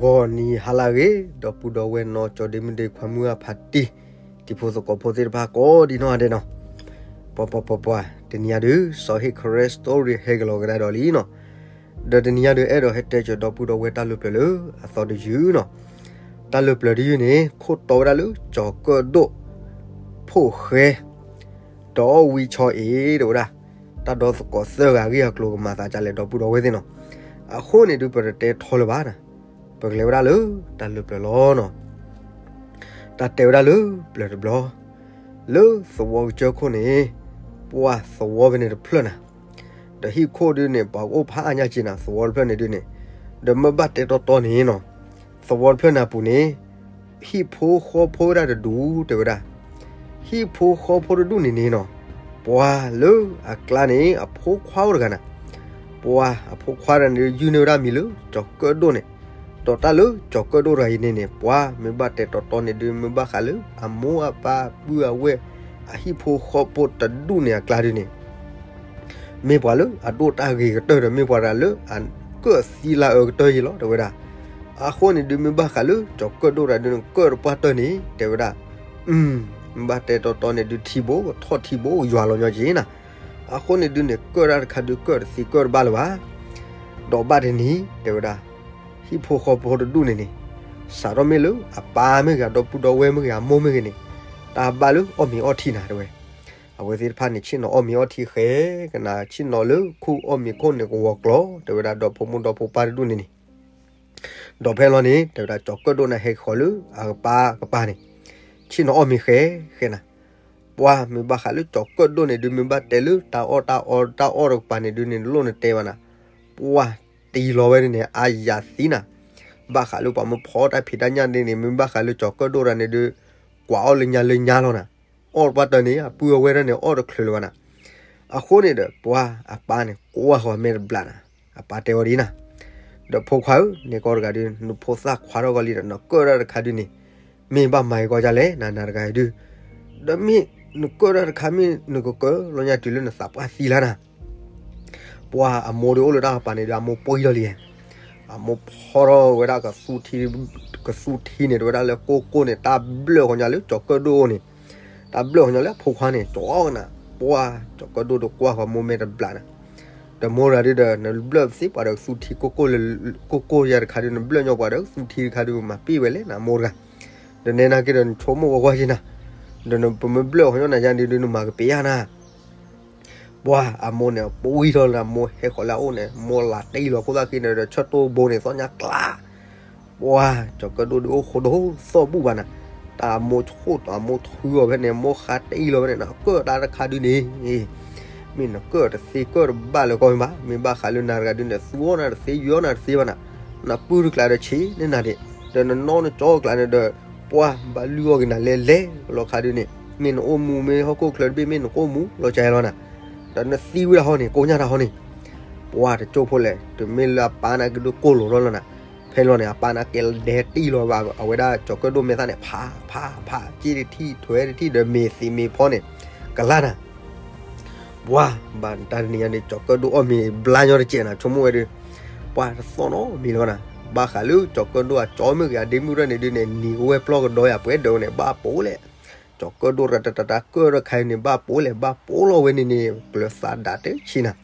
ဂီၤနံၤဟါလၢအဂ့ၤ ဒီပုၢ်ဒီဝဲၢ်နီၢ်ကၠီဒ့မုၣ်ဒ့ခွါမုၢ်အဖးတံၢ် တံၤဖိသကိးဖိသ့ၣ်တဖၣ်ကိးဒံနီၢ်ဂၤဒဲးနီၤ, ပှၤပှၤပှၤပှၤ တနံၤအံၤဒုး စီၤဟ့ၣ်ခရံာ် story ဟဲက့ၤလီၤကဒါဒီးလံနီၤ, ဒီးတနံၤအံၤဒုး အဲၣ်ဒိးဟဲတဲစၢၤဒီပုၢ်ဒီဝဲၢ်တၢ်လၢပျၢၤလၢအသီတယုၢ်နီၤ, တၢ်လၢပျၢၤတယုၢ်န့ၣ် ခိၣ်တီဝဲဒၣ်လၢ ကၠီၤကၢၣ်ဒိၣ် ဖိၣ်ဃဲ ဒီးအီၣ်ဝံဆီအံၤ တဲဝဲဒၣ်, တၢ်ဒီသကိးသၢဂၤအဂ့ၢ်အကျိၤကမၤသးဒ်လဲၣ် ဒီပုၢ်ဒီဝဲၢ်သ့ၣ်နီၤ, အဃိန့ၣ်ဒုး ပတတဲထီလၢၤဘၣ်နီၤ, ပကလဲၤဝဲဒၣ်လၢတၢ်လၢပျၢၤလီၤနီၤ, တၢ်တဲဝဲဒၣ်လၢပျၢၤတဘျီ, လၢသဝီကစၢၢ်ခိၣ်န့ၣ် ပှၤသဝီဖဲန့ၣ်တဖျၢၣ်နၤ, ဒီးဟံၣ်ခိၣ်ဒုးန့ၣ် ပှၤကအိၣ်ဖးအါညါက့ၤနၤ သဝီတဖျၢၣ်န့ၣ်ဒုးန့ၣ်, ဒီးမ့ၢ်ဘၣ်တဲတီတီန့ၣ်နီၤ, သဝီတဖျၢၣ်န့ၣ်အပူၤန့ၣ် ဟံၣ်ဖိဃီဖိဝဲဒၣ်တဒူၣ် တဲဝဲဒၣ်, ဟံၣ်ဖိဃီဖိတဒူၣ်န့ၣ်န့ၣ်နီၤ, ပှၤလၢအကျါန့ၣ် အဖိခွါအိၣ်တဂၤနၤ, ပှၤအဖိခွါတဂၤန့ၣ် ယုၢ်န့ၢ်ဝဲဒၣ်မံၤလၢ ကၠီၤကၢၣ်ဒိၣ်န့ၣ်, ဒီးတၢ်လၢကၠီၤကၢၣ်ဒိၣ်တဂၤအံၤန့ၣ်န့ၣ် ပှၤမ့ၢ်ဘၣ်တဲတီတီန့ၣ်ဒုး မ့ၢ်ဘၣ်ဃးလၢအမိၢ်အပၢ်ပုၢ်အဝဲၢ် အဟံၣ်ဖိဃီဖိတဒူၣ်န့ၣ်အကျါဒုးန့ၣ် မ့ၢ်ပှၤလၢအဒိၣ်တၢ်ဂ့ၤကတၢၢ်ဒီး မ့ၢ်ပှၤတဂၤလၢအကၢၣ်သံလၢအအၢကတၢၢ်ယံၤလီၤ တဲဝဲဒၣ်. အဃိန့ၣ်ဒုး မ့ၢ်ဘၣ်ဃးလၢကၠီၤကၢၣ်ဒိၣ်တဂၤဒုးန့ၣ် ကၢၣ်တပှၢ်တၢၢ်န့ၣ် တဲဝဲဒၣ်, မ့ၢ်ဘၣ်တဲတီတီန့ၣ်ဒုး ထံဘိကထီၣ်ထံဘိကယွၤလီၤညီက့ၤနၤ. အဃိန့ၣ်ဒုးန့ၣ် ကၢၣ်တၢ်တခါဒုး ကၢၣ်တသ့ကၢၣ်တဘၣ်လၢၤဘၣ်. ဒီးဘၣ်တနံၤ တဲဝဲဒၣ်, ဟံၣ်ဖိဃီဖိတဒူၣ်န့ၣ်န့ၣ် စးထီၣ်မ့ၢ်လၢအပၢ်မ့ၢ်ဂ့ၤ ဒီပုၢ်ဒီဝဲၢ်မ့ၢ်ဂ့ၤ အမိၢ်မ့ၢ်ဂ့ၤန့ၣ် တၢ်ဘၣ်လၢအီၣ်မ့ၤအီထံနၤ တဲဝဲ. အဝဲသ့ၣ်တဖၣ်န့ၣ် ဆ့ၣ်နီၤအီၣ်မ့ၤအီထံဃဲကနၤ ဆ့ၣ်နီၤလၢခိၣ်အီၣ်မ့ၤခိၣ်န့ၣ် ကဝီၤကျီၤ တဲဝဲဒၣ် ဒီဖိမိၢ်ဒီဖိပၢ်တဒူၣ်န့ၣ်န့ၣ်. ဒီးဖဲလီၤန့ၣ် တဲဝဲဒၣ် ကၠီၤကၢၣ်ဒိၣ်န့ၣ် ဟဲဃီၤလၢအကပၢ်ကပၤန့ၣ် ဆ့ၣ်နီၤအီၣ်မ့ၤဃဲဃဲနၤ. ပှၤမ့ၢ်ဘၣ်ဃးလၢကၠီၤကၢၣ်ဒိၣ်န့ၣ်ဒုး မ့ၢ်ဘၣ်တဲလၢတၢ်အီၣ်တၢ်အီတၢ်အီၣ်တကပၤန့ၣ်ဒုးန့ၣ် လိၣ်နတဲဘၣ်နၤ. ပှၤတံၤလီၤဝဲန့ၣ်န့ၣ် အါယၤသံနၤ. ဘၣ်ဃးလၢပှၤမ့ၢ်ဖီတၢ်ဖံးတၢ်ညၣ်ဒ်န့ၣ် မ့ၢ်ဘၣ်ဃးလၢကၠီၤကၢၣ်ဒိၣ်တဂၤန့ၣ်ဒုး ကွၢ်အီၣ်လၢညါလၢညါလီၤနၤ. အီၣ်တပှၢ်တၢၢ်န့ၣ် အပုၢ်အဝဲၢ်တၢ်န့ၣ် အီၣ်တချုးလၢၤဘၣ်နၤ. အဃိန့ၣ်ဒီး ပှၤအပၢ်န့ၣ် ကွၢ်ဃီၤမဲာ်တဘျးနၤ. အပၢ်တဲဝဲဒ်နၤ, ဒီးဖိခွါဧၢ, န့ၣ်ကီတဂၤဒုး နဖိသၣ်ခွါထီၣ်ကီးလံဒီး နကၢၣ်တၢ်တခါဒုးန့ၣ် မ့ၢ်ဘၣ်မၤအံၤကီဒ်လဲၣ် နၤနၤတဂၤဒုး ဒီးမ့ၢ်နကၢၣ်တၢ်တခါ မ့ၢ်နကကၢၣ်လီၤညါတုၤလၢနသးပှၢ်သံလၢနၤ. ပှၤအမိၢ်ဒုးအိၣ်လၢတၢ်ကပၤန့ၣ်ဒီး အမိၢ်ပှံၢ်လီၤလံ. အမိၢ်ဖီထီၣ်ဝဲဒၣ်ကသူထံ, ကသူထံန့ၣ် တဲဝဲဒၣ်လၢကိၢ်ကိၢ်န့ၣ် တၢ်ဘျၢၣ်ဃီၤညါလၢကၠီၤကၢၣ်ဒိၣ်န့ၣ်, တၢ်ဘျၢၣ်ဃီၤညါလၢအဖိခွါန့ၣ် ကၠီကနၤ. ပှၤကၠီၤကၢၣ်ဒိၣ်ဒီးကွၢ်ဃီၤမိၢ်မဲာ်တဘျးနၤ. ဒီးမိၢ်တဂၤဒုးဒီး နဘျၢၣ်သ့ပှၤဒီးကသူထံကိၢ်ကိၢ်လၢ ကိၢ်ကိၢ်ယၤတခါဒုး နဘျၢၣ်ညီပှၤဒီးကသူထံတခါဒုး မၤပ့ၢ်ဝဲလဲၣ်နၤမိၢ်တဂၤ. ဒီးနဲနာ်က့ဒီး နဆိကမိၣ်ဝဲကွၢ်က့နၤ, ဒီးပမ့ၢ်ဘျၢၣ်ဃီၤညီနၤယါဒုးဒုး နမၤကပ့ၤယါနၤ. ပှၤအမိၢ်န့ၣ် ပှံၢ်ထီၣ်လၢအမိၢ်ဟဲဃီၤလၢအအိၣ်န့ၣ် မိၢ်လၤတံၢ်လီၤခိၣ်သၣ်ဃံန့ၣ်ဒီး ဆၢတိၢ်ဘိန့ၣ် သီၣ်ညါကျါ. ပှၤကၠီၤကၢၣ်ဒိၣ်ဒုးအိၣ်ဃိဒိၣ်သီၣ်ဘူၣ်ဘၣ်နၤ. တၢ်အမိၢ်ဆိၣ်တီအမိၢ်ထုအီၤဖဲန့ၣ် မိၢ်ဃါတံၢ်လီၤဖဲန့ၣ် နကၢၣ်တၢ်တခါဒုးန့ၣ် မ့ၢ်နကၢၣ်တသ့ကၢၣ်တဘၣ်လၢၤကီမ့ၢ်ဘၣ်. မ့ၢ်ဘၣ်ဃးလၢနၤတဂၤဒုးန့ၣ် သူအီၣ်နၤတသ့ ယီနၤတသ့ဘၣ်နၤ. နပုၢ်တကျါဒီးဆံးန့ၢ်နၤဒံး, ဒီးနနီၢ်နကၠီအကျါန့ၣ်ဒီး ပှၤဘၣ်လုၢ်အီၣ်က့ၤနၤလဲၤလဲၤလီၤခါဒုးန့ၣ် မ့ၢ်နအိၣ်မူမ့ၢ်ဟီၣ်ခိၣ်ချၢတဘ့ၣ် မ့ၢ်နကအိၣ်မူလီၤကါလီၤနၤ. ဒီးနသံဝံၤဒၣ်ဟီန့ၣ် ကိညၢ်တၢ်ဟီန့ၣ် ပှၤတကၠိဖိလဲၣ် တမ့ၢ်လၢအပၢ်နာ်က့ဒုးကိၢ်လိာ်ထီၣ်လီၤနၤ. ဖဲလီၤန့ၣ် အပၢ်နာ်က့ဒဲတံၢ်လီၤဘၣ် အဝဲဒၣ်ကၠီၤကၢၣ်ဒိၣ်မဲာ်သၣ်န့ၣ် ဖးဖးဖး က့တထံၣ်ထွဲတထံၣ်ဒီးမ့ၤသံးမ့ၤဖီန့ၣ် ကလၢ်နၤ. ပှၤဘၣ်တၢ်တနံၤညါန့ၣ် ကၠီၤကၢၣ်ဒိၣ်အီၣ်မ့ၤဘျါညီတကဲးနၤ ဆိကမိၣ်ဝဲဒုး ပှၤတသီၣ်နီတမံၤလၢၤဘၣ်နၤ. ဘၣ်ဃးလၢကၠီၤကၢၣ်ဒိၣ်အကၠီမ့ၢ်ဂ့ၤ အဒ့မုၣ်ရဲၣ်န့ၣ်ဒုးန့ၣ် နံၤကဝဲၢ်ပျီၢ်ကဒီးယၤပှဲၤဒၢးန့ၣ် ဘၣ်ပိာ်လဲၣ်. ကၠီၤကၢၣ်ဒိၣ်တတတၢ်ကၢၣ်တခါအံၤန့ၣ် ဘၣ်ပိာ်လဲၣ် ဘၣ်ပိာ်လီၤဝဲန့ၣ်န့ၣ် ကျၢၤသးဒၣ်တဆံးနၤ.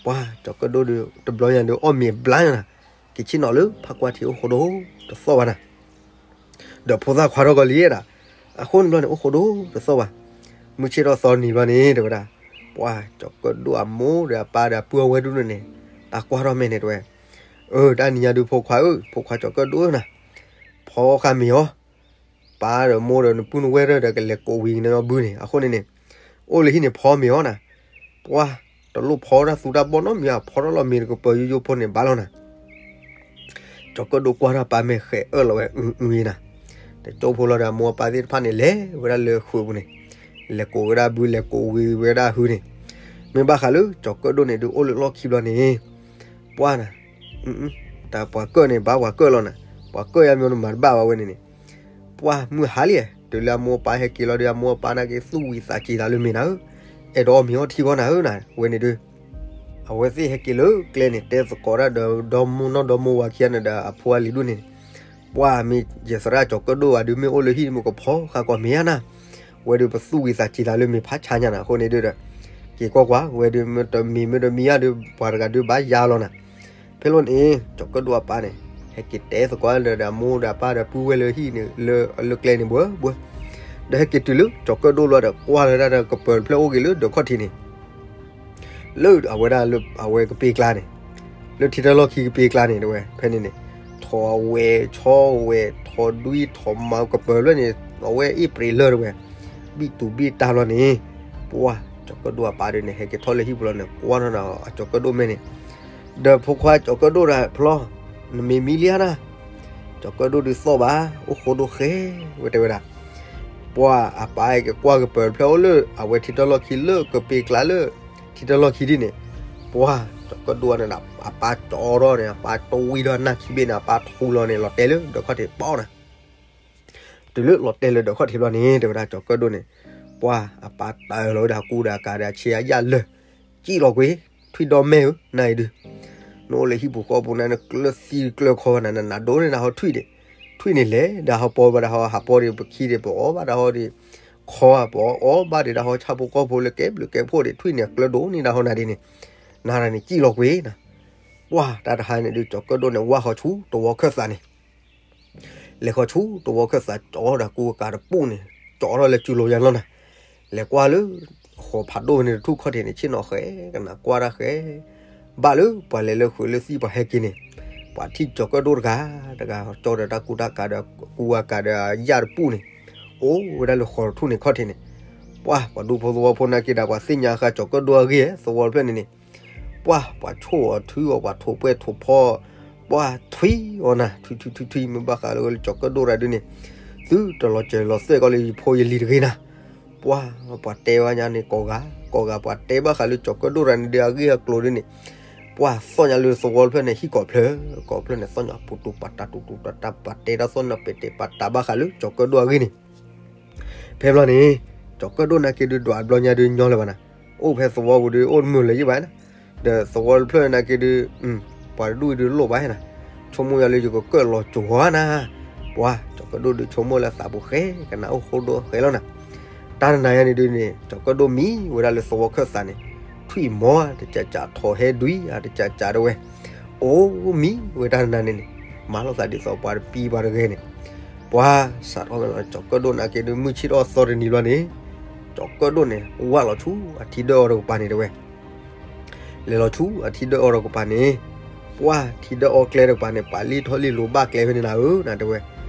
ပှၤကၠီၤကၢၣ်ဒိၣ်ဒုး တဘျီညါဒုးအီၣ်မ့ၤဘျါနၤ က့ၤဆ့ၣ်နီၤလၢဖးကွၢ်ထံးအိၣ်ဃိဒိၣ်တသီၣ်ဘၣ်နၤ. ဒီးဖိသၣ်ခွါထီၣ်ကီးလံဒၣ်, အဃိန့ၣ်ဘျီန့ၣ် အိၣ်ဃိဒိၣ်တသီၣ်ဘၣ်. မုၢ်ဆ့ၣ်ထီၣ်သီနံၤဘျီန့ၣ် တဲဝဲဒၣ်, ပှၤကၠီၤကၢၣ်ဒိၣ်အမိၢ်ဒီးအပၢ်ဒီးအပုၢ်အဝဲၢ်ဒုးန့ၣ် တၢ်ကွၢ်ထီၣ်မဲာ်န့ၣ်တဲဝဲ, အၢ တၢ်နံၤညါဒုးဖိခွါဧၢ, ဖိခွါကၠီၤကၢၣ်ဒိၣ်ဧၢနၤ, ဖီဃာ်မ့ၤအီၤ, ပၢ်ဒီးမိၢ်ဒီးနပုၢ်နဝဲၢ်ဒီးကလဲၤကိးဝံၤကန့ၢ်အီၤဘုန့ၣ် အဃိန့ၣ်န့ၣ်, အိၣ်လၢဟံၣ်န့ၣ်ဖီမ့ၤအီၤနၤ, ပှၤတလိၣ်ဖီတၢ်သူတၢ်ဘီၣ်နီတမံၤဘၣ် ဖီထီၣ်လီၤမ့ၤတကပၢၤယိယိဖိန့ၣ်ဘၣ်လီၤနၤ. ကၠီၤကၢၣ်ဒိၣ်ကွၢ်ထီၣ်ပၢ်မဲာ်ဃဲၤအၢၣ်လီၤဝဲအုအုအံၤနၤ, တကၠိဖိလီၤဒီးအမိၢ်အပၢ်သ့ၣ်တဖၣ်န့ၣ် လဲၤဝဲဒၣ်လၢဃုာ်ပူၤန့ၣ်, လဲၤကိးဝဲဒၣ်ဘုလဲၤကိးဝံၤဝဲဒၣ်ဟုန့ၣ်, မ့ၢ်ဘၣ်ဃးလၢကၠီၤကၢၣ်ဒိၣ်န့ၣ်ဒုးအိၣ်လၢလီၢ်ခံဘျီန့ၣ်, ပှၤနၤ တၢ်ပှၤကၢၣ်န့ၣ် ဘၣ်ပှၤကၢၣ်လီၤနၤ, ပှၤကၢၣ်ယါမ့ၢ်နမၤတဘၣ်ဘၣ်ဝဲန့ၣ်န့ၣ်, ပှၤမုၢ်ဟါလံ, တုၤလၢအမိၢ်အပၢ်ဟဲက့ၤလီၤဒီးအမိၢ်အပၢ်နာ်က့သူၣ်ဝံၤသးစ့ၤသးလၢမ့ၤနၤဧၢ, အဲၣ်ဒိးအီၣ်မ့ၤအီထံဂီၢ်နၤဧၢနၤ, ဝဲန့ၣ်ဒုး အဝဲသ့ၣ်ဟဲက့ၤလၢကျဲန့ၣ် တဲသကိးတၢ်ဒီးဒီမိၢ်နီၢ်ဒီမိၢ်ဝၤခံဂၤန့ၣ်ဒီးအဖိအလံၤဒိၣ်န့ၣ်, ပှၢ်မ့ၢ်ယသရၣ်ကၠီၤကၢၣ်ဒိၣ်အဒုးမ့ၢ်အိၣ်လၢဟံၣ်မ့ၢ်ကဖီဃာ်ကွၢ်မ့ၢ်ဧါနၤ, ဝဲဒုးပသူၣ်ဝံၤသးစံးသးလၢမ့ၢ်ဖးဆါညါနၤအဃိန့ၣ်ဒုးဒီး, က့ၤကွၢ်ကွၢ် ဝဲဒုးမ့ၢ်တမံၤမ့ၢ်တမံၤဧါဒုး ပှၤတဂၤဒုးဘၣ်ယါလီၤနၤ, ဖဲလီၤန့ၣ် ကၠီၤကၢၣ်ဒိၣ်အပၢ်န့ၣ် ဟဲက့ၤတဲသကိးလၢဒီးအမိၢ်ဒီးအပၢ်ဒီးပုၢ်ဝဲၢ်လၢဟံၣ်န့ၣ် လၢကျဲန့ၣ်ဘှဲဘှဲ, ဒီးဟဲက့ၤတုၤလၢကၠီၤကၢၣ်ဒိၣ်လီၤဒီးကွၢ်လၢဒၣ်ဒီးကပၢၤတဖျၢၣ်အိၣ်က့ၤလၢဒၢးခီၣ်ထံးန့ၣ် လၢအဝဲဒၣ်လၢအဝဲကပ့ၤကျါန့ၣ်, လၢထံတၢ်လီၢ်ခံကပ့ၤကျါန့ၣ်တဲဝဲ ဖဲန့ၣ်န့ၣ်, ထိးဝဲၤဆီဝဲၤ ထိးဒွံထိးမၤကပၢၤဖျၢၣ်န့ၣ်, အဝဲအ့ၣ်ပြ့းလၢတဲဝဲ, ဘံၣ်တူာ်ဘံၣ်တၢ်လီၤန့ၣ်, ပှၢ်ကၠီၤကၢၣ်ဒိၣ်အပၢ်ဒုးန့ၣ် ဟဲက့ၤထီၣ်လၢဟံၣ်ပူၤလီၤန့ၣ် ကွၢ်ထီၣ်နၤအကၠီၤကၢၣ်ဒိၣ်မဲာ်န့ၣ်, ဒီးဖိခွါကၠီၤကၢၣ်ဒိၣ်တဂၤဖျီ, နမ့ၢ်မံလံဧါနၤ, ကၠီၤကၢၣ်ဒိၣ်ဒုးသီၣ်ဘၣ် အိၣ်ဃိဒိၣ်ဃဲ, ဝဲတဲဝဲဒၣ် ပှၢ်အပၢ်ဟဲက့ၤကွၢ်ကပၢၤတဖျၢၣ်အိၣ်လၢအဝဲထံတၢ်လီၢ်ခံလၢကပ့ၤကျါလၢ ထံတၢ်လီၢ်ခံဒ်န့ၣ်, ပှၢ်ကၠီၤကၢၣ်ဒိၣ်န့ၣ်ဒီး အပၢ်ကၠီထီၣ်န့ၣ် အပၢ်တဝံထီၣ်နၢ်ခံဘ့ၣ်န့ၣ် အပၢ်ထူလီၤန့ၣ်လီၤတဲာ်လၢဒၢးခီၣ်ထံးပီန့ၣ် တုၤလၢလီၤတဲာ်လၢဒၢးခီၣ်ထံးဘျီန့ၣ် တဲဝဲဒၣ်ကၠီၤကၢၣ်ဒိၣ်န့ၣ်, ပှၢ်အပၢ်တၢၢ်လီၤဝဲဒၣ်အကူဒီးအကၤဒီးအဆ့အယၣ်လၢာ်, ကံၣ်လီၤကွံာ်, ထွံၣ်ဒီမဲာ်ဧၢ, နၤအံၤဒုး နအိၣ်လၢဟံၣ်ပူၤဃီပူၤန့ၣ် နကျၢၢ်သံကျၢၢ်ခီဘၣ်နၤ နနးဒိၣ်န့ၢ်နၤဟီထွံၣ်ဒံး, ထွံၣ်န့ၣ်လဲၤဒၣ်ဟီပီဘၣ်ဒၣ်ဟီ ဟးပီဒံး ပခံဒံး ပအီၣ်ဘၣ်ဒၣ်ဟီဒံး, ခီဧါ ပအီၣ်ဘၣ်ဒံးဒၣ်ဟီဆၣ်ဖိကီၢ်ဖိလၢကဲဘျုးကဲဖှိၣ်ဒံး ထွံၣ်န့ၣ်အကျၢၢ်ဒိၣ်န့ၢ်ဒၣ်ဟီနၤဒ်န့ၣ်, နၤန့ၣ်ကံၣ်လီၤကွံာ်နၤ, ပှၢ်တၢ်တဟါန့ၣ်ဒုး ကၠီၤကၢၣ်ဒိၣ်န့ၣ် ဝၢ်ဃီၤဆူသဝီခၢၣ်သးန့ၣ် လဲၤဃီၤဆူသဝီခၢၣ်သး ကၠီဒီးကူအကၤတပူၣ်န့ၣ်, ကၠီထီၣ်လၢကၠူလိၤယါလီၤနၤ, လဲၤကွၢ်လၢ ဃီၤဖးဒိၣ်ဖဲန့ၣ်တထူၣ်ခီၣ်ထံးန့ၣ် ဆ့ၣ်နီၤဃဲ, ကနၣ်ကွၢ်တၢ်ဃဲ, ဘၣ်လၢပှၤလဲၤလၢဃုာ်လၢသံၣ်ပှၤဟဲက့ၤန့ၣ်, ပှၤထံၣ်ကၠီၤကၢၣ်ဒိၣ်တဂၤ, တဂၤကၠီဒီးတၢ်ကူတၢ်ကၤဒီး ကူအကၤဒီးယၣ်တပူၣ်န့ၣ်, အိၣ်ဝဲဒၣ်လၢဃီၤတထူၣ်န့ၣ်ခီၣ်ထံးန့ၣ်, ပှၢ်ပှၤဒူဖိသဝီဖိနာ်က့ဒီး ပှၤသ့ၣ်ညါဃာ်ကၠီၤကၢၣ်ဒိၣ်အဂ့ၢ် သဝီတဖျၢၣ်န့ၣ်န့ၣ် ပှၢ်ပှၤဆိၣ်အီၤထုအီၤ ပှၤထိးပှဲၢ်ထိးဖီ, ပှၢ်ထွံအီၤနၤ ထွံထွံထွံထွံ မ့ၢ်ဘၣ်ဃးလၢကၠီၤကၢၣ်ဒိၣ်တဂၤဒုးန့ၣ်, သုတလီၤစၢၤလီၤသွဲၣ်ကီးလၢယဖိယလံၤတဂ့ၤနၤ, ပှၢ်ပှၤတဲဝဲညါန့ၣ် ကိးဂၤကိးဂၤ ပှၤတဲဘၣ်ဃးလၢကၠီၤကၢၣ်ဒိၣ်တဂၤန့ၣ်ဒုး အဂ့ၢ်အကျိၤဒုးန့ၣ်, ပှၢ်သီၣ်ညါလၢသဝီတဖျၢၣ်န့ၣ် ဟံၣ်ကိးဖျၢၣ်ကိးဖျၢၣ်န့ၣ် သီၣ်ညါပူၤတူၤပာ်တၢ်တူၤတူၤတၢ်တၢ် ပှၤတဲတၢ်သီၣ်ညါပဲာ်တဲာ်ပာ်တၢ်ဘၣ်ဃးလၢကၠီၤကၢၣ်ဒိၣ်အဂ့ၢ်န့ၣ် ဖဲဘျီန့ၣ် ကၠီၤကၢၣ်ဒိၣ်နာ်က့ဒုး ဒွးဘျီညါဒုးညီလၢၤဘၣ်နၤ, အိၣ်ဖဲသဝီပူၤဒုး အိၣ်တမုာ်လၢၤယံၣ်ဘၣ်နၤ, ဒီးသဝီတဖျၢၣ်နာ်က့ဒုး, ပှၤတဒူၣ်အံၤဒုးလိၣ်ဘၣ်နၤ, ဆိကမိၣ်ယၤလၢယကကၢၣ်လီၤကၠိၤဧါနၤ, ပှၢ်ကၠီၤကၢၣ်ဒိၣ်ဒုးဆိကမိၣ်လၢသးပူၤဃဲ ကနၣ်အိၣ်ဃိဒိၣ်ဃဲလီၤနၤ, တၢ်တနၤယၤန့ၣ်ဒုးန့ၣ် ကၠီၤကၢၣ်ဒိၣ်မံဝဲဒၣ်လၢသဝီခၢၣ်သးန့ၣ်, ထွံၣ်မီတကးကး ထိးဟဲဒွံအတကးကးတဝဲ အိၣ်မံဝဲတၢ်တနၤန့ၣ်န့ၣ်, မၤလိာ်သးဒ်သိးပှၤတပံၤပှၤတဂဲၤန့ၣ်, ပှၢ်စးထီၣ်ကၠီၤကၢၣ်ဒိၣ်နာ်က့ဒုး မုၢ်ဆ့ၣ်ထီၣ်သီတနံၤဘျီန့ၣ်, ကၠီၤကၢၣ်ဒိၣ်န့ၣ် ဝၢ်လီၤဆူအထံဒၢၣ်အီၤတကပၤန့ၣ်တဝဲ လဲၤလီၤဆူအထံဒၢၣ်အီၤတကပၤန့ၣ်, ပှၢ်ထံဒၢၣ်အီၤကျဲတကပၤန့ၣ် ပှၤလံၣ်ထီၣ်လံၣ်လိၤဘၣ်ကျဲဖဲန့ၣ်နၤဧၢနၤတဝဲ,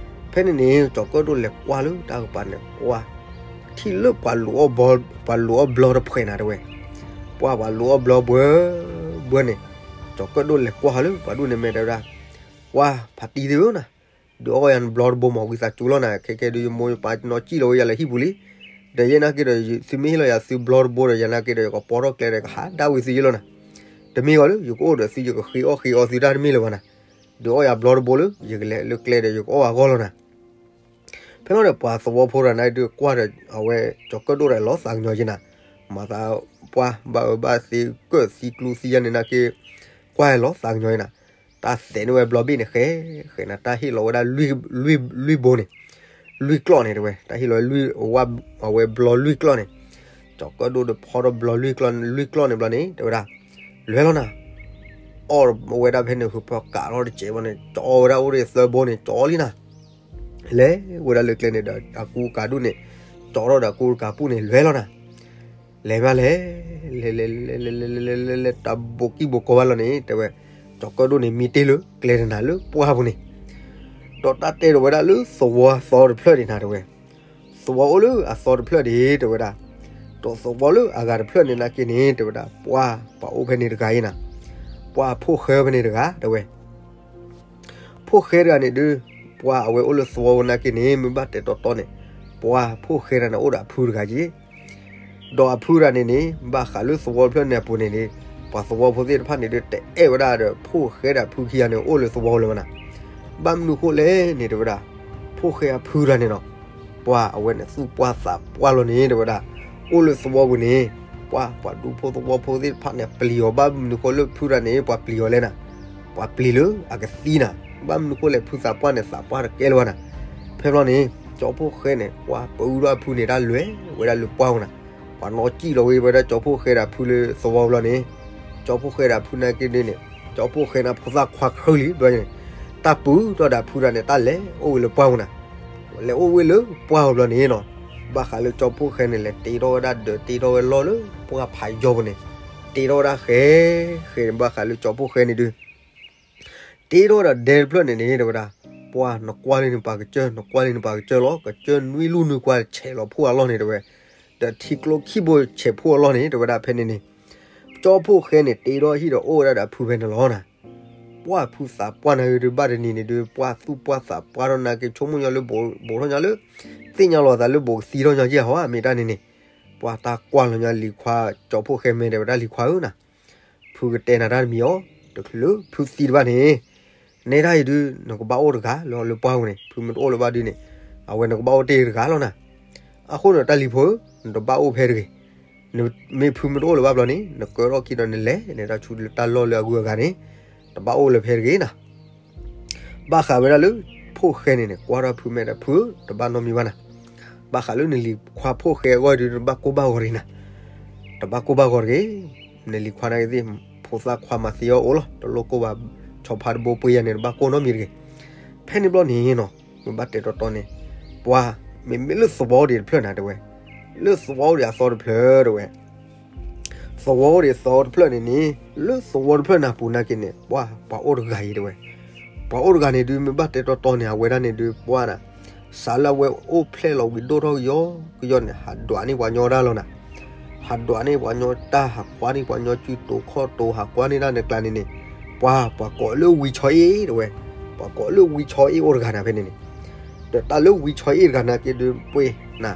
ဖဲန့ၣ်န့ၣ် ကၠီၤကၢၣ်ဒိၣ်လဲၤကွၢ်လၢတၢ်ကပၤန့ၣ် ပှၢ်ထံၣ်လၢပှၤလူၤအီၣ်ဘျီတဖှဲးနၤတဝဲ, ပှၢ်ပှၤလူၤအီၣ်ဘျီဘှဲ ဘှဲန့ၣ်, ကၠီၤကၢၣ်ဒိၣ်လဲၤကွၢ်လၢပှၤဒူၣ်န့ၣ်မဲာ်တဲဝဲဒၣ်, ပှၢ်ဖးတံၢ်သ့ၣ်ဧၢနၤ, ဒုးအီၣ်ယၤနဘျီတဘိမး ဝံသးစူၤလီၤနၤ, ခဲကဲဒုးယမိၢ်ယပၢ်နီၢ်စံၣ်လီၤဝဲယၤလၢဟံၣ်ပူၤလံ, ဒီးယဲနာ်က့ဒီး သုမ့ၢ်ဟ့ၣ်လီၤယၤသုဘျီတဘိဒီး ယၤနာ်က့ဒီး ယကပီထီၣ်ကျဲဒီး ယကဟးဒၣ်ဝံၤသုယဲလီၤနၤ, တမ့ၢ်ဂီၤလၢ ယကအိၣ်ဒီးသု ယကဃ့အီၣ်ဃ့အီသုတၢ်တမ့ၢ်လၢၤဘၣ်နၤ, ဒုးအီၣ်ယၤဘျီတဘိလၢ ယကလဲၤလၢကျဲဒီး ယကအီၣ်အဂီၢ်လီၤနၤ ဖဲလီၤဒီးပှၤသဝီဖိတဂၤန့ၣ်ဒုးကွၢ်ဒီး အဝဲကၠီၤကၢၣ်ဒိၣ်တဂၤလီၤသးကညီၤက့နၤ, မၤသးပှၢ်ဘၣ်အၢဘၣ်သီ ကၢၣ်သံကျူသံယါန့ၣ်နာ်က့, ကွၢ်လီၤသးကညီၤက့နၤ, တၢ်သဲးန့ၢ်ဝဲဘျီဘ့ၣ်န့ၣ်ဃဲ, ဃဲနၤ တၢ်ဟ့ၣ်လီၤဝဲဒၣ် လွံၢ်ဘိန့ၣ်, လွံၢ်ကျီၢ်န့ၣ်တဝဲ တၢ်ဟ့ၣ်လီၤဝဲလွံၢ်, ဝဲဘျီလွံၢ်ကျီၢ်န့ၣ်, ကၠီၤကၢၣ်ဒိၣ်ဒီးဖီထီၣ်ဘျီလွံၢ်ကျီၢ်န့ၣ်ဘျီန့ၣ် တဲဝဲဒၣ်, လဲၤလီၤနၤ အီၣ်ဝဲဒၣ်ဖဲန့ၣ် ဃုဖီကးထီၣ်တစဲးဘီန့ၣ် ကၠီဝဲဒၣ်အိၣ်ဒၣ်သၢဘိန့ၣ် ကၠီလံနၤ, လဲၤဝဲဒၣ်လၢကျဲန့ၣ်ဒီး အကူအကၤဒူၣ်န့ၣ်, ကၠီထီၣ်ဒီးအကူအကၤပူၣ်န့ၣ် လဲၤလီၤနၤ, လဲၤမးလဲၤ, လဲၤလဲၤလဲၤလဲၤလဲၤလဲၤလဲၤလဲၤ တၢ်ဘိးကံၢ်ဘိးကီဘၣ်လီၤန့ၣ် တဲဝဲ, ကၠီၤကၢၣ်ဒိၣ်န့ၣ် မံတ့ၢ်လၢကျဲတနၤလၢပှၢ်ပူၤန့ၣ်, ဒီးတၢ်တဲဒီးဝဲဒၣ်လၢသဝီအသီတဖျၢၣ်ဒံးနၤတဝဲ သဝီအိၣ်လၢအသီတဖျၢၣ်ဒံး တဲဝဲဒၣ်, ဒီးသဝီလၢအဂၤတဖျၢၣ်န့ၣ်နာ်က့န့ၣ် တဲဝဲဒၣ် ပှၢ်ပှၤအိၣ်ဖဲန့ၣ်တဂၤအံၤနၤ, ပှၢ်ဖိၣ်ဃဲဖဲန့ၣ်တဂၤ တဲဝဲ, ဖိၣ်ဃဲတဂၤန့ၣ်ဒုး, ပှၢ်အဝဲအိၣ်လၢသဝီဝဲနာ်က့န့ၣ် မ့ၢ်ဘၣ်တဲတီတီန့ၣ်, ပှၢ်ဖိၣ်ဃဲတဂၤန့ၣ်အိၣ်ဒီးအဖုတဂၤက့ၤ ဒီးအဖုတဂၤန့ၣ်န့ၣ် ဘၣ်ဃးလၢသဝီတဖျၢၣ်န့ၣ်အပူၤန့ၣ်န့ၣ်, ပှၤသဝီဖိသ့ၣ်တဖၣ်န့ၣ်ဒုး တအဲၣ်ဝဲဒၣ်ဒီး ဖိၣ်ဃဲဒီးအဖုခံဂၤန့ၣ် အိၣ်လၢသဝီလၢၤဘၣ်နၤ, ဘၣ်မနုၤဃိလဲၣ်န့ၣ် တဲဝဲဒၣ်, ဖိၣ်ဃဲအဖုတဂၤန့ၣ်နီၤ, ပှၢ်အဝဲန့ၣ်သူၣ်ပှၢ်သးပှၢ်လီၤန့ၣ် တဲဝဲဒၣ်, အိၣ်လၢသဝီပူၤန့ၣ်, ပှၢ်ပှၤဒူဖိသဝီဖိသ့ၣ်တဖၣ်န့ၣ် ပျံၤအီၤ ဘၣ်မနုၤဃိလၢဖုတဂၤန့ၣ် ပှၤပျံၤအီၤလဲၣ်နၤ, ပှၤပျံၤလၢအကသံနၤ ဘၣ်မနုၤဃိလဲၣ် ဖုသးပှၢ်န့ၣ် သးပှၢ်တကဲလၢၤဘၣ်နၤ. ဖဲဘျီန့ၣ် ကၠီဖှိၣ်ဃဲန့ၣ် ပှၢ်ပၢအူဒီးအဖုန့ၣ် တၢ်လဲၤဝဲဒၣ်လၢပှၢ်ပူၤနၤ. ပှၤနီၣ်စံၣ်လီၤဝဲဒၣ်ကၠီဖှိၣ်ဃဲဒီးအဖုလၢသဝီဘျီန့ၣ် ကၠီဖှိၣ်ဃဲဒီးအဖုနာ်က့ဒုန့ၣ် ကၠီဖှိၣ်ဃဲန့ၣ် ဖိသၣ်ခွါကရၢၢ်လံဘျီန့ၣ် တၢ်ပၢထီၣ်ဒီးအဖုတၢ်န့ၣ် တၢ်လဲၤအိၣ်ဝဲလၢပှၢ်ပူၤနၤ. လဲၤအိၣ်ဝဲလၢပှၢ်ပူၤဘျီန့ၣ်နီၤ, ဘၣ်ဃးလၢကၠီဖှိၣ်ဃဲန့ၣ် လဲၤတ့ထီၣ်ဝဲဒၣ်ဒၢး တ့ထီၣ်ဝဲလီၢ်လၢပှၢ်ဖးယီၤပူၤန့ၣ်, တ့ထီၣ်ဝဲဒၣ်ဃဲ ဃဲန့ၣ် ဘၣ်ဃးလၢကၠီဖှိၣ်ဃဲန့ၣ်ဒု တ့ထီၣ်ဝဲဒၣ်ဒဲတဖျၢၣ်န့ၣ်န့ၣ် တဲဝဲဒၣ်, ပှၢ်နကွၢ်လံနပှၤကစၢၢ် နကွၢ်လံနပှၤကစၢၢ်လီၤ, ကစၢၢ်နွံလူၢ်နွံကွၢ်ဆဲးလီၤဖှိၣ်အလီၢ်န့ၣ် တဲဝဲ, ဒီးထံကျိခံဘိဆဲးဖှိၣ်အလီၢ်န့ၣ် တဲဝဲဒၣ်ဖဲန့ၣ်န့ၣ်, ကၠီဖှိၣ်ဃဲန့ၣ် တ့ထီၣ်ဟံၣ်ဒီးအိၣ်ဝဲဒၣ်ဒီးအဖုဖဲန့ၣ်လီၤနၤ. ပှၢ်ဖုသးပှၢ်နၤဂ့ၤဒု ဘၣ်တနံၤန့ၣ်ဒု ပှၢ်သူၣ်ပှၢ်သးပှၢ်ထီၣ်နာ်က့ ဆိကမိၣ်ညီလၢ ဘူးထီၣ်ညီလၢ သ့ၣ်ညါလီၤသးလၢဘူးကသံထီၣ်ညီက့ၢ်ဟီဧါ မ့ၢ်တၢ်န့ၣ်န့ၣ်, ပှၢ်တၢ်ကွၢ်လီၤညီလံၤခွါ ကၠီဖှိၣ်ဃဲမဲာ်တဲဝဲဒၣ်လံၤခွါဧၢနၤ, ဖုကတဲနၤတၢ်တမံၤအီၤ, တချုးလၢဖုသံတဘၣ်န့ၣ်, နဲဒၣ်အံၤဒု နကဘၣ်အိၣ်တဂၤလၢလၢပှၢ်ပူၤန့ၣ် ဖုမ့ၢ်တအိၣ်လၢၤဘၣ်ဒုန့ၣ်, အဝဲနကဘၣ်အိၣ်တ့ၢ်တဂၤလီၤနၤ. အဃိန့ၣ်တၢ်လံၤဖိဧၢ, နတဘၣ်အိၣ်ဖဲတဂ့ၤ, မ့ၢ်ဖုမ့ၢ်တအိၣ်လၢၤဘၣ်ဘျီန့ၣ် နကၢထီၣ်ခံဒီးနလဲၤန့ၣ် တၢ်ဆူတၢ်လီၢ်လၢအဂုၤအဂၤန့ၣ်, တဘၣ်အိၣ်လၢၤဖဲတဂ့ၤနၤ. ဘၣ်ဃးဝဲဒၣ်လၢ ဖှိၣ်ဃဲန့ၣ်န့ၣ် ကွၢ်ထီၣ်ဖုမဲာ်ဒီးဖုဧၢ တဘၣ်နီတမံၤဘၣ်နၤ, ဘၣ်ဃးလၢနလံၤခွါဖှိၣ်ဃဲအဂီၢ်ဒု တဘၣ်ကိၢ်ဘၣ်ဂီၤတဂ့ၤနၤ, တဘၣ်ကိၢ်ဘၣ်ဂီၤတဂ့ၤ, နလံၤခွါနာ်က့သ့ၣ် ဖိသၣ်ခွါမၤသံအီၤအိၣ်လီၤ တလိၣ်ကိၢ်ဘၣ်, ဆီဖါတဘိပှ့ၤယၤန့ၣ် တဘၣ်ကိၢ်နီတမံၤတဂ့ၤ. ဖဲန့ၣ်ဘျီန့ၣ်နီၤ မ့ၢ်ဘၣ်တဲတီတီန့ၣ်, ပှၢ်, မ့မ့ၢ်လၢသဝီအိၣ်ဒံးတဖျၢၣ်နၤတဲဝဲ, လၢသဝီအိၣ်ဒံးအသီတဖျၢၣ်တဲဝဲ သဝီအိၣ်ဒံးသီတဖျၢၣ်န့ၣ်န့ၣ် လၢသဝီတဖျၢၣ်န့ၣ်အပူၤနာ်က့န့ၣ် ပှၢ်ပှၤအိၣ်တဂၤအံၤတဲဝဲ, ပှၤအိၣ်တဂၤန့ၣ်ဒု မ့ၢ်ဘၣ်တဲတီတီန့ၣ် အဝဲဒၣ်န့ၣ်ဒု ပှၢ်နၤ, စးလၢအဝဲအိၣ်ဖျဲၣ်လီၤဝံၤဒိၣ်ထီၣ်ကယီကယီန့ၣ် ဟးဒွးန့ၢ်ပှၤညီတၢ်လီၤနၤ, ဟးဒွးန့ၢ်ပှၤညီတၢ် ဟးကွၢ်န့ၢ်ပှၤညီစုတူာ်ခီၣ်တူာ် ဟးကွၢ်န့ၢ်တၢ်န့ၣ်ကျါန့ၣ်န့ၣ်, ပှၢ်ပှၤကိးလၢဝံဆီအ့ၣ်တဲဝဲ, ပှၤကိးလၢဝံဆီအ့ၣ်အိၣ်တဂၤနၤဖဲန့ၣ်န့ၣ် ဒီးတၢ်လၢဝံဆီအ့ၣ်တဂၤနာ်က့ဒု ပှ့ၤနၤ,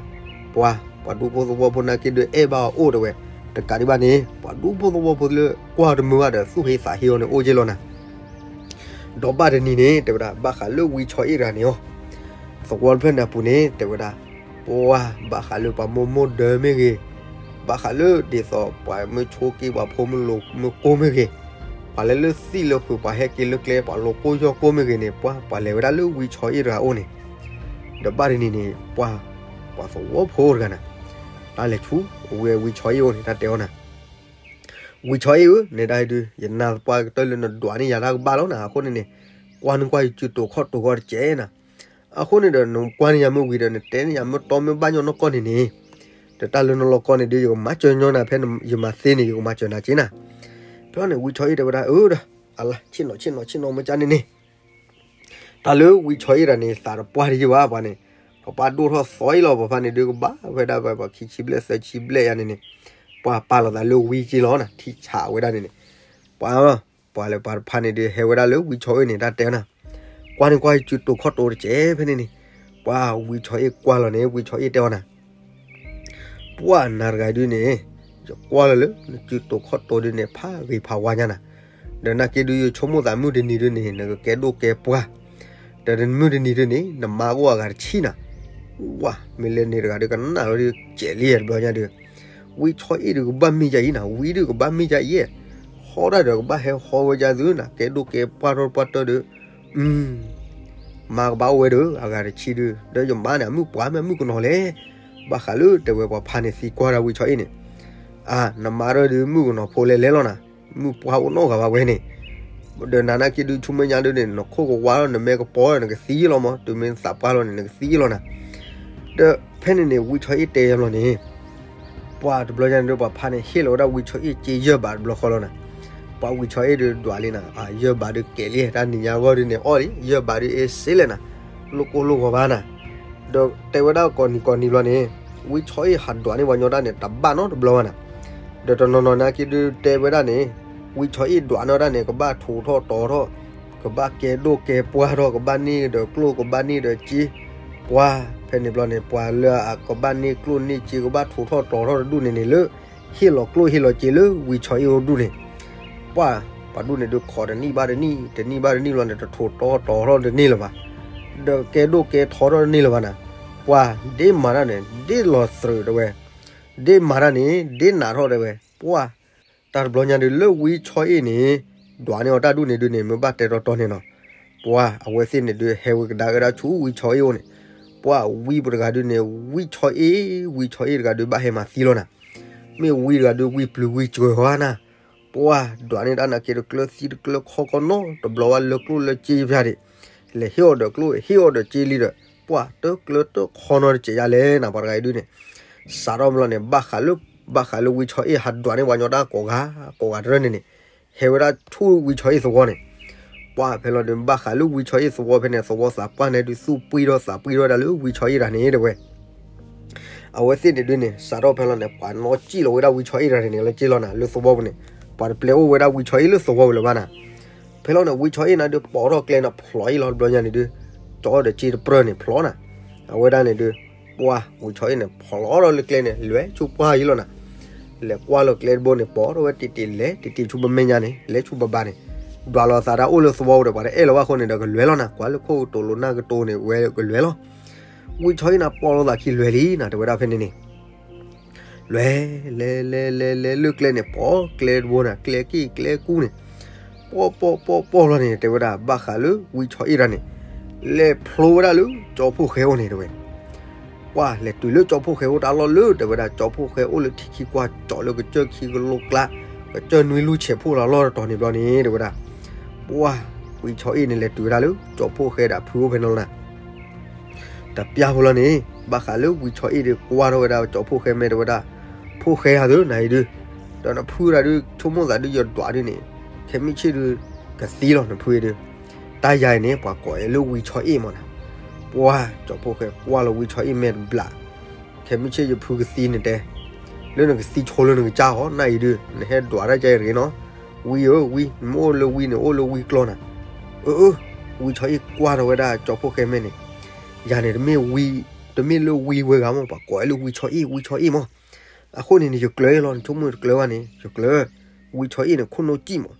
ပှၢ်ပှၤဒူဖိသဝီဖိနာ်က့ဒု အဲၣ်ဘၣ်အီၤအိၣ်တဲဝဲ, တကးဒံးဘၣ်န့ၣ် ပှၤဒူဖိသဝီဖိလၢကွၢ်တမုာ်ဘၣ်ဒီး သူၣ်ဟ့သးဟ့အီၤန့ၣ်အိၣ်က့လီၤနၤ. ဒီးဘၣ်တနံၤန့ၣ် တဲဝဲဒၣ် ဘၣ်ဃးလၢဝံဆီအ့ၣ်တဂၤန့ၣ်အီၤ, သဝီတဖျၢၣ်န့ၣ်အပူၤန့ၣ် တဲဝဲဒၣ်, ပှၢ်ဘၣ်ဃးလၢပှၤမိၢ်မိၢ်ဒၢမ့ၢ်ဂ့ၤ, ဘၣ်ဃးလၢဒ်သိးပှၤမ့ၢ်ဆိးက့ပှၤဖိမ့ၢ်လိာ်မ့ၢ်ကိၢ်မ့ၢ်ဂ့ၤ, ပှၤလၢလၢသံၣ်လၢဃုာ် ပှၤဟဲက့ၤလၢကျဲ ပှၤလိာ်ကိၢ်ယီၢ်ကိၢ်မ့ၢ်ဂ့ၤန့ၣ် ပှၢ်ပှၤလဲၤဝဲဒၣ်လၢဝံဆီအ့ၣ်တဂၤအိၣ်န့ၣ်, ဒီးဘၣ်တနံၤန့ၣ် ပှၢ်ပှၤသဝီဖိတဂၤနၤ, တၢ်လဲၤဆူဝံဆီအ့ၣ်အိၣ်န့ၣ် တၢ်တဲအီၤနၤ, ဝံဆီအ့ၣ်ဧၢ နဲဒၣ်အံၤဒု ယနာ်သပှၢ်ကတၢၢ်လၢနဒွးန့ၢ်ယၤတၢ်ကဘၣ်လီၤနၤ, အဃိန့ၣ်န့ၣ် ကွၢ်န့ၢ်ကွၢ်ယစုတူာ်ခီၣ်တူာ်ဂီၢ်တကဲးနၤ, အဃိန့ၣ်ဒီး နကွၢ်န့ၢ်ယၤမ့ၢ်ဝံၤဒီး နတဲန့ၢ်ယၤမ့ၢ်တီမ့ၢ်ဘၣ်ညီနီၢ်ကီၢ်န့ၣ်န့ၣ်, ဒီးတၢ်လၢနလီၢ်ကီၢ်န့ၣ်ဒု ယကမၤစၢၤညီနၤ ဖဲယမၤသ့န့ၣ် ယကမၤစၢၤနၤက့နၤ. ဖဲန့ၣ် ဝံဆီအ့ၣ်တဲဝဲဒၣ် အၢဒီး အလါ ဆ့ၣ်နီၤဆ့ၣ်နီၤဆ့ၣ်နီၤမ့ၢ်ကန့ၣ်န့ၣ် တၢ်လၢဝံဆီအ့ၣ်တဂၤန့ၣ် သးတပှၢ်တယံာ်ဘၣ်ပှၤန့ၣ်, ပှၤပာ်ဒိၣ်ထီၣ်သီအံၤလီၤ ပှၤဖါန့ၣ်ဒုးကဘၣ်ဝဲဒၣ်ပှၤခံဆံဘျဲၣ်သၢဆံဘျဲၣ်ယၤန့ၣ်န့ၣ်, ပှၤပာ်လီၤသးလၢဝံက့လီၤနၤ ထံဆးဝဲဒၣ်န့ၣ်န့ၣ်, ပှၤ ပှၤလၢပှၤတဖါန့ၣ်ဒုးဟဲဝဲဒၣ်လၢဝံဆီအ့ၣ်န့ၣ် တၢ်တဲအီၤနၤ, ကွၢ်န့ၢ်ကွၢ်ယစုတူာ်ခီၣ်တူာ်တကဲးဖဲန့ၣ်န့ၣ်, ပှၤဝံဆီအ့ၣ်ကွၢ်လီၤန့ၣ် ဝံဆီအ့ၣ်တဲအီၤနၤ ပှၢ်နၤတဂၤဒုန့ၣ်, ယကွၢ်လီၤလၢနစုတူာ်ခီၣ်တူာ်ဒုန့ၣ် ဖးဂ့ၤဖးဝါညါနၤ, ဒီးနာ်က့ဒုးယဆိကမိၣ်သးမုၢ်တနံၤဒုန့ၣ် နကကဲဒိၣ်ကဲပှၢ်, ဒီးမုၢ်တနံၤဒုန့ၣ် နမါကအိၣ်အဂၤတဆံနၤ, ဝါ မ့ၢ်လၢန့ၣ်တဂၤဒုးကနၣ်လီၤဒုးကဲးလံတဘျီညါဒုး, ဝံဆီအ့ၣ်ဒုးကဘၣ်မ့ၢ်ယၤအံၤနၤ ဝံဒုးကဘၣ်မ့ၢ်ယၤအံၤ, ဟီဒၣ်ဒီးကဘၣ်ဟဲဟီဝဲယၤသုနၤ ကဲဒိၣ်ကဲပှၢ်ထီၣ်ပှၢ်တၢၢ်ဒုး မါကဘၣ်အိၣ်ဝဲဒီး အဂၤတဆံဒုး ဒီးယမါန့ၣ် အမုၣ်ပှၢ်မ့ၢ်အမုၣ်ကနီၤလဲၣ်, ဘၣ်ဃးလၢတဲဝဲပှၤဖါန့ၣ်သံကွၢ်တၢ်ဝံဆီအ့ၣ်န့ၣ်, အါ နမါထီၣ်ဒုးမုၣ်ကနီၤဖိလဲၤလဲၤလီၤနၤ, မုၣ်ပှၢ်အိၣ်နီတဂၤဘၣ်ဝဲန့ၣ်, ဒီးနၤနာ်က့ဒုးဆူမဲာ်ညါဒုးန့ၣ် နခိၣ်ကဝါဒီးနမဲာ်ကပီၤဒီးနကသံလီၤမး, တုၤမ့ၢ်နသးပှၢ်လီၤန့ၣ် နကသံလီၤနၤ, ဒီးဖဲန့ၣ်န့ၣ် ဝံဆီအ့ၣ်တဲယါဘျီန့ၣ် ပှၢ်တဘျီညါန့ၣ်ဒုး ပှၤဖါန့ၣ်ဟ့ၣ်လီၤဝဲဒၣ်ဝံဆီအ့ၣ်စ့ယဲၢ်ဘးတဘျီဃီလီၤနၤ, ပှၢ်ဝံဆီအ့ၣ်ဒုးဒွးလံနၤ, အါ ယဲၢ်ဘးဒုးကဲးလံ တၢ်နံၤညါအဂီၢ်ဒုးန့ၣ် အီၣ်လံ ယဲၢ်ဘးဒုးအ့စ့လဲၣ်နၤ, လိၣ်ကိၢ်လိၣ်ဂီၤဘၣ်နၤ, ဒီးတဲဝဲဒၣ်ကိးနံၤကိးနံၤဘျီန့ၣ် ဝံဆီအ့ၣ်ဟးဒွးန့ၢ်ပှၤညီတၢ်န့ၣ် တဘၣ်နီတဘျီဘၣ်နၤ, ဒီးတနီၤနီၤနာ်က့ဒုးတဲဝဲဒၣ်န့ၣ် ဝံဆီအ့ၣ်ဒွးန့ၢ်တၢ်န့ၣ် ကဘၣ်ထိးထီၣ်တီၤထီၣ်, ကဘၣ်ကဲဒိၣ်ကဲပှၢ်ထီၣ် ကဘၣ်န့ၢ်ဒီးကျိၣ်ကဘၣ်န့ၢ်ဒီးစ့, ပှၢ်ဖဲန့ၣ်ဘျီန့ၣ် ပှၤလၢအကဘၣ်န့ၢ်ကျိၣ်န့ၢ်စ့ ကဘၣ်ထိးထီၣ်တီၤထီၣ်တဒူၣ်န့ၣ်န့ၣ်လၢ ဟ့ၣ်လီၤကျိၣ်ဟ့ၣ်လီၤစ့လၢဝံဆီအ့ၣ်အိၣ်ဒူၣ်န့ၣ်, ပှၢ်ပှၤဒူၣ်န့ၣ်ဒုးခိးတနံၣ်ဘၣ်တနံၣ် တနံၣ်ဘၣ်တနံၣ်ဘျီန့ၣ် တထိးတီၤတီၤထီၣ်တန့ၢ်လၢၤဘၣ်, ဒီးကဲဒိၣ်ကဲထီထီၣ်တန့ၢ်လၢၤဘၣ်နၤ, ပှၢ်ဒ့မၤတၢ်န့ၣ် ဒ့လီၤသရၢးတဲဝဲ, ဒ့မၤတၢ်န့ၣ် ဒ့နးထီၣ်တဲဝဲ, ပှၢ်တၢ်တဘျီညါဒုးလၢဝံဆီအ့ၣ်န့ၣ် ဒွးန့ၢ်အီၤတၢ်ဒူၣ်န့ၣ်ဒုးန့ၣ် မ့ၢ်ဘၣ်တဲတီတီန့ၣ်နီၤ, ပှၤအဝဲသ့ၣ်န့ၣ်ဒုး ဟဲဝဲကဒါကဒါဆူဝံဆီအ့ၣ်အိၣ်န့ၣ်, ပှၤဝံပတဂၤဒုးန့ၣ် ဝံဆီအ့ၣ်, ဝံဆီအ့ၣ်တဂၤဒုး ဘၣ်ဟဲမၤသံလီၤနၤ. မ့ၢ်ဝံတဂၤဒုးဝံပျုၤဝံစှၢၤဃီဧါနၤ. ပှၤဒွးန့ၢ်တၢ်နာ်က့ၤတကျၢၤသံတကျၢၤခီကီနီတဘျီဝဲ လၢကျိၣ်လၢစ့ဖၣ်ဒံး, လဲၤဟ့ၣ်အီၤဒီးကျိၣ် ဟ့ၣ်အီၤဒီးစ့လံဒီး ပှၤတကျၢၤတခီနီတစဲးယါလဲၣ်နၤ ပှၤတဂၤအံၤဒုးန့ၣ်. စးထီၣ်မလီၤန့ၣ် ဘၣ်ဃးလၢ, ဘၣ်ဃးလၢဝံဆီအ့ၣ်ဟးဒွးန့ၢ်ပှၤညီတၢ်ကိးဂၤ, ကိးဂၤတရၢၢ်န့ၣ်န့ၣ်, ဟဲဝဲဒၣ်ဆူဝံဆီအ့ၣ်သဝီန့ၣ်. ပှၤဖဲလီၤန့ၣ် ဘၣ်ဃးလၢဝံဆီအ့ၣ်သဝီဖဲန့ၣ် သဝီသးပှၢ်န့ၣ်ဒုး သူၣ်ပှံထီၣ်သးပှံထီၣ်ဝဲဒၣ်လၢဝံဆီအ့ၣ်တဂၤန့ၣ် တဲဝဲ အဝဲသ့ၣ်န့ၣ်ဒုးန့ၣ် စးထီၣ်ဖဲလီၤန့ၣ် ပှၤနီၣ်စံၣ်လီၤဝဲဒၣ်ဝံဆီအ့ၣ်တဂၤန့ၣ်န့ၣ် လၢက့လီၤနၤ လၢသဝီပူၤန့ၣ်, ပှၤတပျဲအိၣ်ဝဲဒၣ်ဝံဆီအ့ၣ်လၢသဝီပူၤလၢၤဘၣ်နၤ. ဖဲလီၤန့ၣ် ဝံဆီအ့ၣ်န့ၣ်ဒုး ပိာ်ထီၣ်ကျဲန့ၣ်ဖျိးအံၤလီၤ တဘျီညါန့ၣ်ဒုး, ကၠီဒီးစ့တပြၢၢ်န့ၣ်ဖျိးနၤ. အဝဲဒၣ်န့ၣ်ဒုး, ပှၤဝံဆီအ့ၣ်န့ၣ် ဖျိးထီၣ်လၢကျဲန့ၣ် လဲၤဆူပှၢ်အံၤလီၤနၤ. လဲၤကွၢ်လီၤကျဲတဘိန့ၣ် ပိာ်ထီၣ်ဝဲတံၢ်တံၢ် လဲၤတံၢ်တံၢ်ဆူပမဲာ်ညါန့ၣ် လဲၤဆူပဘၣ်န့ၣ်, ဒွးလီၤသးတၢ်အိၣ်လၢသဝီပူၤဒီး ပှၤတအဲၣ်လီၤဘၣ်အဃိန့ၣ်ဒီး ကလဲၤလီၤနၤ, ကွၢ်လၢခိၣ်ကတိၤလိာ်နၢ်ကတိၤန့ၣ် ဝဲကလဲၤလီၤ. ဝံဆီအ့ၣ်န့ၣ် ပိာ်လီၤသးခံလဲၤလံနၤ တဲဝဲဒၣ်ဖဲန့ၣ်န့ၣ် လဲၤ လဲၤ လဲၤ လဲၤ လဲၤ လၢကျဲန့ၣ် ပိာ်ကျဲတဘိနၤ ကျဲက့ၣ်ကျဲကူန့ၣ်, ပိာ်ပိာ်ပိာ်ပိာ်လီၤန့ၣ် တဲဝဲဒၣ် ဘၣ်ဃးလၢဝံဆီအ့ၣ်တဂၤန့ၣ် လဲၤဖျိဝဲဒၣ်လၢကၠီဖှိၣ်ဃဲအိၣ်န့ၣ် တဲဝဲ. ပှၤလဲၤတုၤလၢကၠီဖှိၣ်ဃဲအိၣ်တၢ်လီၢ်လၢ တဲဝဲဒၣ် ကၠီဖှိၣ်ဃဲအိၣ်လၢထံခံကွၢ်ကၠီလၢကစၢၢ်ခံကလိကျါ, ကစၢၢ်နွံလူၢ်ဆဲးဖှိၣ်လီၤလီၢ်တတီၤန့ၣ်ဘျီန့ၣ် တဲဝဲဒၣ် ပှၤ ဝံဆီအ့ၣ်န့ၣ်လဲၤတုၤဝဲဒၣ်လၢ ကၠီဖှိၣ်ဃဲဒီးဖုအိၣ်ဖဲန့ၣ်လီၤနၤ. တပျၢ်ဖိလီၤန့ၣ် ဘၣ်ဃးလၢဝံဆီအ့ၣ်ဒီး ကွၢ်ထီၣ်ဝဲဒၣ်ကၠီဖှိၣ်ဃဲမဲာ် တဲဝဲဒၣ် ဖှိၣ်ဃဲဧါသၢနၤအံၤဒုး, ဒီးနဖုဒၣ်ဒုး ဆိကမိၣ်သးဒုး ယဒွးဒုးန့ၣ် ခဲမုၢ်ဆ့ၣ်ဒုး ကသံလီၤနဖုအံၤဒုး, တၢ်ယၤအံၤန့ၣ် ပှၤကိးအီၤလၢဝံဆီအ့ၣ်မးနၤ. ပှၤ ကၠီဖှိၣ်ဃဲကွၢ်လီၤဝံဆီအ့ၣ်မဲာ်တဘျီ, ခဲမုၢ်ဆ့ၣ်ယဖုကသံနတဲ, လၢနကသံဆိလၢနကစၢ်အီၤ နၤအံၤဒုး နဟဲဒွးတၢ်ကဲအံၤတဂ့ၤနီၤ, ဝံဧၢ ဝံ နမ့ၢ်အိၣ်လၢဝံန့ၣ် အိၣ်လၢဝံကျီနၤ, အၢ အၢ ဝံဆီအ့ၣ်ကွၢ်ထီၣ်ဝဲဒၣ်ကၠီဖှိၣ်ဃဲမဲာ်န့ၣ်, ယၤန့ၣ် တမ့ၢ်ဝံ, တမ့ၢ်လၢဝံဝဲဂၤမး ပှၤကိးအီၤလၢဝံဆီအ့ၣ် ဝံဆီအ့ၣ်မး, အဃိန့ၣ်န့ၣ် ယကျၢၤလီၤ နဆိကမိၣ်တကျၢၤဘၣ်န့ၣ် ယကျၢၤ, ဝံဆီအ့ၣ်န့ၣ် ခိၣ်နူာ်စံၣ်မး,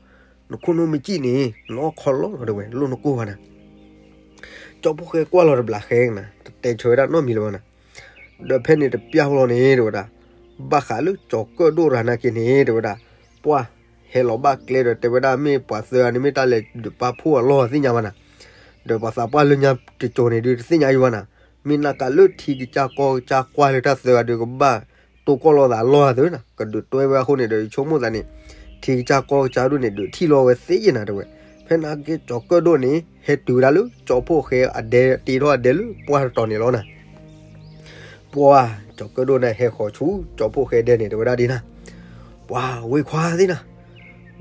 နခိၣ်နူာ်မ့ၢ်စံၣ်န့ၣ် နအီၣ်ခီလီၤလီၤ တဲဝဲ လိၣ်နကိၢ်ဘၣ်နၤ. ကၠီဖှိၣ်ဃဲကွၢ်လီၤတဘျီဃဲနၤ တတဲဆၢဝဲဒၣ်နီတမံၤလၢၤဘၣ်နၤ, ဒီးဖဲန့ၣ်တပျၢ်ဖိလီၤန့ၣ် တဲဝဲဒၣ်, ဘၣ်ဃးလၢကၠီၤကၢၣ်ဒိၣ်တဂၤနာ်က့န့ၣ် တဲဝဲဒၣ်, ပှၤ ဟဲလီၤဘၣ်ကျဲဒီး တဲဝဲဒၣ်မ့ၢ်ပှၤသၢဂၤန့ၣ် မ့ၢ်တၢ်လဲၤဒုးပာ်ဖှိၣ်အလီၢ်သ့ၣ်ညါဘၣ်နၤ, ဒီးပှၤသးပှၢ်လၢညါတကၠိၤန့ၣ်ဒုး တသ့ၣ်ညါအံၤဘၣ်နၤ, မ့ၢ်နာ်က့လၢထံကစၢ်ကီၢ်ကစၢ်ကွၢ်လၢတၢ်သၢဂၤဒုးကဘၣ်တိၢ်ကီၢ်လီၤသးအလီၢ်သၢနၤ, ကဒုးတွဲဝဲအဃိန့ၣ်ဒီး ယဆိကမိၣ်သးန့ၣ် ထံကစၢ်ကီၢ်ကစၢ်ဒိၣ်န့ၣ် ဒုးထံၣ်လီၤဝဲသ့ယဲနၤ တဲဝဲ, ဖဲနာ်က့ကၠီၤကၢၣ်ဒိၣ်န့ၣ် ဟဲတုၤဝဲဒၣ်လၢကၠီဖှိၣ်ဃဲအဒဲ တ့ထီၣ်အဒဲလၢပှၢ်တတီၤန့ၣ်လီၤနၤ. ပှၤ ကၠီၤကၢၣ်ဒိၣ်န့ၣ် ဟဲဃီၤဆူကၠီဖှိၣ်ဃဲဒဲန့ၣ် တဲဝဲဒၣ်ဒ်နၤ, ပှၤဝ့ၢ်ခွါသ့ၣ်နၤ,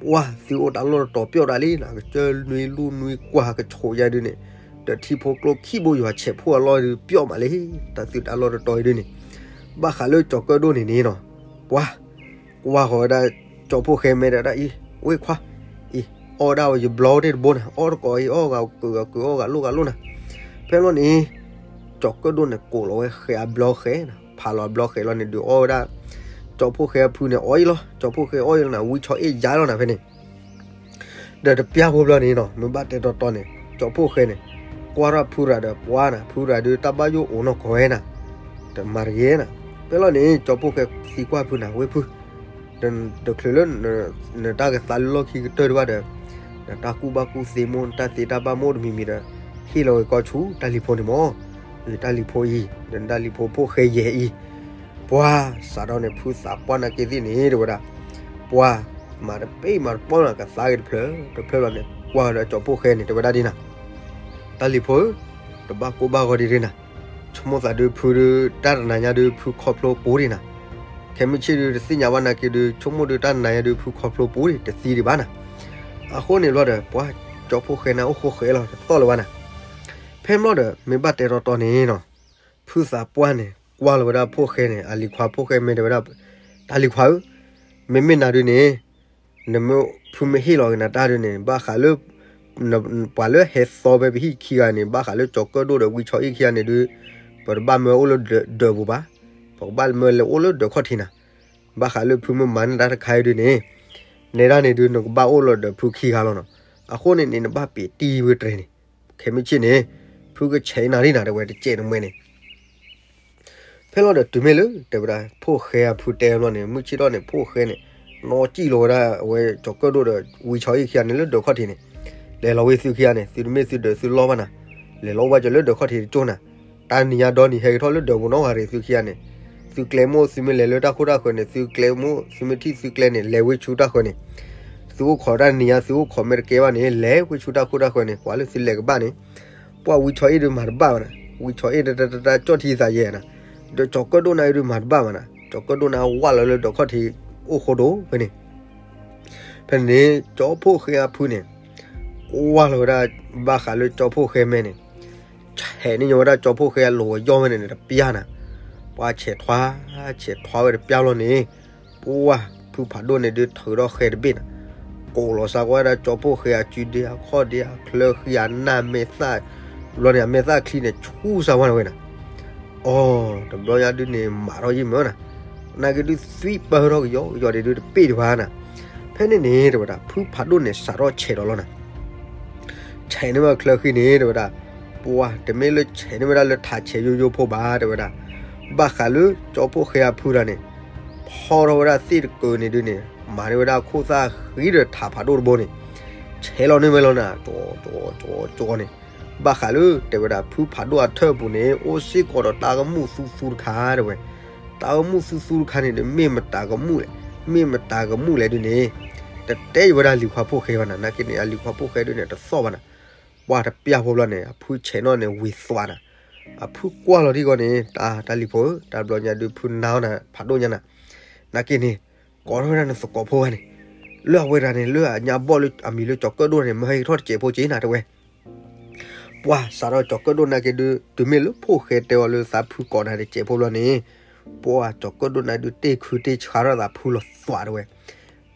ပှၤသုအိၣ်တၢ်လီၢ်တတီၤပျီၣ်ဒၣ်လံနၤ, ကစၢၢ်နွံလူၢ်နွံကွၢ်ကဆိးယါဒုးန့ၣ်, ဒီးထံဖိကျိခံဘိယွၤဆဲးဖှိၣ်အလီၢ်ဒုးပျီၣ်မးလံ, တၢ်သုတၢ်လီၢ်တတီၤအံၤဒုးန့ၣ်, ဘၣ်ဃးလၢကၠီၤကၢၣ်ဒိၣ်န့ၣ်န့ၣ်နီၤ, ပှၤ ကွၢ်ဃီၤဝဲဒၣ် ကၠီဖှိၣ်ဃဲမဲာ်ဒီးဒၣ်အံၤ, ဝ့ၢ်ခွါ, အံၤ, အီၣ်ဒၣ်ဝဲယဘျီတ့ၢ်တဘိနၤ, အီၣ်တကိးအံၤ အီၣ်ဂၤကုာ်ဂၤကုာ် အီၣ်ဂၤလိၣ်ဂၤလိၣ်နၤ. ဖဲလီၤန့ၣ် ကၠီၤကၢၣ်ဒိၣ်န့ၣ် ကိးလီၤဝဲဃဲအဘျီဃဲနၤ, ဖးလီၤအဘျီဃဲလီၤန့ၣ် ဒုးအီၣ်ဝဲဒၣ် ကၠီဖှိၣ်ဃဲအဖုန့ၣ် အီၣ်အံၤလီၤ, ကၠီဖှိၣ်ဃဲအီၣ်အံၤလီၤနၤ, ဝံဆီအ့ၣ်ယါလီၤနၤဖဲန့ၣ် ဒီးတပျၢ်ဖိဘျီန့ၣ်နီၤ, မ့ၢ်ဘၣ်တဲတီတီန့ၣ် ကၠီဖှိၣ်ဃဲန့ၣ် ကွၢ်ထီၣ်ဖုရၤဒီးပှၤနၤ, ဖုရၤဒုးတၢ်ဘၣ်ယိၣ်အိၣ်နီၢ်ကီၢ်ဝဲနၤ, တမၤတဂ့ၤနၤ. ဖဲလီၤန့ၣ် ကၠီဖှိၣ်ဃဲသံကွၢ်ဖုနၤ, ဝ့ၢ်ဖု, တချုးလၢ နတၢ်ကသါလၢလီၢ်ခံကတၢၢ်တဘၣ်ဒီး နတၢ်ကူၣ်ဘၣ်ကူၣ်သ့မိၢ် နတၢ်သ့တၢ်ဘၣ်မိၢ်တမံၤမံၤဒီး ဟ့ၣ်လီၤဝဲကီၢ်ဆူတၢ်လံၤဖိန့ၣ်မး, တၢ်လံၤဖိအံၤ ဒီးနတၢ်လံၤဖိဖှိၣ်ဃဲယဲၢ်အံၤ ပှၤစးထီၣ်န့ၣ် ဖုသးပှၢ်နာ်က့သ့ၣ်န့ၣ် တဲဝဲဒၣ်, ပှၤမၤတပ့ၢ်မၤတပီၢ်နၤ ကသါက့ၤတဖျၢၣ်တဖျၢၣ်လီၤန့ၣ် ကွၢ်ဒီးကၠီဖှိၣ်ဃဲန့ၣ် တဲဝဲဒၣ်ဒ်နၤ, တၢ်လံၤဖိဧၢ, တဘၣ်ကိၢ်ဘၣ်ဂီၤဒံးဒ်နၤ, ဆိကမိၣ်သးဒုးဖုဒုး တၢ်တနၤညါဒုးဖုခီဖျိပူၤဒံးနၤ, ခဲမုၢ်ဆ့ၣ်ဒုးတသ့ၣ်ညါဘၣ်နာ်က့ဒုး ဆိကမိၣ်ဒုးတၢ်တနၤညါဒုးဖုခီဖျိပူၤဒံး တသံဒံးဘၣ်နၤ. အဃိန့ၣ်ဘျီဒီး ပှၤကၠီဖှိၣ်ဃဲန့ၣ်အိၣ်ဃိဃဲလီၤ တသီၣ်လၢၤဘၣ်နၤ. ဖဲဘျီဒီး မ့ၢ်ဘၣ်တဲတီတီန့ၣ်နီၤ, ဖုသးပှၢ်န့ၣ် ကွၢ်လီၤဝဲဒၣ်ဖှိၣ်ဃဲန့ၣ် အလံၤခွါဖှိၣ်ဃဲမ့ၢ်တဲဝဲဒၣ်, တၢ်လံၤခွါဧၢ, မ့မ့ၢ်နၤဒုးန့ၣ် နမ့ၢ်ဖုမ့ၢ်ဟ့ၣ်လီၤက့ၤနၤတၢ်ဒုးန့ၣ် ဘၣ်ဃးလၢ ပှၤလၢဟဲသီဖဲပဟံၣ်ခံဂၤန့ၣ် ဘၣ်ဃးလၢကၠီၤကၢၣ်ဒိၣ်ဒီးဝံဆီအ့ၣ်ခံဂၤန့ၣ်ဒုး ပတဘၣ်မၢအိၣ်လၢဒၢးပူၤဘၣ်, ပကဘၣ်မၢလဲၤအိၣ်လၢဒၢးခီၣ်ထံးနၤ. ဘၣ်ဃးလၢဖုမ့ၢ်မၤန့ၢ်တၢ်တခါအံၤဒုးန့ၣ် နဲဒၣ်န့ၣ်ဒုး နကဘၣ်အိၣ်လီၤဒီးဖုခံဂၤလီၤနီၤ. အဃိန့ၣ်န့ၣ် နဘၣ်ပ့ၤတံၢ်ဝဲတြဲၤန့ၣ်, ခဲမုၢ်ဆ့ၣ်န့ၣ် ဖုကဆဲးနၤဒ်နၤတဲဝဲတစဲးတမှဲန့ၣ် ဖဲလီၤဒီးတုၤမ့ၢ်လၢ တဲဝဲဒၣ် ဖှိၣ်ဃဲအဖုတဲဘျီန့ၣ် မုၢ်ဆ့ၣ်ထီၣ်န့ၣ် ဖှိၣ်ဃဲန့ၣ် နီၣ်စံၣ်လီၤဝဲဒၣ်အဝဲကၠီၤကၢၣ်ဒိၣ်ဒီးဝံဆီအ့ၣ်ခံဂၤန့ၣ်လၢဒၢးခီၣ်ထံးန့ၣ်, လဲၤလီၤဝဲသုခံဂၤန့ၣ် သုတမ့ၢ်သုဒၢးသုလီၢ်ဘၣ်နၤ, လဲၤလီၤဝဲကၠီၤလၢဒၢးခီၣ်ထံးတကၠိၢ်နၤ, တၢ်နံၤညါဒီနံၤဟဲက့ၤထီၣ်လၢဒၢးပူၤနီၢ်ဂၤရ့ၣ်သုခံဂၤန့ၣ်, သုကျဲမိၢ်သုမ့ၢ်လဲၤလၢတၢ်ခိၣ်တၢ်ဃၢၤန့ၣ် သုကျဲမိၢ်သုမ့ၢ်ထံၣ်သုကျဲန့ၣ် လဲၤဝဲဆူတၢ်ဃၢၤန့ၣ်, သုအိၣ်ခိးတၢ်နံၤညါ သုအိၣ်ခိးမ့ၢ်တကဲဘၣ်န့ၣ် လဲၤဝဲဆူတၢ်ခိၣ်တၢ်ဃၢၤန့ၣ် ကွၢ်လၢသုလဲၤကဘၣ်န့ၣ်, ပှၢ်ဝံဆီအ့ၣ်ဒုးမၤတဘၣ်ဘၣ်နၤ, ဝံဆီအ့ၣ်တတတတၢ်ကၠီၣ်ထံသးယဲနၤ, ဒီးကၠီၤကၢၣ်ဒိၣ်နၤအံၤဒုးမၤတဘၣ်ဘၣ်နၤ, ကၠီၤကၢၣ်ဒိၣ်နၤဝၢ်လီၤလၢဒၢးခီၣ်ထံးအိၣ်ဃိဒိၣ်ဖဲန့ၣ် ဖဲန့ၣ် ကၠီဖှိၣ်ဃဲအဖုန့ၣ် ကွၢ်လီၤဝဲဒၣ် ဘၣ်ဃးလၢကၠီဖှိၣ်ဃဲမဲန့ၣ်, ဆဲးန့ၢ်ညီဝဲဒၣ်ကၠီဖှိၣ်ဃဲအလိၤအယီၢ်ဝဲန့ၣ်န့ၣ် တပျၢ်နၤ, ပှၢ်ဆဲးထွါ, ဆဲးထွါဝဲတပျၢ်လီၤန့ၣ်, ပှၢ်ဖုဖးဒိၣ်န့ၣ်ဒုးထုးထီၣ်ဃဲတဘ့ၣ်နၤ, ကိးလီၤစါကွၢ်ဝဲဒၣ်ကၠီဖှိၣ်ဃဲအစုဒ့အခီၣ်ဒ့အချၢဃံအနၢ်မဲာ်သၣ်, ဘျီန့ၣ် အမဲာ်သၣ်ချံန့ၣ် ဆူစါဝဲန့ၣ်ဝဲနၤ အီၤ တဘျီညါဒုးန့ၣ် မၤထီၣ်ယံာ်မၢနၤ, နာ်က့ဒုးသွံပၢထီၣ်ကယီကယီဒ့ဒုးတပ့ၢ်ဒံးဘၣ်နၤ, ဖဲန့ၣ်န့ၣ် တဲဝဲဒၣ် ဖုဖးဒိၣ်န့ၣ် စးထီၣ်ဆဲးဒီးလီၤနၤ, ဆဲးန့ၢ်ဝဲချၢဃံန့ၣ် တဲဝဲဒၣ်, ပှၢ်တမ့ၢ်လၢဆဲးန့ၢ်ဝဲဒၣ်လၢထးဆဲးယိယိဖိဘၣ် တဲဝဲဒၣ်, ဘၣ်ဃးလၢကၠီဖှိၣ်ဃဲအဖုတၢ်န့ၣ်, ဖီထီၣ်ဝဲဒၣ်သ့ၣ်တကုာ်န့ၣ်ဒုးန့ၣ် မၤန့ၢ်ဝဲဒၣ်ခိၣ်သၣ်ဃံဒီးထးဖးဒိၣ်တဘိန့ၣ်, ဆဲးလီၤန့ၢ်ဝဲလီၤနၤ, ကၠီကၠီကၠီန့ၣ် ဘၣ်ဃးလၢတဲဝဲဒၣ် ဖုဖးဒိၣ်အထၢၣ်ပူၤန့ၣ် အိၣ်စ့ၢ်ကီးဒီးတၢ်ကမူၣ်သူသူတခါတဲဝဲ, တၢ်ကမူၣ်သူသူတခါန့ၣ်ဒီး မ့ၢ်မတၤကမူၣ်လဲၣ်, မ့ၢ်မတၤကမူၣ်လဲၣ်ဒုးန့ၣ်, တတဲယဝဲဒၣ်လံၤခွါဖှိၣ်ဃဲဘၣ်နၤ, နာ်က့န့ၣ် အလံၤခွါဖှိၣ်ဃဲဒုးန့ၣ် တသီၣ်ဘၣ်နၤ, ပှၢ်တပျၢ်ဖိဘျီန့ၣ် အဖုဆဲးနီၣ်န့ၣ် ဝံၤသွးနၤ, အဖုကွၢ်လီၤထံဂီၢ်န့ၣ် တၢ်တၢ်လံၤဖိဧၢ, တၢ်ဘျီညါဒုးဖုနါအီၣ်နၤ ဖးဒိၣ်ညါနၤ, နာ်က့န့ၣ် ကိးထီၣ်ဝဲဒၣ်နသကိးဖိဂၤန့ၣ်, လၢအဝဲဒၣ်န့ၣ် လၢအညါဘီၣ်လၢအမံၤလၢကၠီၤကၢၣ်ဒိၣ်န့ၣ် မၢဟဲက့ၤထီၣ်တစဲးဖိက့နၤတဲဝဲ ပှၢ်စးထီၣ်ကၠီၤကၢၣ်ဒိၣ်နာ်က့ဒုး တုၤမ့ၢ်လၢဖှိၣ်ဃဲတဲအီၤလၢသးဖုကိးနၤတစဲးဖိဘျီန့ၣ်, ပှၢ်ကၠီၤကၢၣ်ဒိၣ်နာ်ဒုးတ့ၢ်ခုတ့ၢ်ဆါထီၣ်သးဖုလီၤသွးတဲဝဲ,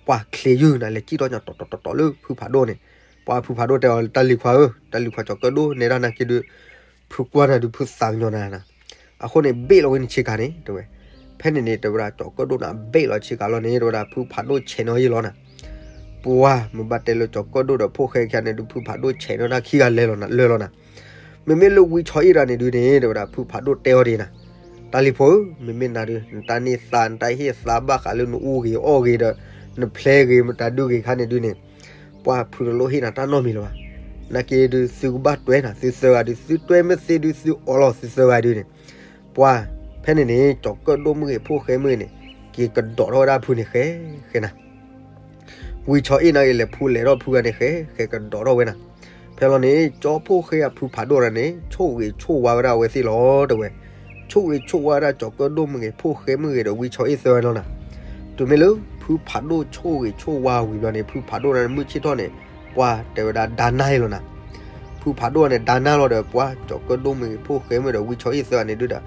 ပှၢ်ချ့ယုၢ်နၤလဲၤစံၣ်ထီၣ်ညါတီတီတီတီလၢဖုဖးဒိၣ်န့ၣ်, ပှၢ်ဖုဖးဒိၣ်တဲအီၤ တၢ်လံၤခွါဧၢ, တၢ်လံၤခွါကၠီၤကၢၣ်ဒိၣ်နဲဒၣ်နာ်က့ဒုး ဖုကွၢ်နၤဒုးဖုသးကညီၤနၤနၤ, အဃိန့ၣ် ဘ့ၣ်လီၤဝဲနဆ့ကၤန့ၣ်တဲဝဲ, ဖဲန့ၣ်န့ၣ် တဲဝဲဒၣ် ကၠီၤကၢၣ်ဒိၣ်န့ၣ်ဘ့ၣ်လီၤဆ့ကၤလီၤန့ၣ် တဲဝဲဒၣ် ဖုဖးဒိၣ်ဆဲးနီၣ်ယဲလီၤနၤ, ပှၢ်မ့ၢ်ဘၣ်တဲလၢကၠီၤကၢၣ်ဒိၣ်ဒီးဖှိၣ်ဃဲခံဂၤန့ၣ်ဒုး ဖုဖးဒိၣ်ဆဲးနီၣ်တၢ်ခံဂၤလဲၤလီၤနၤလၢလီၤနၤ, မ့မ့ၢ်လၢဝံဆီအ့ၣ်တၢ်န့ၣ်ဒုးန့ၣ် တဲဝဲဒၣ် ဖုဖးဒိၣ်တဲအီၤဒ်နၤ, တၢ်လံၤဖိဧၢ, မ့မ့ၢ်နၤဒုး နတၢ်န့ၢ်သါ နတၢ်ဟ့ၣ်သါဘၣ်ဃးလၢနအူဂ့ၤအီၣ်ဂ့ၤဒီး နဖျဲဂ့ၤ မတၤဒုးဂ့ၤခါန့ၣ်ဒုးန့ၣ်, ပှၢ်ဖုတလိၣ်ဟ့ၣ်နၤတၢ်နီတမံၤလၢၤဘၣ်, နာ်က့ဒုး သုကဘၣ်တွဲနၤ သုသၢဂၤဒုး သုတွဲမ့ၢ်သ့ဒုး သုအီလီၤသုသၢဂၤဒုးန့ၣ်, ပှၢ်ဖဲန့ၣ်န့ၣ် ကၠီၤကၢၣ်ဒိၣ်မ့ၢ်ဂ့ၤ ဖှိၣ်ဃဲမ့ၢ်ဂ့ၤန့ၣ် က့ၤကဒီးထီၣ်ဝဲဒၣ်ဖုန့ၣ်ဃဲဃဲနၤ ဝံဆီအ့ၣ်နာ်က့လဲၤဖူလဲၤထီၣ်ဖုဂၤန့ၣ်ဃဲ ဃဲကဒီးထီၣ်ဝဲနၤ, ဖဲလီၤန့ၣ် ကၠီဖှိၣ်ဃဲအဖုဖးဒိၣ်တၢ်န့ၣ် ဆိၣ်ဂ့ၤဆိၣ်ဝါဝဲဒၣ်အဝဲသ့ၣ်လီၤ တဲဝဲ, ဆိၣ်ဂ့ၤဆိၣ်ဝါဝဲဒၣ်ကၠီၤကၢၣ်ဒိၣ်မ့ၢ်ဂ့ၤ ဖှိၣ်ဃဲမ့ၢ်ဂ့ၤဒီးဝံဆီအ့ၣ်သၢဂၤန့ၣ်လီၤနၤ, တုၤမ့ၢ်လၢ ဖုဖးဒိၣ်ဆိၣ်ဂ့ၤဆိၣ်ဝါဝံၤဘျီန့ၣ် ဖုဖးဒိၣ်န့ၣ်မုၢ်ဆ့ၣ်ထီၣ်န့ၣ်, ပှၢ်တဲဝဲဒၣ်ဒါနၢ်လီၤနၤ ဖုဖးဒိၣ်န့ၣ် ဒါနၢ်လီၤဒီး ပှၢ်ကၠီၤကၢၣ်ဒိၣ်မ့ၢ်ဂ့ၤ ဖှိၣ်ဃဲမ့ၢ်ဒီးဝံဆီအ့ၣ်သၢဂၤန့ၣ်ဒုးဒီး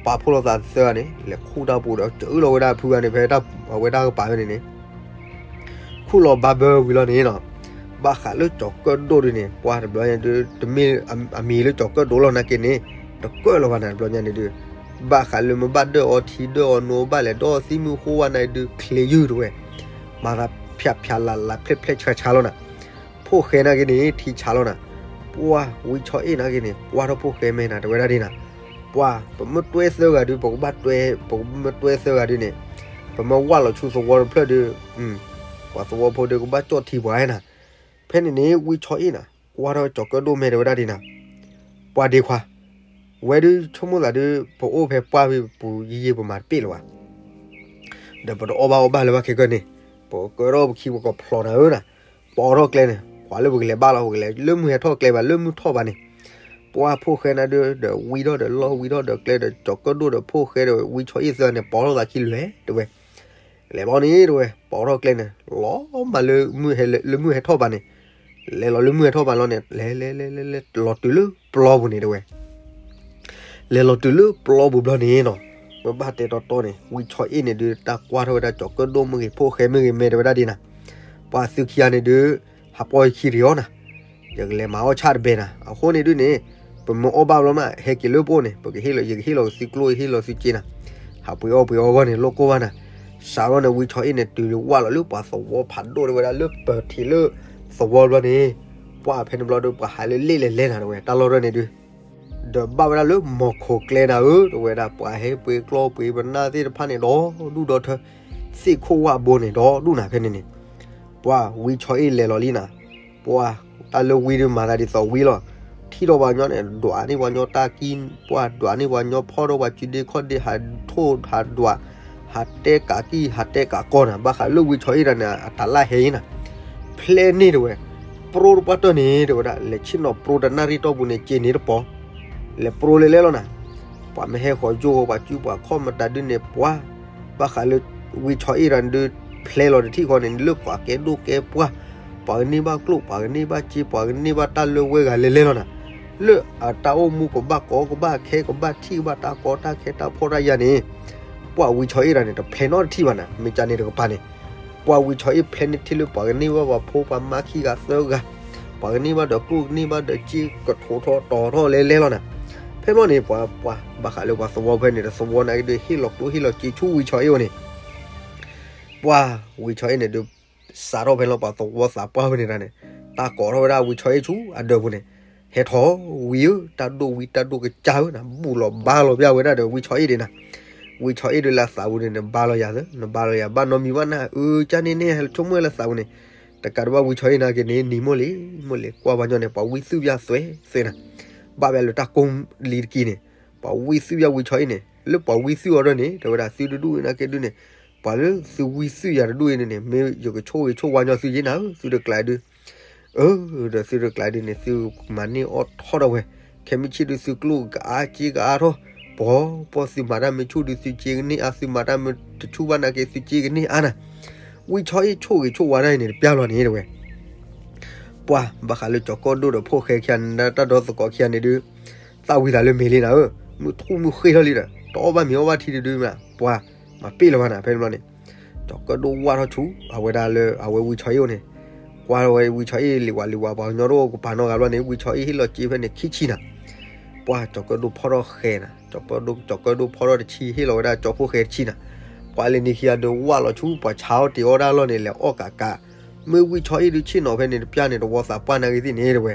ပာ်ဖှိၣ်လိာ်သးသၢဂၤန့ၣ် လဲၤခူၣ်တၢ်ပူၤဒီး စၢလီၤဝဲဒၣ်ဖုဂၤန့ၣ် ဖဲအဝဲဒၣ်ကပၤဝဲန့ၣ်န့ၣ် ခူၣ်လီၤဘၣ်ဘၢဝံၤလီၤန့ၣ်နီၤ, ဘၣ်ဃးလၢကၠီၤကၢၣ်ဒိၣ်ဒုးန့ၣ် ပှၢ်တဘျီညါဒုး တမ့ၢ်အမံၤလၢကၠီၤကၢၣ်ဒိၣ်လီၤနာ်က့န့ၣ် တကၢၣ်လီၤဘၣ်နၤတဘျီညါန့ၣ်ဒုး, ဘၣ်ဃးလၢမ့ၢ်ဘၣ်ဒၢၣ်အီထံဒၢၣ်အီနိ ဘၣ်လဲၤဒီးသံမုၢ်ဃိဝါနၤဒုး ချ့ယုၢ်တဝဲ, မၤသးဖျးဖျးလၢ်လၢ်ဖျဲၣ်ဖျဲၣ်ဆါဆါလီၤနၤ, ဖှိၣ်ဃဲနာ်က့န့ၣ် ထံဆါလီၤနၤ, ပှၢ်ဝံဆီအ့ၣ်နာ်က့န့ၣ် ကွၢ်ထီၣ်ဖှိၣ်ဃဲမဲနၤ တဲဝဲဒၣ်ဒ်နၤ, ပှၢ်ပမ့ၢ်တွဲသၢဂၤဒုး ပကဘၣ်တွဲ ပမ့ၢ်တွဲသၢဂၤဒုးန့ၣ် ပမ့ၢ်ဝၢ်လီၤဆူသဝီတဖျၢၣ်ဒုး ပှၤသဝီဖိဒုးကဘၣ်ကၠီၣ်ထံပှၤနၤ, ဖဲန့ၣ်န့ၣ် ဝံဆီအ့ၣ်နၤ ကွၢ်ထီၣ်ကၠီၤကၢၣ်ဒိၣ်မဲ တဲဝဲဒၣ်ဒ်နၤ, ပှၤဒ့ခွါ ဝဲဒုးဆိကမိၣ်သးဒုး ပအိၣ်ဖဲပှၢ်ဖဲပူၤယံာ်ယံာ် ပမၤတပ့ၢ်လၢၤဘၣ်, ဒီးပတအီၣ်ဘၣ်အီၣ်ဘၣ်လၢၤဘၣ်ခဲကနံၣ်, ပကကၢထီၣ်ပခံ ပကဖျိးနၤဧၢနၤ, ပအီထီၣ်ကျဲန့ၣ် ပှၤလၢပကလဲၤဘၣ်လီၤ ပကလဲၤလၢမုၢ်ဟဲထီၣ်ကျဲဘၣ် လၢမုၢ်ထီၣ်ဘၣ်န့ၣ်, ပှၢ်ဖှိၣ်ဃဲနၤဒုး ဒီးဝံထီၣ်ဒီးလီၢ်ဝံထီၣ်ဒီးကျဲဒီး ကၠီၤကၢၣ်ဒိၣ်ဒီးဖှိၣ်ဃဲဒီးဝံဆီအ့ၣ်သၢဂၤန့ၣ် ပအီထီၣ်သးခံလွဲၢ်တဝဲ လဲၤလီၤန့ၣ်တဝဲ ပအီထီၣ်ကျဲန့ၣ် လီၤမးလၢမုၢ်ဟဲ လၢမုၢ်ဟဲထီၣ်ဘၣ်န့ၣ်, လဲၤလီၤလၢမုၢ်ဟဲထီၣ်ဘၣ်လီၤန့ၣ် လဲၤလဲၤလဲၤလဲၤလဲၤ လီၤတုၤလၢပျီပူၤန့ၣ်တဝဲ, လဲၤလီၤတုၤလၢပျီပူၤဘျီန့ၣ်နီၤ, ပဘၣ်တဲတီတီန့ၣ် ဝံဆီအ့ၣ်န့ၣ်ဒုး တၢ်ကွၢ်ထီၣ်ဝဲဒၣ်ကၠီၤကၢၣ်ဒိၣ်မ့ၢ်ဂ့ၤ ဖှိၣ်ဃဲမ့ၢ်ဂ့ၤ မဲာ်တဲဝဲဒၣ်ဒ်နၤ, ပှၤသုခံဂၤန့ၣ်ဒုး ဟးပီၢ်ယခံတဂ့ၤအီၤနၤ, ယကလဲၤမၤအီၣ်ဆၣ်တဘဲနၤ, အဃိန့ၣ်ဒုးန့ၣ် ပမ့ၢ်အီၣ်ဘၣ်ဘျီမး ဟဲက့ၤလၢပအိၣ်န့ၣ် ပကဟ့ၣ်လီၤ ယကဟ့ၣ်လီၤက့ၤသုကျိၣ် ယဟ့ၣ်လီၤသုစ့နၤ, ဟးပှ့ၤအီၣ်ပှ့ၤအီၣ်အဂီၢ်န့ၣ် လိၣ်ကိၢ်ဘၣ်နၤ, စးထီၣ်န့ၣ် ဝံဆီအ့ၣ်န့ၣ် တုၤဝဲလီၤလၢပှၤသဝီဖးဒိၣ်တဲဝဲဒၣ်လၢပၢၤထံးလၢသဝီဘျီန့ၣ်, ပှၢ်ဖဲန့ၣ်ဘျီဒုး ပှၤဟးလၢလ့ၣ်လဲၤလဲၤနၤတဝဲ တၢ်လီၢ်တၢ်န့ၣ်ဒုး ဒီးဘၣ်ဝဲဒၣ်လၢမီၤခိၣ်ကျဲနၤဧၢ တဲဝဲဒၣ် ပှၤဟဲပှ့ၤကျီပှ့ၤပနၢ်သ့ၣ်တဖၣ်န့ၣ် ဒီဒူၣ်ဒီထၢ, သ့ၣ်ခိၣ်ဝၣ်ဘိန့ၣ် ဒီဒူၣ်နၤဖဲန့ၣ်န့ၣ်, ပှၢ်ဝံဆီအ့ၣ်လဲၤလီၤလံနၤ, ပှၢ် တၢ်လၢဝံဒုးမၤသးဒ်သိးဝံလီၤ. ထံၣ်ထီၣ်ပှၤကညီန့ၣ် ဒွးန့ၢ်ပှၤကညီတၢ်ကံၢ်ပှၢ်, ဒွးန့ၢ်ပှၤကညီဖီၣ်ထီၣ်ပှၤစုဒ့ခီၣ်ဒ့, ဟးထိၣ်ဟးဒွး, ဟးတဲကးကံၢ် ဟးတဲကးကီနၤ, ဘၣ်ဃးလၢဝံဆီအ့ၣ်တဂၤန့ၣ် အတၢ်လၢဟဲအံၤနၤ, ဖျဲၣ်န့ၢ်တဝဲ, ပြိတပှၢ်တၢၢ်န့ၣ်တဝဲဒၣ် လဲၤဆ့ၣ်နီၤပြိတနၣ်ရံၣ်တီၢ်ပူၤန့ၣ် စ့န့ၣ်တပီၤ, လဲၤပြိလဲၤလဲၤလီၤနၤ. ပှၤမ့ၢ်ဟဲဃီၤယိၢ်ဃီၤပှၤစုပှၤခီၣ်မတၤဒုန့ၣ် ပှၤ ဘၣ်ဃးလၢ ဝံဆီအ့ၣ်တဂၤန့ၣ်ဒုး ဖျဲလီၤတထံၣ်ဃီန့ၣ် လၢပှၤကဲဒိၣ်ကဲပှၢ်, ပှၤကန့ၢ်ဘၣ်ကျိၣ် ပှၤကန့ၢ်ဘၣ်စ့ ပှၤကန့ၢ်ဘၣ်တၢ်လၢဝဲဂၤလဲၤလဲၤလီၤနၤ, လၢအတၢ်အိၣ်မူကဘၣ်ကီကဘၣ်ခဲ ကဘၣ်ထံၣ်ကဘၣ်တၢ်ကီတၢ်ခဲတၢ်ဖှီၣ်တၢ်ယာ်န့ၣ်, ပှၤဝံဆီအ့ၣ်တဂၤန့ၣ် တဖျဲနီတထံၣ်ဘၣ်နၤ, မ့ၢ်ကန့ၣ်တကပၤန့ၣ် ပှၤဝံဆီအ့ၣ်ဖျဲန့ၢ်ထံၣ်လၢပှၤကန့ၢ်ဘၣ်ပှၤဖိပှၤမါခံဂၤသၢဂၤ, ပှၤကန့ၢ်ဘၣ်ဒီးကျိၣ်ကန့ၢ်ဘၣ်ဒီးစ့ ကထိးထီၣ်တီၤထီၣ်လဲၤလဲၤလီၤနၤ. ဖဲဘျီန့ၣ် ပှၤ ပှၤ ဘၣ်ဃးလၢပှၤသဝီဖဲန့ၣ်ဒီး သဝီနာ်က့ဒုး ဟ့ၣ်လီၤကျိၣ်ဟ့ၣ်လီၤစ့ဆူဝံဆီအ့ၣ်အအိၣ်န့ၣ် ပှၤဝံဆီအ့ၣ်န့ၣ်ဒုး စးထီၣ်ဖဲလီၤပှၤသဝီသးပှၢ်ဖဲန့ၣ်တၢ်န့ၣ်, တၢ်ကိးထီၣ်ဝဲဒၣ်ဝံဆီအ့ၣ်ဆူအဒၢးပူၤန့ၣ်, ဟဲထီၣ်ဝံဧၢ, တၢ်ဒိၣ်ဝံတၢ်ဒိၣ်ကစၢ်ဧၢနၤ, ဘူၣ်လီၤဘါလီၤပျၢ်ဝဲဒၣ်ဒီးဝံဆီအ့ၣ်ဒၣ်နၤ, ဝံဆီအ့ၣ်ဒုးလၢသးပူၤန့ၣ် နဘါလီၤယၤသၢ နဘါလီၤယၤ ဘၣ်နီတမံၤဘၣ်နၤ, အၢ ကန့ၣ်န့ၣ် ဟဲဆိကမိၣ်လၢသးပူၤန့ၣ်, တကးဒံးဘၣ်ဝံဆီအ့ၣ်နာ်က့န့ၣ် နံၤမိၢ်လံၤ မိၢ်လံၤ ကွၢ်ပှၤညီန့ၣ် ပှၤဝံသွံၣ်ပျၢ်သွဲသွဲနၤ, ဘၣ်ပျၢ်လၢတၢ်ကိၢ်လံၤတက့ၢ်န့ၣ်, ပှၤဝံသွံၣ်ပျၢ်ဝံဆီအ့ၣ်န့ၣ် လၢပှၤဝံသွံၣ်အီၤဒၣ်န့ၣ် တဲဝဲဒၣ်သုတဒူၣ်အံၤနာ်က့ဒုးန့ၣ်, ပှၤလၢသုဝံသွံၣ်ယၤတဒူၣ်အံၤန့ၣ်န့ၣ် မ့ၢ်ယကဆိၣ်ဂ့ၤဆိၣ်ဝါညီသုယ့နၤဧၢ သုတကျါဒုး, အၢ ဒီးသုတကျါဒုးန့ၣ် သုမၤန့ၢ်အီၣ်ထီၣ်ဒၣ်ဝဲ, ခဲမုၢ်ဆ့ၣ်ဒုးသုကျိၣ်ကအါစ့ကအါထီၣ်, ပှၤ ပှၤသုမၤတၢ်မ့ၢ်ဆူၣ်ဒုးသုစ့ကန့ၢ်အါ, သုမၤတၢ်မ့ၢ်တဆူၣ်ဘၣ်နာ်က့ သုစ့ကန့ၢ်အါနၤ, ဝံဆီအ့ၣ်ဆိၣ်ဂ့ၤဆိၣ်ဝါဒၣ်အံၤန့ၣ် တပျၢ်လီၤန့ၣ်တဝဲ ပှၤဘၣ်ဃးလၢကၠီၤကၢၣ်ဒိၣ်ဒီးဖိၣ်ဃဲခံဂၤန့ၣ် တၢ်ဒီသကိးခံဂၤန့ၣ်ဒုး, သၣ်ဝံၤသးလၢမ့ၤလံနၤဧၢ, မုၢ်ထူၣ်မုၢ်ဃ့ထီၣ်လံဒီး တအီၣ်ဘၣ်မ့ၤအီၣ်ဘၣ်ထံတဒုမး ပှၤ မၤပ့ၢ်လီၤဘၣ်နၤ ဖဲန့ၣ်ဘျီန့ၣ်, ကၠီၤကၢၣ်ဒိၣ်ဝၢ်ထီၣ်ဆူ အဝဲဒၣ်လၢအဝဲဝံဆီအ့ၣ်အိၣ်န့ၣ်, ကွၢ်ဝဲဝံဆီအ့ၣ်လံၤဝၤလံၤဝၤ ပှၤကညီတအိၣ်ကပၤနီတဂၤဘျီန့ၣ် ဝံဆီအ့ၣ်ဟ့ၣ်လီၤစ့ဖဲန့ၣ်ခံဆံနၤ, ပှၤကၠီၤကၢၣ်ဒိၣ်ဖီၣ်ထီၣ်ဃဲနၤ, ကၠီၤကၢၣ်ဒိၣ် ကၠီၤကၢၣ်ဒိၣ်ဖီၣ်ထီၣ်တဆံ ဟ့ၣ်လီၤဝဲဒၣ်ကၠီၤဖိၣ်ဃဲတဆံနၤ, ပှၤလၢနံၤခံဂၤဒုးဝၢ်လီၤဆူ ပှၤဆါအီၣ်တ့ၤအီၣ်ဒၣ်လီၢ်န့ၣ် လဲၤအီၣ်ကးကး, မ့ၢ်ဝံဆီအ့ၣ်ဒုးဆ့ၣ်နီၤဖဲန့ၣ် တပျၢ်န့ၣ် တဝီသးပှၢ်နာ်က့သ့ၣ်န့ၣ်တဝဲ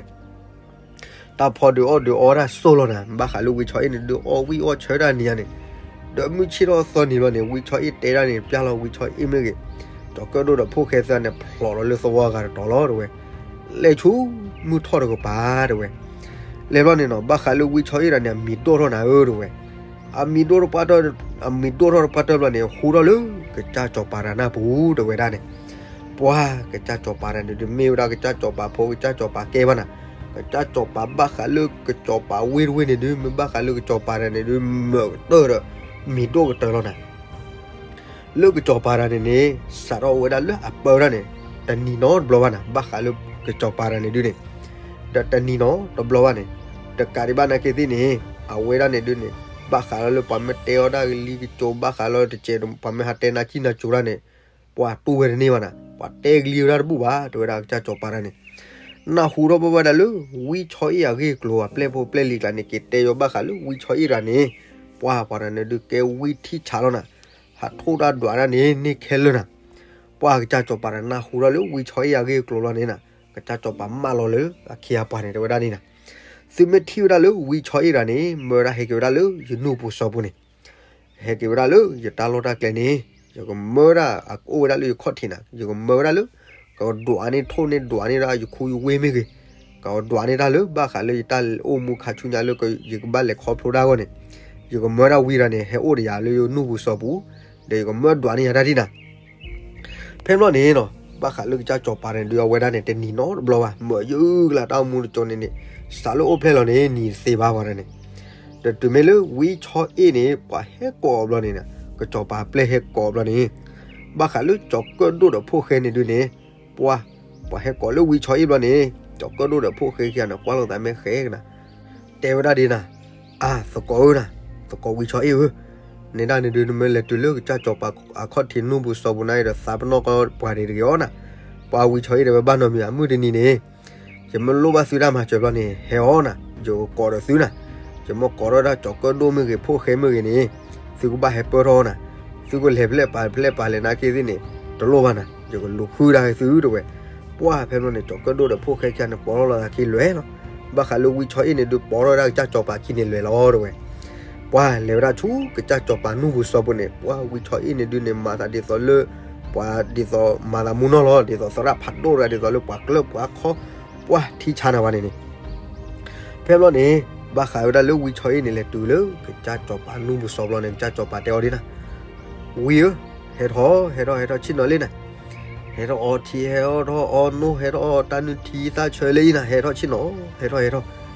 တၢ်ဖီဒုးအီၣ်ဒုးအီတၢ်စိၢ်လီၤနၤ, ဘၣ်ဃးလၢဝံဆီအ့ၣ်န့ၣ်ဒုးအီၣ်ဝံၣ်အီၣ်ဆၢတၢ်နံၤညါန့ၣ်, ဒီးမုၢ်ဆ့ၣ်ထီၣ်သီနံၤဘျီန့ၣ် ဝံဆီအ့ၣ်တဲဒၣ်န့ၣ် ပျၢ်လီၤဝံဆီအ့ၣ်မ့ၢ်ဂ့ၤ, ကၠီၤကၢၣ်ဒိၣ်ဒီးဖိၣ်ဃဲသၢန့ၣ် ဖျိးလီၤလၢသဝီဂၤတတီၤလီၤတဝဲ, လဲၤဆူမုၢ်ထီၣ်တကပၤတဝဲ, လဲၤဘျီန့ၣ်နီၤ ဘၣ်ဃးလၢဝံဆီအ့ၣ်တဂၤန့ၣ် အမံၤဒိၣ်ထီၣ်နၤဧၢတဝဲ, အမံၤဒိၣ်တပှၢ်တၢၢ် အမံၤဒိၣ်ထီၣ်တပှၢ်တၢၢ်ဘျီန့ၣ် ဟူထီၣ်လၢကစၢ်စီၤပၤတဂၤနၢ်ပူၤတဝဲဒၣ်န့ၣ် ပှၤကစၢ်စီၤပၤတဂၤန့ၣ်ဒုး မ့ၢ်ဝဲဒၣ်ကစၢ်စီၤပၤဖိ ကစၢ်စီၤပၤကဲဘၣ်နၤ, ကစၢ်စီၤပၤဘၣ်ဃးလၢကစီၤပၤဝ့ၢ်တဝ့ၢ်န့ၣ်ဒုး မ့ၢ်ဘၣ်ဃးလၢကစီၤပၤတဂၤန့ၣ်ဒုး မၢာ်ကတၢၢ်ဒီး မံၤဒိၣ်ကတၢၢ်လီၤနၤ လၢကစီၤပၤတဂၤန့ၣ်န့ၣ် စးထီၣ်ဝဲဒၣ်လၢအပၢတၢ်န့ၣ် တနံၤနီတဘျီဘၣ်နၤ, ဘၣ်ဃးလၢကစီၤပၤတဂၤန့ၣ်ဒုးန့ၣ်, ဒီးတနံၤနီတဘျီဘၣ်န့ၣ်, တကးဒံးဘၣ်နာ်က့သ့ၣ်န့ၣ် အဝဲဒၣ်န့ၣ်ဒုးန့ၣ် ဘၣ်ဃးလီၤလၢပှၤမ့ၢ်တဲအီၤဒၣ်ကလံၤကစိၤ ဘၣ်ဃးလီၤတစဲး ပှၤမ့ၢ်ဟးတဲနၤကံၢ်နၤစိၤဒၣ်န့ၣ် ပှၤတူၢ်ဝဲတန့ၢ်ဘၣ်နၤ, ပှၤတဲကလံၤဝဲဒၣ်တဘူၣ်ဘၣ် တဲဝဲဒၣ်ကစၢ်စီၤပၤတဂၤန့ၣ်, နၢ်ဟူထီၣ်ဘၣ်ဝဲဒၣ်လၢ ဝံဆီအ့ၣ်အဂ့ၢ်အကျိၤ အပျဲၢ်ဖိပျဲၢ်လံၤကျါန့ၣ် က့ၤတဲယီၤဘၣ်ဃးလၢဝံဆီအ့ၣ်တဂၤန့ၣ်, ပှၤပှၤတဂၤန့ၣ်ဒုးကဲဝံထံဆးလီၤနၤ, ဟးထိၣ်တၢ်ဒွးဒၣ်န့ၣ် န့ၢ်ခဲလၢာ်နၤ ပှၤကစၢ်စီၤပၤတဂၤနၢ်ဟူထီၣ်လၢဝံဆီအ့ၣ်အဂ့ၢ်အကျိၤလီၤန့ၣ်နၤ, ကစၢ်စီၤပၤမၢလီၤလၢအခ့အပှၤန့ၣ် တဲဝဲဒၣ်န့ၣ်နၤ, သုမ့ၢ်ထံၣ်ဝဲဒၣ်လၢဝံဆီအ့ၣ်တဂၤန့ၣ် မၢဝဲဒၣ်ဟဲက့ၤဝဲဒၣ်လၢယနူၢ်ပူၤစီၤပူၤန့ၣ်, ဟဲက့ၤဝဲဒၣ်လၢယတၢ်လီၢ်တၢ်ကျဲန့ၣ်, ယကမၢဝဲဒၣ်အကအိၣ်ဝဲဒၣ်လၢယခီၣ်ထံးနၤ, ယကမၢဝဲဒၣ်လၢ ကဒွးန့ၢ်ထိၣ်န့ၢ်ဒွးန့ၢ်ဒၣ်ယခူယဝ့ၢ်မ့ၢ်ဂ့ၤ, ကဒွးန့ၢ်တၢ်လၢဘၣ်ဃးလၢယတၢ်အိၣ်မူခါဆူညါလၢ ယကဘၣ်လဲၤခီဖျိတၢ်အဂီၢ်န့ၣ်, ယကမၢဒၣ်ဝံတဂၤန့ၣ် ဟဲအိၣ်ဒီးယၤလၢယနူၢ်ပူၤစီၤပူၤ, ဒီးယကမၢဒွးန့ၢ်ယၤတၢ်ဒ်နၤ ဖဲဘျီန့ၣ်နီၤ ဘၣ်ဃးလၢကစၢ်စီၤပၤန့ၣ်ဒုး အဝဲဒၣ်န့ၣ် တနံၤနီတဘျီဘၣ် မၢယုၢ်ကလၢ်တၢ်အိၣ်မူတကၠိန့ၣ်န့ၣ် စးလၢအိၣ်ဖျဲၣ်လီၤန့ၣ် နံၤတသ့ဘၣ်ဝဲဒၣ်န့ၣ်, ဒီးတုၤမ့ၢ်လၢဝံဆီအ့ၣ်န့ၣ် ပှၤဟဲကိးအီၤဘျီန့ၣ် ကစီၤပၤပျဲၢ်ဟဲကိးအီၤဘျီန့ၣ်, ဘၣ်ဃးလၢကၠီၤကၢၣ်ဒိၣ်ဒီးဖိၣ်ဃဲန့ၣ်ဒုးန့ၣ်, ပှၤ ပှၤဟဲကိးလၢဝံဆီအ့ၣ်ဘျီန့ၣ် ကၠီၤကၢၣ်ဒိၣ်ဒီးဖိၣ်ဃဲခံဂၤန့ၣ် ကွၢ်လိာ်သးမ့ၢ်ဃဲကနၤ တဲဝဲဒၣ်ဒ်နၤ, အါ သကိးဧၢနၤ, သကိးဝံဆီအ့ၣ်ဧၢ, နဲဒၣ်န့ၣ်ဒုး နမ့ၢ်လဲၤတုၤလၢကစၢ်စီၤပၤအခီၣ်ထံးနူၢ်ပူၤစီၤပူၤနၤအံၤဒီး သးပ့ၤနီၣ်ကီးပှၤန့ၣ်တဂ့ၤအီၤနၤ, ပှၤဝံဆီအ့ၣ်ဒီးဝဲဘၣ်နီတမံၤဘၣ် မုၢ်တနံၤန့ၣ် ယမ့ၢ်လိၣ်ဘၣ်သုတၢ်မၤစၢၤဘျီန့ၣ် ဟဲအီၤနၤ, ယကကိးဒီးသုနၤ, ယမ့ၢ်ကိးထီၣ်ဝဲဒၣ်ကၠီၤကၢၣ်ဒိၣ်မ့ၢ်ဂ့ၤ ဖိၣ်ဃဲမ့ၢ်ဂ့ၤန့ၣ်, သုကဘၣ်ဟဲပၢထီၣ်အီၤနၤ, သုကလဲၤဖျဲၣ်ပာ်ဖျဲၣ်ပာ်လဲၣ်နာ်က့သ့ၣ်န့ၣ် တလိၣ်ဘၣ်နၤ, ယကလူၤဃုဒၣ်သုတဲဝဲ, ပှၤဖဲဘျီန့ၣ် ကၠီၤကၢၣ်ဒိၣ်ဒီးဖိၣ်ဃဲခံဂၤန့ၣ် ပိာ်ထီၣ်လီၤသးခံလွဲၢ်လီၤ, ဘၣ်ဃးလၢဝံဆီအ့ၣ်န့ၣ်ဒုး ပိာ်ထီၣ်ဝဲဒၣ်ကစၢ်စီၤပၤခံန့ၣ်လွဲၢ်လီၤတဲဝဲ ပှၤလဲၤဝဲဒၣ်ဆူကစၢ်စီၤပၤနူၢ်ပူၤစီၤပူၤန့ၣ် ပှၤဝံဆီအ့ၣ်န့ၣ်ဒုးန့ၣ် မၤသးဒ်သိးလၢ ပှၤဒ်သိးမၤသးမူနီၢ်လီၤ, ဒ်သိးသရၣ်ဖးဒိၣ်တဂၤ ဒ်သိးလၢပှၤကျၢၢ်ပှၤခီ, ပှၤ ပှၢ်ထံဆါနၤဘၣ်န့ၣ်န့ၣ်, ဖဲဘျီန့ၣ် ဘၣ်ဃးဝဲဒၣ်လၢဝံဆီအ့ၣ်န့ၣ် လဲၤတုၤလၢကစၢ်စီၤပၤနူၢ်ပူၤစီၤဘျီန့ၣ် ကစၢ်စီၤပၤတဲအီၤဒ်နၤ, ဝံဧၢ, ဟဲထီၣ် ဟဲထီၣ် ဟဲထီၣ်ဆ့ၣ်နီၤလံနၤ, ဟဲထီၣ်အီထံ ဟဲထီၣ်အီနိ ဟဲထီၣ်အီတၢ်နုၢ်ထံသၣ်ဆၢလံနၤ, ဟဲထီၣ်ဆ့ၣ်နီၤ ဟဲထီၣ် ဟဲထီၣ်.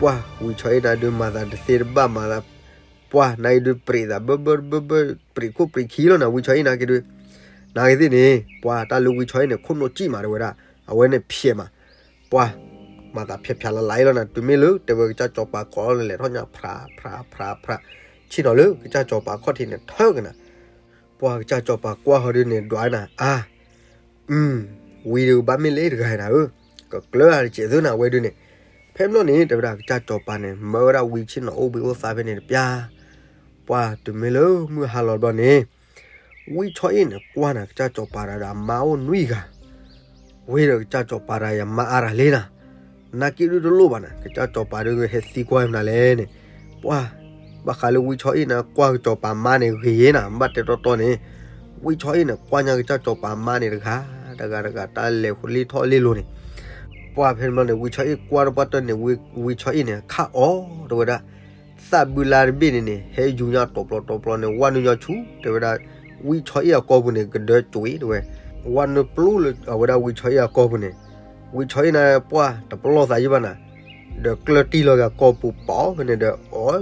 ပှၢ်ဝံဆီအ့ၣ်နၤဒုး မၤသးတသ့တဘၣ်မၤသး, ပှၢ်နၤအံၤဒုး ပြံးသးဘၢဘၢဘၢဘၢ, ပြံးခိၣ်ပြံးခံလီၤနၤ ဝံဆီအ့ၣ်နၤက့ၤဒုး, နၤက့ၤသ့ၣ်န့ၣ် ပှၢ်တၢ်လၢဝံဆီအ့ၣ်န့ၣ် ခိၣ်နူာ်စံၣ်မးတဝဲဒၣ်, အဝဲန့ၣ်ဖျဲးမး, ပှၢ်မၤသးဖျဲးဖျါလၢ်လၢ်အံၤလီၤနၤ, တုၤမ့ၢ်လၢတဲဝဲကစၢ်စီၤပၤကိးလီၤန့ၣ် လဲၤထီၣ်ညါဖြးဖြးဖြးဖြး, ဆ့ၣ်နီၤလၢကစၢ်စီၤပၤခီၣ်ထံးန့ၣ် ထၢကနၤ ပှၢ်ကစၢ်စီၤပၤကွၢ်ဟီဒုးန့ၣ် ဒွးနၤ, အါ, ဝံဒုးကဘၣ်မ့ၢ်လၢတဂၤနၤဧၢ, ကကျၢၤအါတစဲးသၢနၤဝဲဒုးန့ၣ်, ဖဲဘျီန့ၣ် တဲဝဲဒၣ်ကစၢ်စီၤပၤန့ၣ် မၢဝဲဒၣ်ဝံဆ့ၣ်နီၤအိၣ်ဘှံးအိၣ်သါဖဲန့ၣ်တပျၢ်, ပှၢ်တုၤမ့ၢ်လၢမုၢ်ဟါလီၤဘျီန့ၣ်, ဝံဆီအ့ၣ်န့ၣ်ကွၢ်နၤ ကစၢ်စီၤပၤတဂၤဒီးအမါအိၣ်နွံဂၤ ဝံဒီးကစၢ်စီၤပၤတဂၤယမါအါတၢ်လံနၤ, နၤက့ၤဒုးတလိၣ်ဘၣ်နၤ, ကစၢ်စီၤပၤဒုးဟဲသံကွၢ်မနုၤလဲၣ်န့ၣ်, ပှၢ်, ဘၣ်ဃးလၢဝံဆီအ့ၣ်န့ၣ် ကွၢ်ကစၢ်စီၤပၤမါန့ၣ်ဂ့ၤနၤ, ဘၣ်တဲတီတီန့ၣ်, ဝံဆီအ့ၣ်န့ၣ် ကွၢ်ညါကစၢ်စီၤပၤမါန့ၣ်တဂၤ, တဂၤတဂၤ တၢ်လဲၤဃိလ့ၣ်ထီၣ်လ့ၣ်လိၤန့ၣ်, ပှၢ်ဖဲန့ၣ်ဘျီန့ၣ် ဝံဆီအ့ၣ်ကွၢ်တပှၢ်တၢၢ်န့ၣ်, ဝံဆီအ့ၣ်န့ၣ် ခးအီၤတဝဲဒၣ် သၣ်ဘုလါတဘ့ၣ်န့ၣ်န့ၣ် ဟဲယူၤညါတီၤပျီတီၤပျီန့ၣ် ဝဲနုာ်ညီဆူ တဲဝဲဒၣ် ဝံဆီအ့ၣ်အကီၢ်ပူၤန့ၣ် ကဒၢကွံာ်တဝဲ, ဝဲနုာ်ပျူလၢအဝဲဒၣ်ဝံဆီအ့ၣ်အကီၢ်ပူၤန့ၣ်, ဝံဆီအ့ၣ်န့ၣ် ပှၢ်တပလီၢ်သးယံၣ်ဘၣ်နၤ, ဒီးကျၢၢ်တံၢ်လီၤက့ၤအကီၢ်ပူၤပီၣ်ဖဲန့ၣ်ဒီး အီၣ်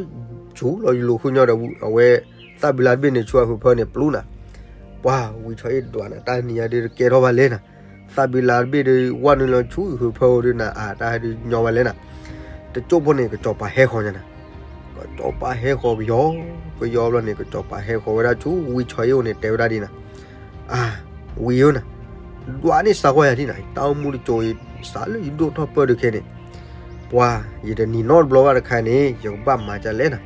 ယူၤလီၤယူၤလိာ်ဃုညီဒီး အဝဲ သၣ်ဘုလါတဘ့ၣ်န့ၣ်ဆူအဟၢဖၢန့ၣ်ပျူနၤ, ပှၢ်ဝံဆီအ့ၣ်ဒွးနၤ တၢ်နံၤညါဒုးတကဲထီၣ်ဘၣ်လဲၣ်နၤ, သၣ်ဘုလါတဘ့ၣ်ဒီး ဝဲနုာ်လီၤဆူဟၢဖၢဒုးနၤ အါ တၢ်ဟဲဒုးညီဘၣ်လဲၣ်နၤ, တကၠိၢ်ဖိန့ၣ် ကစၢ်စီၤပၤဟဲဃီၤညါနၤ, ကစၢ်စီၤပၤဟဲဃီၤကယီကယီဘျီန့ၣ် ကစၢ်စီၤပၤဟဲဃီၤဝဲဒၣ်ဆူဝံဆီအ့ၣ်အိၣ်န့ၣ် တဲဝဲဒၣ်ဒ်နၤ, အါ, ဝံဧၢနၤ, ဒွးန့ၢ်စးကွၢ်ယၤဒ်နၤ, တၢ်အိၣ်မူတစိၤအံၤ စးလၢယဒိၣ်ထီၣ်ပၢၢ်ဒုးခဲန့ၣ်, ပှၢ်ယတနံၤနီတဘျီဘၣ်တခါန့ၣ် ယကဘၣ်မၤဒ်လဲၣ်နၤ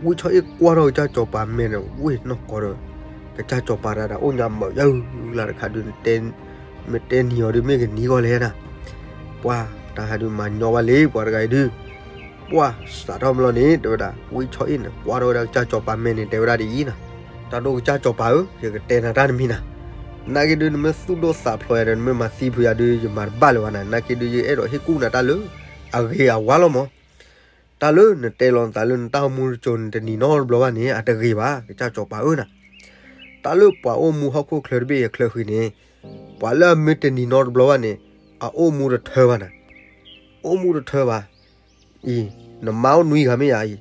ဝံဆီအ့ၣ်ကွၢ်ထီၣ်ကစၢ်စီၤပၤမဲာ်ဒီး ဝ့ၢ်နီၢ်ကီဒီး ကစၢ်စီၤပၤတဂၤဒီး အိၣ်ညါမုာ်ယၤလၢတခါဒုး, မ့ၢ်တဲနံၤအီၤဒုး မ့ၢ်ကနံၤဂီၢ်လဲၣ်နၤ, ပှၢ်တၢ်ဟဲဒုးမၤညီဘၣ်လံ ပှၤတဂၤအံၤဒုး, ပှၢ်စးထီၣ်မလီၤန့ၣ် တဲဝဲဒၣ် ဝံဆီအ့ၣ်န့ၣ် ကွၢ်ထီၣ်ဝဲဒၣ်ကစၢ်စီၤပၤမဲာ်န့ၣ် တဲဝဲဒၣ်ဒ်အံၤနၤ, တၢ်ဒိၣ်ကစၢ်စီၤပၤဧၢ, ယကတဲနၤတၢ်တမံၤနၤ, နာ်က့ဒုး နမ့ၢ်သူၣ်ဒိၣ်သးဖျိးယၤဒီး နမ့ၢ်မၤသံဖုးယၤဒုး ယမၤတဘၣ်လၢၤဘၣ်နၤ, နာ်က့ဒုး ယအဲၣ်ဒိးဟ့ၣ်ကူၣ်နၤတၢ်လၢ အဂ့ၤအဝါလီၤမး တၢ်လၢနတဲလီၤနသးလၢနတၢ်အိၣ်မူတစိၤ နတနံၤနီတဘျီဘၣ်န့ၣ် အတဂ့ၤဘၣ် ကစၢ်စီၤပၤဧၢနၤ, တၢ်လၢပှၤအိၣ်မူဟီၣ်ခိၣ်ချၢတဘ့ၣ်အချၢဃံန့ၣ်, ပှၤလၢအမ့ၢ်တနံၤနီတဘျီဘၣ်န့ၣ် အအိၣ်မူတထၢဘၣ်နၤ, အိၣ်မူတထၢဘၣ်, အံၤ, နမါအိၣ်နွံဂၤမ့ၢ်ယၤအံ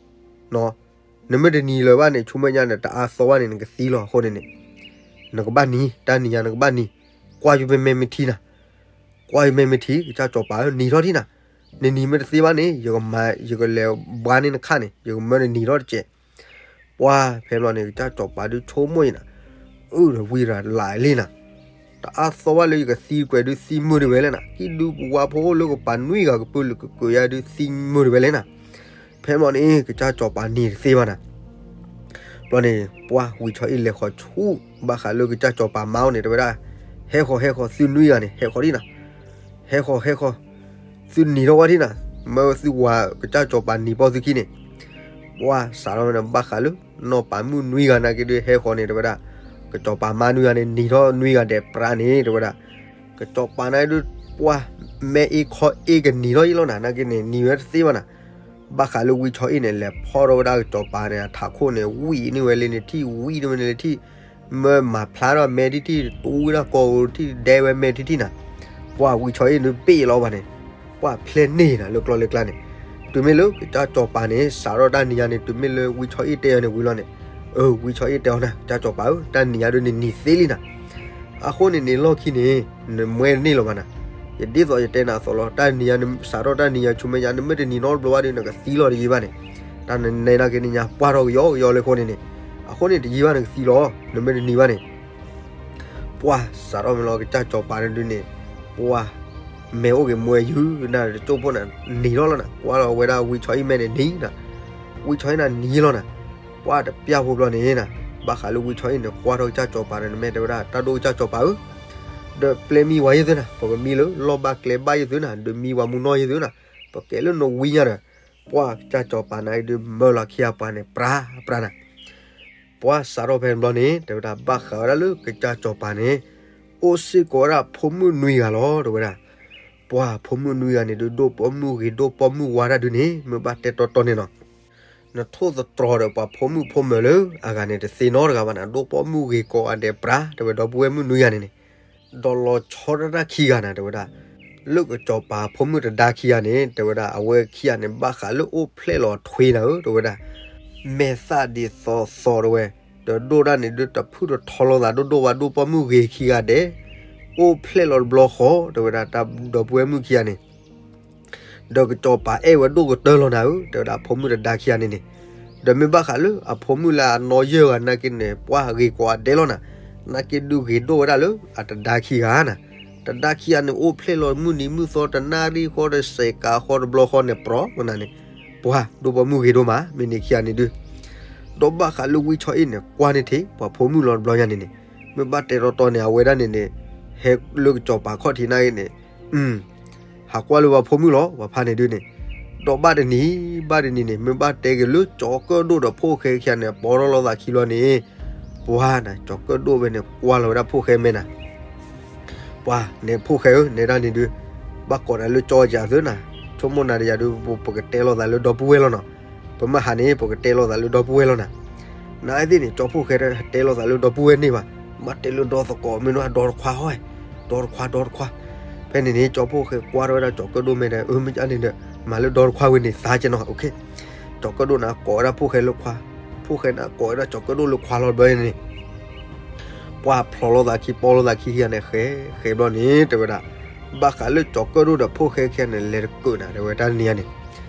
ၤ, နမ့ၢ်တနံၤလၢၤဘၣ်န့ၣ် ဆူမဲာ်ညါန့ၣ် တအါသီဘၣ်န့ၣ် နကသံလီၤအဃိန့ၣ်န့ၣ်, နကဘၣ်နံၤ တၢ်နံၤညါနကဘၣ်နံၤ, ကွၢ်ယမဲာ်မဲာ်ထံနၤ, ကွၢ်ယမဲာ်မဲာ်ထံ ကစၢ်စီၤပၤဧၢ နံၤထီၣ်ထံနၤ, နနံၤမ့ၢ်တသ့ဘၣ်န့ၣ် ယကမၤ ယကလဲၤဘှါန့ၢ်နခၣ်န့ၣ် ယကမၢနနံၤထီၣ်တကဲး, ပှၢ်ဖဲဘျီန့ၣ် ကစၢ်စီၤပၤဒုးဆိကမိၣ်အံၤနၤ, အၢ ဒီးဝံရၤလးလံနၤ, တအါသီဘၣ်လၢယကသံကွဲးဒုးသံမုာ်ဒံးဝဲလဲၣ်နၤ, ကံၣ်ဒုးပဝါဖိအိၣ်လၢကပၤနွံဂၤကပုာ်လုာ်ကကုာ်ယၤဒုးသံမုာ်ဒံးဝဲလဲၣ်နၤ, ဖဲဘျီန့ၣ် ကစၢ်စီၤပၤနံၤတသ့ဘၣ်နၤ ဘျီန့ၣ် ပှၢ်ဝံၤဆီအ့ၣ်လဲၤဃီၤဆူ ဘၣ်ဃးလၢကစၢ်စီၤပၤမါအိၣ်န့ၣ် တဲဝဲဒၣ်, ဟဲဃီၤ ဟဲဃီၤ သုနွံဂၤန့ၣ် ဟဲဃီၤဒံးနၤ, ဟဲဃီၤ ဟဲဃီၤ, သုနံၤထီၣ်ဝဲဒံးနၤ, မၢသုဝၤကစၢ်စီၤပၤနံၤပိာ်သုခံန့ၣ်, ပှၢ်စးထီၣ်ဝဲန့ၣ် ဘၣ်ဃးလၢ နီၢ်ပၤမုၣ်နွံဂၤနာ်က့ဒုးဟဲဃီၤန့ၣ် တဲဝဲဒၣ်, ကစၢ်စီၤပၤမါနွံဂၤန့ၣ် နံၤထီၣ်နွံဂၤဒဲးပြးန့ၣ် တဲဝဲဒၣ်, ကစၢ်စီၤပၤနာ်က့ဒုး ပှၢ် မဲအ့ခီအ့ကနံၤထီၣ်ယံာ်လီၤနၤ, နာ်က့န့ၣ် နံၤဝဲတသ့ဘၣ်နၤ ဘၣ်ဃးလၢဝံဆီအ့ၣ်န့ၣ် လဲၤဖီၣ်ထီၣ်ဝဲဒၣ်ကစၢ်စီၤပၤန့ၣ် အထးခိၣ်န့ၣ် ဝံၣ်န့ၢ်ဝဲလၢန့ၣ်ထံၣ် ဝံၣ်န့ၢ်ဝဲန့ၣ်လၢထံၣ်, မၢမၤဖျါထီၣ်မဲာ်ထံၣ်ထံၣ် တူၢ်ဝဲဒၣ်ကီၢ်ဧိၤထံၣ် ဒဲဝဲမဲာ်ထံၣ်ထံၣ်နၤ, ပှၢ်ဝံဆီအ့ၣ်ဒုးဘ့ၣ်လီၤဘၣ်န့ၣ်, ပှၢ်ဖျဲးန့ၢ်နၤလၢကျီလၢကျါန့ၣ်, တုၤမ့ၢ်လၢကစၢ်စီၤပၤန့ၣ် စးထီၣ်တၢ်နံၤညါန့ၣ် တုၤမ့ၢ်လၢဝံဆီအ့ၣ်တဲအီၤန့ၣ်ဝံၤလီၤန့ၣ်, အၢ ဝံဆီအ့ၣ်တဲအီၤနၤ ကစၢ်စီၤပၤဧၢ တၢ်နံၤညါဒုးန့ၣ်နံၤသ့လံနၤ အဃိန့ၣ်န့ၣ်လီၢ်ခံန့ၣ် နမှဲတန့ၢ်လၢၤဘၣ်နၤ, ယဒ်သိးယတဲနၤအသိးလီၤ, တၢ်နံၤညါ စးထီၣ်တၢ်နံၤညါဆူမဲာ်ညါ နမ့ၢ်တနံၤနီတဘျီဘၣ်ဒီး နကသံလီၤတယံာ်ဘၣ်န့ၣ်, တၢ်နနဲနာ်က့န့ၣ်ညါ ပှၢ်ထီၣ်ကယီကယီလၢအဃိန့ၣ်န့ၣ်, အဃိန့ၣ်တယံာ်ဘၣ်နကသံလီၤ, နမ့ၢ်တနံၤဘၣ်န့ၣ် ပှၢ်စးထီၣ်မ့ၢ်လီၤ ကစၢ်စီၤပၤန့ၣ်ဒုးန့ၣ်, ပှၢ် မဲာ်အိၣ်က့ၤမှဲယုၢ်နၤတကၠိၢ်ဖိနၤ နံၤထီၣ်လီၤနၤ, ကွၢ်လီၤဝဲဒၣ်ဝံဆီအ့ၣ်မဲာ်န့ၣ်နံၤနၤ, ဝံဆီအ့ၣ်နၤနံၤလီၤနၤ, ပှၢ်တပျၢ်ဖိဘျီန့ၣ်နၤ, ဘၣ်ဃးလၢဝံဆီအ့ၣ်န့ၣ် ကွၢ်ထီၣ်ကစၢ်စီၤပၤန့ၣ် နမဲာ်တဲဝဲဒၣ် တၢ်ဒိၣ်ကစၢ်စီၤပၤဧၢ, ဒီးပျဲမံဝၤယဲၢ်သုနၤ, ပကမံလၢလီၢ်ဘၣ်ကျဲဘၣ်ယဲၢ်သုနၤ, ဒီးမံဝၤမူနီၢ်ယဲၢ်သုနၤ, ပကဲလၢနဝံညါဒီး, ပှၢ်ကစၢ်စီၤပၤနာ်က့ဒုးမၢလီၤခံအပှၤန့ၣ် ပြးပြးနၤ ပှၢ်စးထီၣ်ဖဲန့ၣ်ဘျီန့ၣ် တဲဝဲဒၣ် ဘၣ်ဃးဝဲဒၣ်လၢကစၢ်စီၤပၤန့ၣ် အိၣ်စ့ၢ်ကီးဝဲဒၣ်ဖိမုၣ်နွံဂၤလီၤ တဲဝဲဒၣ်. ပှၤဖိမုၣ်နွံဂၤန့ၣ်ဒုး ဒိၣ်ပိာ်မုၣ်ဂ့ၤဒိၣ်ပိာ်မုၣ်ဝါတၢ်ဒုးန့ၣ် မ့ၢ်ဘၣ်တဲတီတီန့ၣ်နီၤ, နထိၣ်သတြီၤဒီးပှၤဖိမုၣ်ဖိမၢၤလၢအဂၤန့ၣ် တသ့နီတဂၤဘၣ်နၤ, ဒိၣ်ပိာ်မုၣ်ဂ့ၤကိးဂၤဒဲးပြး တဲဝဲဒီပုၢ်ဝဲၢ်မုၣ်နွံဂၤန့ၣ်န့ၣ်, ဒီးလီၤဆီဒၣ်တၢ်ခံဂၤနၤ တဲဝဲဒၣ်, လၢကစီၤပၤဖိမုၣ်တဒါခံဂၤန့ၣ် တဲဝဲဒၣ် အဝဲခံဂၤန့ၣ် ဘၣ်ဃးလၢအိၣ်ဖျဲၣ်လီၤထွ့နၤဧၢ တဲဝဲဒၣ်, မဲာ်သၣ်ဒ်သိးသိးတဲဝဲ, ဒီးဒိၣ်ဒၣ်န့ၣ်ဒုး တဖုၣ်တထီလိာ်သးဒိၣ်ဒိၣ်ဝါ ဒိၣ်ပိာ်မုၣ်ဂ့ၤခံဂၤဒဲး အိၣ်ဖျဲၣ်လီၤတဘျီဃီ တဲဝဲဒၣ် တၢ်ဒီပုၢ်ဝဲၢ်မုၣ်ခံဂၤန့ၣ် ဒီးကစီၤပၤအဲၣ်ဝဲဒိၣ်ကတၢၢ်လီၤနၤဧၢ တဲဝဲဒၣ် အဖိမုၣ်တဒါခံဂၤန့ၣ်န့ၣ်, ဒီးမ့ၢ်ဘၣ်ဃးလၢအဖိမုၣ်လၢအနီၢ်ယဲၢ်ဂၤနာ်က့န့ၣ် ပှၤဂ့ၤကိးဂၤဒဲးလီၤနၤ, နာ်က့ဒုးဂ့ၤဒိၣ်ဝဲဒၣ်လၢအတဒါခံဂၤနၤ, တဒါခံဂၤန့ၣ် အိၣ်ဖျဲၣ်လီၤမုၢ်နံၤမုၢ်သီ တနၣ်ရံၣ်ဃီဒီးစဲးကးဃီတဘျီဃီန့ၣ် ပြီၤနၤန့ၣ်, ပှၤဒိၣ်ပိာ်မုၣ်ဂ့ၤဒိၣ်မး မ့ၢ်န့ၣ်ခံဂၤန့ၣ်ဒုး ဒီးဘၣ်ဃးလၢဝံဆီအ့ၣ်န့ၣ် ကွၢ်န့ၢ်ထဲပှၤဖိမုၣ်လီၤတဘျီညါန့ၣ်န့ၣ်, မ့ၢ်ဘၣ်တဲတီတီန့ၣ် အဝဲဒၣ်န့ၣ်န့ၣ် ဟဲလၢကစီၤပၤခီၣ်ထံးနာ်က့န့ၣ်, ဟးကွၢ်လၢပှၤဖိမုၣ်လီၤ ပှၤဖါန့ၣ်ဒုးန့ၣ်, ဒီးဘၣ်တနံၤ ဘၣ်တနံၤန့ၣ် မ့ၢ်ဘၣ်တဲက့ၤလၢကၠီၤကၢၣ်ဒိၣ်ဒီးဖိၣ်ဃဲခံဂၤန့ၣ် ပိာ်ထီၣ်လိာ်သးခံဘျီန့ၣ်, ပှၤနၤ ကၠီၤကၢၣ်ဒိၣ်ဖဲန့ၣ် ကွၢ်လီၤဝဲဒၣ်ဖိၣ်ဃဲမဲာ်နၤ ပှၤန့ၣ် ဖိၣ်ဃဲဧၢ နဲဒၣ်န့ၣ်ဒုး ဘၣ်ကိးနၤလၢကၠီၤယၤသုနၤ, ဆိကမိၣ်နၤဒီးယၤဒုး ပကတဲလိာ်သးလၢဒီပုၢ်ဝဲၢ်လီၤနီၤ, ပမ့ၢ်ဟးန့ၣ် ပကတဲလိာ်သးလၢဒီပုၢ်ဝဲၢ်လီၤနၤ, နသ့ၣ်န့ၣ် ကၠီၤဖိၣ်ဃဲတဲလိာ်သးလၢဒီပုၢ်ဝဲၢ်န့ၣ်ဘၣ်, မ့ၢ်တဲလၢဒီသကိး မ့ၢ်နီၤ ဒီတခွါဟီ, ဒီတခွါ ဒီတခွါ, ဖဲန့ၣ်န့ၣ် ကၠီၤဖိၣ်ဃဲကွၢ်ထီၣ်ဝဲဒၣ်ကၠီၤကၢၣ်ဒိၣ်မဲာ်ဒီး အၢ မ့ၢ်ဒ်န့ၣ်ဒီး မၤလၢဒီတခွါဝဲန့ၣ် သါကဲနီၤ, ကၠီၤကၢၣ်ဒိၣ်နၤကိးဝဲဒၣ်ဖိၣ်ဃဲလၢခွါ, ဖိၣ်ဃဲနၤကိးဝဲဒၣ်ကၠီၤကၢၣ်ဒိၣ်လၢခွါလီၤဘျီန့ၣ် ပှၤဖျိးလိာ်သးခံ ပိာ်လိာ်သးခံခံဂၤန့ၣ် ဃဲ ဃဲဘျီန့ၣ် တဲဝဲဒၣ်, ဘၣ်ဃးလၢကၠီၤကၢၣ်ဒိၣ်ဒီးဖိၣ်ဃဲခံဂၤန့ၣ် လဲၤတကုးနၤ တဲဝဲတၢ်တနံၤညါန့ၣ်,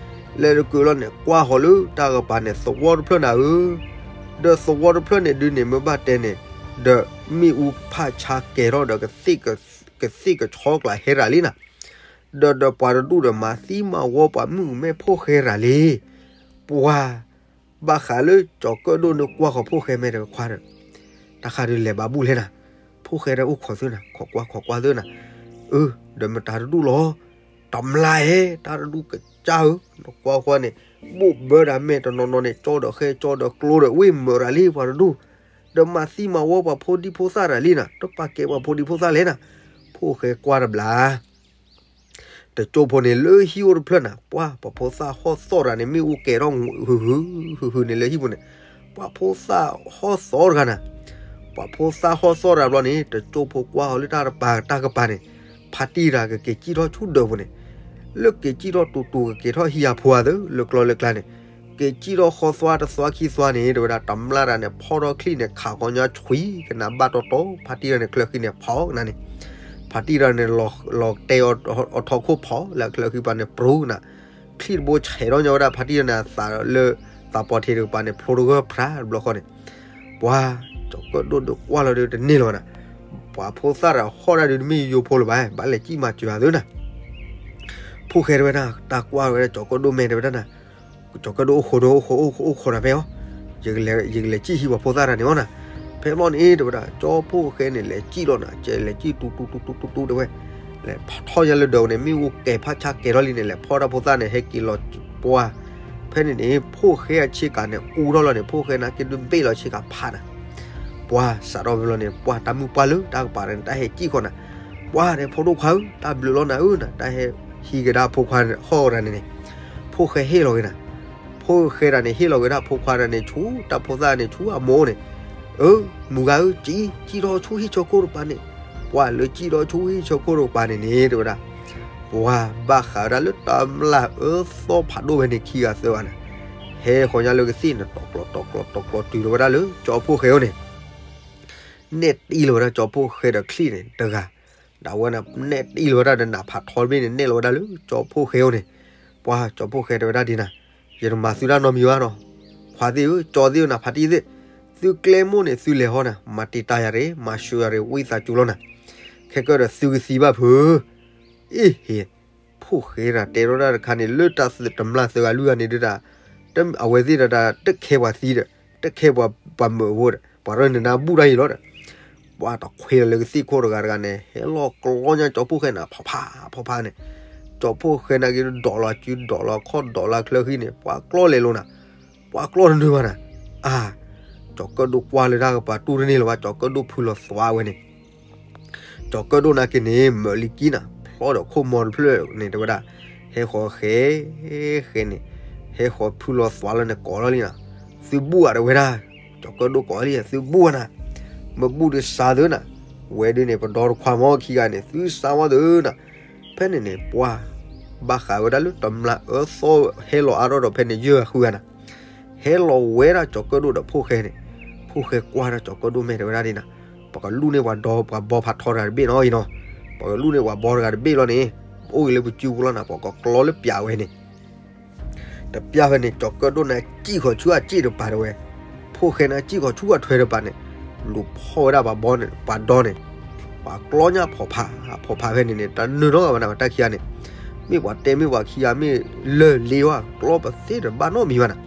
လဲၤတကုးလီၤန့ၣ် ကွၢ်ဃီၤလၢတၢ်ကပၤန့ၣ် သဝီတဖျၢၣ်နၤဧၢ, ဒီးသဝီတဖျၢၣ်န့ၣ်ဒုးန့ၣ် မ့ၢ်ဘၣ်တဲန့ၣ်, ဒီးမ့ၣ်အူဖးဆါကဲၤထီၣ်ဒီး ကသ့ၣ်ကဆီကျးဟဲရၤလံနၤ, ဒီးဒီးပှၤတဒူၣ်ဒီးမၤသံမၤဝီပှၤမုၣ်ကမဲဖိၣ်ဃဲရၤလံ, ပှၤ ဘၣ်ဃးလၢကၠီၤကၢၣ်ဒိၣ်န့ၣ်ကွၢ်ဃီၤဖိၣ်ဃဲမဲာ်ဒီးခွါဒီး, တၢ်ဃးဒုးလဲၤဘၣ်ဘူၣ်လဲၣ်နၤ, ဖိၣ်ဃဲဒီးအိၣ်ခိးသုနၤ ခိးကွၢ်ခိးကွၢ်သုနၤ, အၢ ဒီးမတၤတဒူၣ်လီၤ, တမျၢ်ဧဲ တၢ်တဒူၣ်ကစၢ်ဧၢ, နကွၢ်ဃီန့ၣ် ဘိၣ်ဘၢဒၣ်မဲာ်တနီၤနီၤန့ၣ် ကၠီဒီးဃဲကၠီဒီးကျိဒီးဝ့ၢ်မၢရၤလံပှၤတဒူၣ်, ဒီးမၤသံမၤဝီပှၤဖိဒံဖိသၣ်ရၤလံနၤ, တပာ်ကဲပှၤဖိဒံဖိသၣ်လဲၣ်နၤ, ဖိၣ်ဃဲကွၢ်တဘျီ တကၠိဖိန့ၣ်လၢဟံၣ်အိၣ်တဖျၢၣ်နၤ, ပှၤ ပှၤဖိသၣ်ဟီၣ်သီၣ်တဂၤန့ၣ် မ့ၣ်အူကဲၤထီၣ်ဟုဟု ဟုဟုန့ၣ်လၢဟံၣ်ပူၤန့ၣ်, ပှၤဖိသၣ်ဟီၣ်သီၣ်တဂၤနၤ, ပှၤဖိသၣ်ဟီၣ်သီၣ်တဂၤဘျီန့ၣ် တကၠိဖိကွၢ်ဃီၤလၢတၢ်တပၤတၢ်ကပၤန့ၣ်, ဖါတံၢ်တဂၤကက့ၤစံၣ်ထီၣ်ဆူဒၢးပူၤန့ၣ်, လၢက့ၤစံၣ်ထီၣ်တူၤတူၤကက့ၤထီၣ်ဟံၣ်အဖိအသး လၢကျီလၢကျါန့ၣ်, က့ၤစံၣ်ထီၣ်ဃီသွါတသွါခံသွါန့ၣ် တဲဝဲဒၣ် တမျၢ်တဂၤန့ၣ် ဖီၣ်ထီၣ်ချံၣ်န့ၣ် ခးဃီၤညါဆွံကနၣ်ဘၣ်တီတီ, ဖါတံၢ်တဂၤန့ၣ် ချၢဃံန့ၣ် ဖီၣ်ကနၣ်န့ၣ်, ဖါတံၢ်တဂၤန့ၣ် လီၤတဲအီၤထီၣ်ခိၣ်ဖီၣ် လၢချၢဃံပၤန့ၣ် ပြူၤကနၣ်, ချံၣ်တဘိဆဲးထီၣ်ညါဝဲဒၣ် ဖါတံၢ်တဂၤန့ၣ် အသးလၢ သးပီၤထံးတကပၤန့ၣ် ဖျိတဂၢၢ်ဖြးတဘျီဃီန့ၣ်, ပှၤ ကၠီၤကၢၣ်ဒိၣ်ဒုးကွၢ်လီၤဒုးတန့ၢ်လၢၤဘၣ်နၤ, ပှၤဖိသၣ်တဂၤဟီၣ်ဒၣ်ဒုးတမ့ၢ်ယိယိဖိလၢၤဘၣ်, ဘၣ်လဲၤစံၣ်မၤစၢၤအသးနၤ, ဖိၣ်ဃဲတဲဝဲဒၣ် တၢ်ကွၢ်ဝဲဒၣ်ကၠီၤကၢၣ်ဒိၣ်မဲာ်တဲဝဲဒၣ်နၤ, ကၠီၤကၢၣ်ဒိၣ်အိၣ်ဃိဒီးအိၣ်ဃိ အိၣ်ဃိဒီးဖဲအီၤ, ယကလဲၤ ယကလဲၤစံၣ်ဟံၣ်ပှၤဖိသၣ်တဂၤန့ၣ်အီၤနၤ, ဖဲဘျီန့ၣ် တဲဝဲဒၣ် ကၠီဖိၣ်ဃဲန့ၣ် လဲၤစံၣ်လီၤနၤ, ကဲလဲၤစံၣ်တူၤတူၤတူၤတူၤတူၤတဲဝဲ, လဲၤဖီၣ်ထီၣ်ညါလၢဒၢးန့ၣ် မ့ၣ်အူကဲၤဖးဆါကဲၤထီၣ်လံန့ၣ် လဲၤဖီၣ်တၢ်ဖိသၣ်န့ၣ် ဟဲက့ၤလီၤပှၤ, ဖဲန့ၣ်န့ၣ် ဖိၣ်ဃဲအဆ့ကၤန့ၣ် အူထီၣ်လီၤန့ၣ် ဖိၣ်ဃဲနာ်က့ဒုးဘ့ၣ်လီၤဆ့ကၤဖးနၤ ပှၤစးထီၣ်ဖဲလီၤန့ၣ် ပှၤတၢ်မုၢ်ပှၢ်လၢတၢ်ကပၤန့ၣ် တၢ်ဟဲစံၣ်ဃီနၤ, ပှၤဒီးဖိဒိၣ်ခွါဧၢ တၢ်ဘျုးလီၤနၤဧၢနၤ, တၢ်ဟဲဟံးကဒါဖိခွါဟီၣ်ကဒါန့ၣ်န့ၣ်, ဖိၣ်ဃဲဟ့ၣ်လီၤက့ၤနၤ, ဖိၣ်ဃဲဒၣ်န့ၣ် ဟ့ၣ်လီၤက့ၤဒၣ်ဖိခွါဒၣ်န့ၣ် ဆူတၢ်ဖိသၣ်န့ၣ် ဆူအမိၢ်န့ၣ်, အၢ မုၢ်ဂၤဧၢ စံၣ် စံၣ်ထီၣ်ဆူဟံၣ်ဆၢခိၣ်တကပၤန့ၣ်, ပှၤလၢစံၣ်ထီၣ်ဆူဟံၣ်ဆၢခိၣ်တကပၤန့ၣ်န့ၣ် တဲဝဲဒၣ် ပှၤဘၣ်ဃးဝဲဒၣ်လၢတမျၢ်အၢသီၣ်ဖးဒိၣ်ဝဲန့ၣ်ခံဂၤသၢဂၤန့ၣ်, ဟဲဃီၤညါလၢကသ့ၣ်န့ၣ် တီၤကျီၤတီၤကျီၤတီၤကျီၤတုၤလီၤဝဲဒၣ်လၢကၠီဖိၣ်ဃဲအအိၣ်န့ၣ်, နဲၣ်တံၢ်လီၤဝဲဒၣ်ကၠီဖိၣ်ဃဲဒီးချံၣ်န့ၣ်တဂၤ, ဒၣ်ဝဲန့ၣ် နဲၣ်တံၢ်လီၤဝဲဒၣ်ဒီးနးဖးထီတဘ့ၣ်န့ၣ် နဲၣ်လီၤဝဲဒၣ်လၢကၠီဖိၣ်ဃဲအအိၣ်န့ၣ်, ပှၤကၠီဖိၣ်ဃဲတဲဝဲဒၣ်ဒ်နၤ, ယတမၤသုတၢ်နီတမံၤဘၣ်နီၤ, ခွါသ့ၣ်ဧၢ ကၠီသ့ၣ်ဧၢ နဖါတံၢ်သ့ၣ်, သုကျဲမိၣ်န့ၣ် သုလဲၤဟီနၤ, မၤတံာ်တာ်ယၤရ့ မၤဆှၢယၤရ့ ဝံသးစူၤလီၤနၤ, ခဲကၢၢ်ဒီးသုကသံဘၣ်ဖုး အ့ၣ်ဟ့ၣ်, ဖိၣ်ဃဲတၢ်တဲထီၣ်တၢ်တခါန့ၣ် လၢတၢ်တမျၢ်သၢဂၤလွံၢ်ဂၤန့ၣ်ဒုးတၢ်, အဝဲသ့ၣ်တၢ်တၢ်တခဲပှၤသံဒီး တခဲပှၤပှၤမၢးအဖိဒီး ပှၤရၢနနၢ်ဘူၣ်တၢ်အံၤလီၤဒီး, ပှၤတခွဲလီၤလၢကသ့ၣ်ခိၣ်တဂၤတဂၤန့ၣ် ဟဲလီၤကျီညါကၠီဖိၣ်ဃဲနၤ ဖီဖးဖီဖးန့ၣ်, ကၠီဖိၣ်ဃဲနာ်က့ဒိးလီၤစုဒိးလီၤခီၣ်ဒိးလီၤချၢဃံန့ၣ် ပှၤကျီလဲၤလိာ်နၤ, ပှၤကျီတနုာ်ဘၣ်နၤ, အါ ကၠီၤကၢၣ်ဒိၣ်ကွၢ်လၢတၢ်ကပၤတူၢ်တန့ၢ်လၢၤဘၣ် ကၠီၤကၢၣ်ဒိၣ်ဖုလီၤသွါဝဲန့ၣ် ကၠီၤကၢၣ်ဒိၣ်နာ်က့န့ၣ် မၢးလံကံနၤ, ဖျီ အီၣ်ဒီးခိၣ်မီတဖျၢၣ်န့ၣ် တဲဝဲဒၣ်, ဟဲဃီၤဃဲ, ဃဲန့ၣ်, ဟဲဃီၤဖုလီၤသွးလီၤန့ၣ် ကိးလီၤလံနီၤ, သုဘူၣ်ဧါ တဲဝဲဒၣ်, ကၠီၤကၢၣ်ဒိၣ်ကိးလံ သုဘူၣ်ဧါနၤ, မ့ၢ်ဘူၣ်ဒီးစါသုနၤ, ဝဲဒုန့ၣ် ပဒီတခွါမီခံဂၤန့ၣ် သုစါဝဲသုနၤ, ဖဲန့ၣ်န့ၣ် ပှၢ် ဘၣ်ဃးဝဲဒၣ်လၢတမျၢ်အၢသီဟဲလီၤအါထီၣ်ဒီးဖဲန့ၣ် ယဲၢ်ဂၤဃုဂၤနၤ, ဟဲလီၤဝဲဒၣ်ကၠီၤကၢၣ်ဒိၣ်ဒီးဖိၣ်ဃဲန့ၣ်, ဖိၣ်ဃဲကွၢ်ဒၣ်ကၠီၤကၢၣ်ဒိၣ်မ့ၢ်တဲဝဲဒၣ်ဒ်နၤ, ပကလူၣ်န့ၢ်ပှၤဒီပှၤဘီဖးထီတဂၤတဘ့ၣ်နီၤအံၤနီၤ, ပကလူၣ်န့ၢ်ပှၤဘီတဂၤတဘ့ၣ်လီၤန့ၣ်, အိၣ်ဂ့ၤလၢပစုပူၤလီၤနၤ, ပှၤကကျီလၢပျးဝဲန့ၣ် တပျၢ်ဖဲန့ၣ် ကၠီၤကၢၣ်ဒိၣ်န့ၣ် စံၣ်ဃီၤဆူအစ့ၣ်တပၤတဝဲ, ဖိၣ်ဃဲန့ၣ် စံၣ်ဃီၤဆူအထွဲတပၤန့ၣ်, လူၤဖီၣ်ဝဲဒၣ်ပှၤဘီန့ၣ် ပှၤဒီန့ၣ်, ပှၤကျီညၣ်ဖီၣ်ဖး, ဖီၣ်ဖးဖဲန့ၣ်န့ၣ် တနၢၤနီတဂၤဘၣ်နၤ ပှၤတၢ်ခံဂၤန့ၣ်, မ့ၢ်ပှၤတဲမ့ၢ်ပှၤခံဂၤမ့ၢ်လၢာ်လ့ဝဲ ကျီပသ့တဘၣ်နီတမံၤဘၣ်နၤ,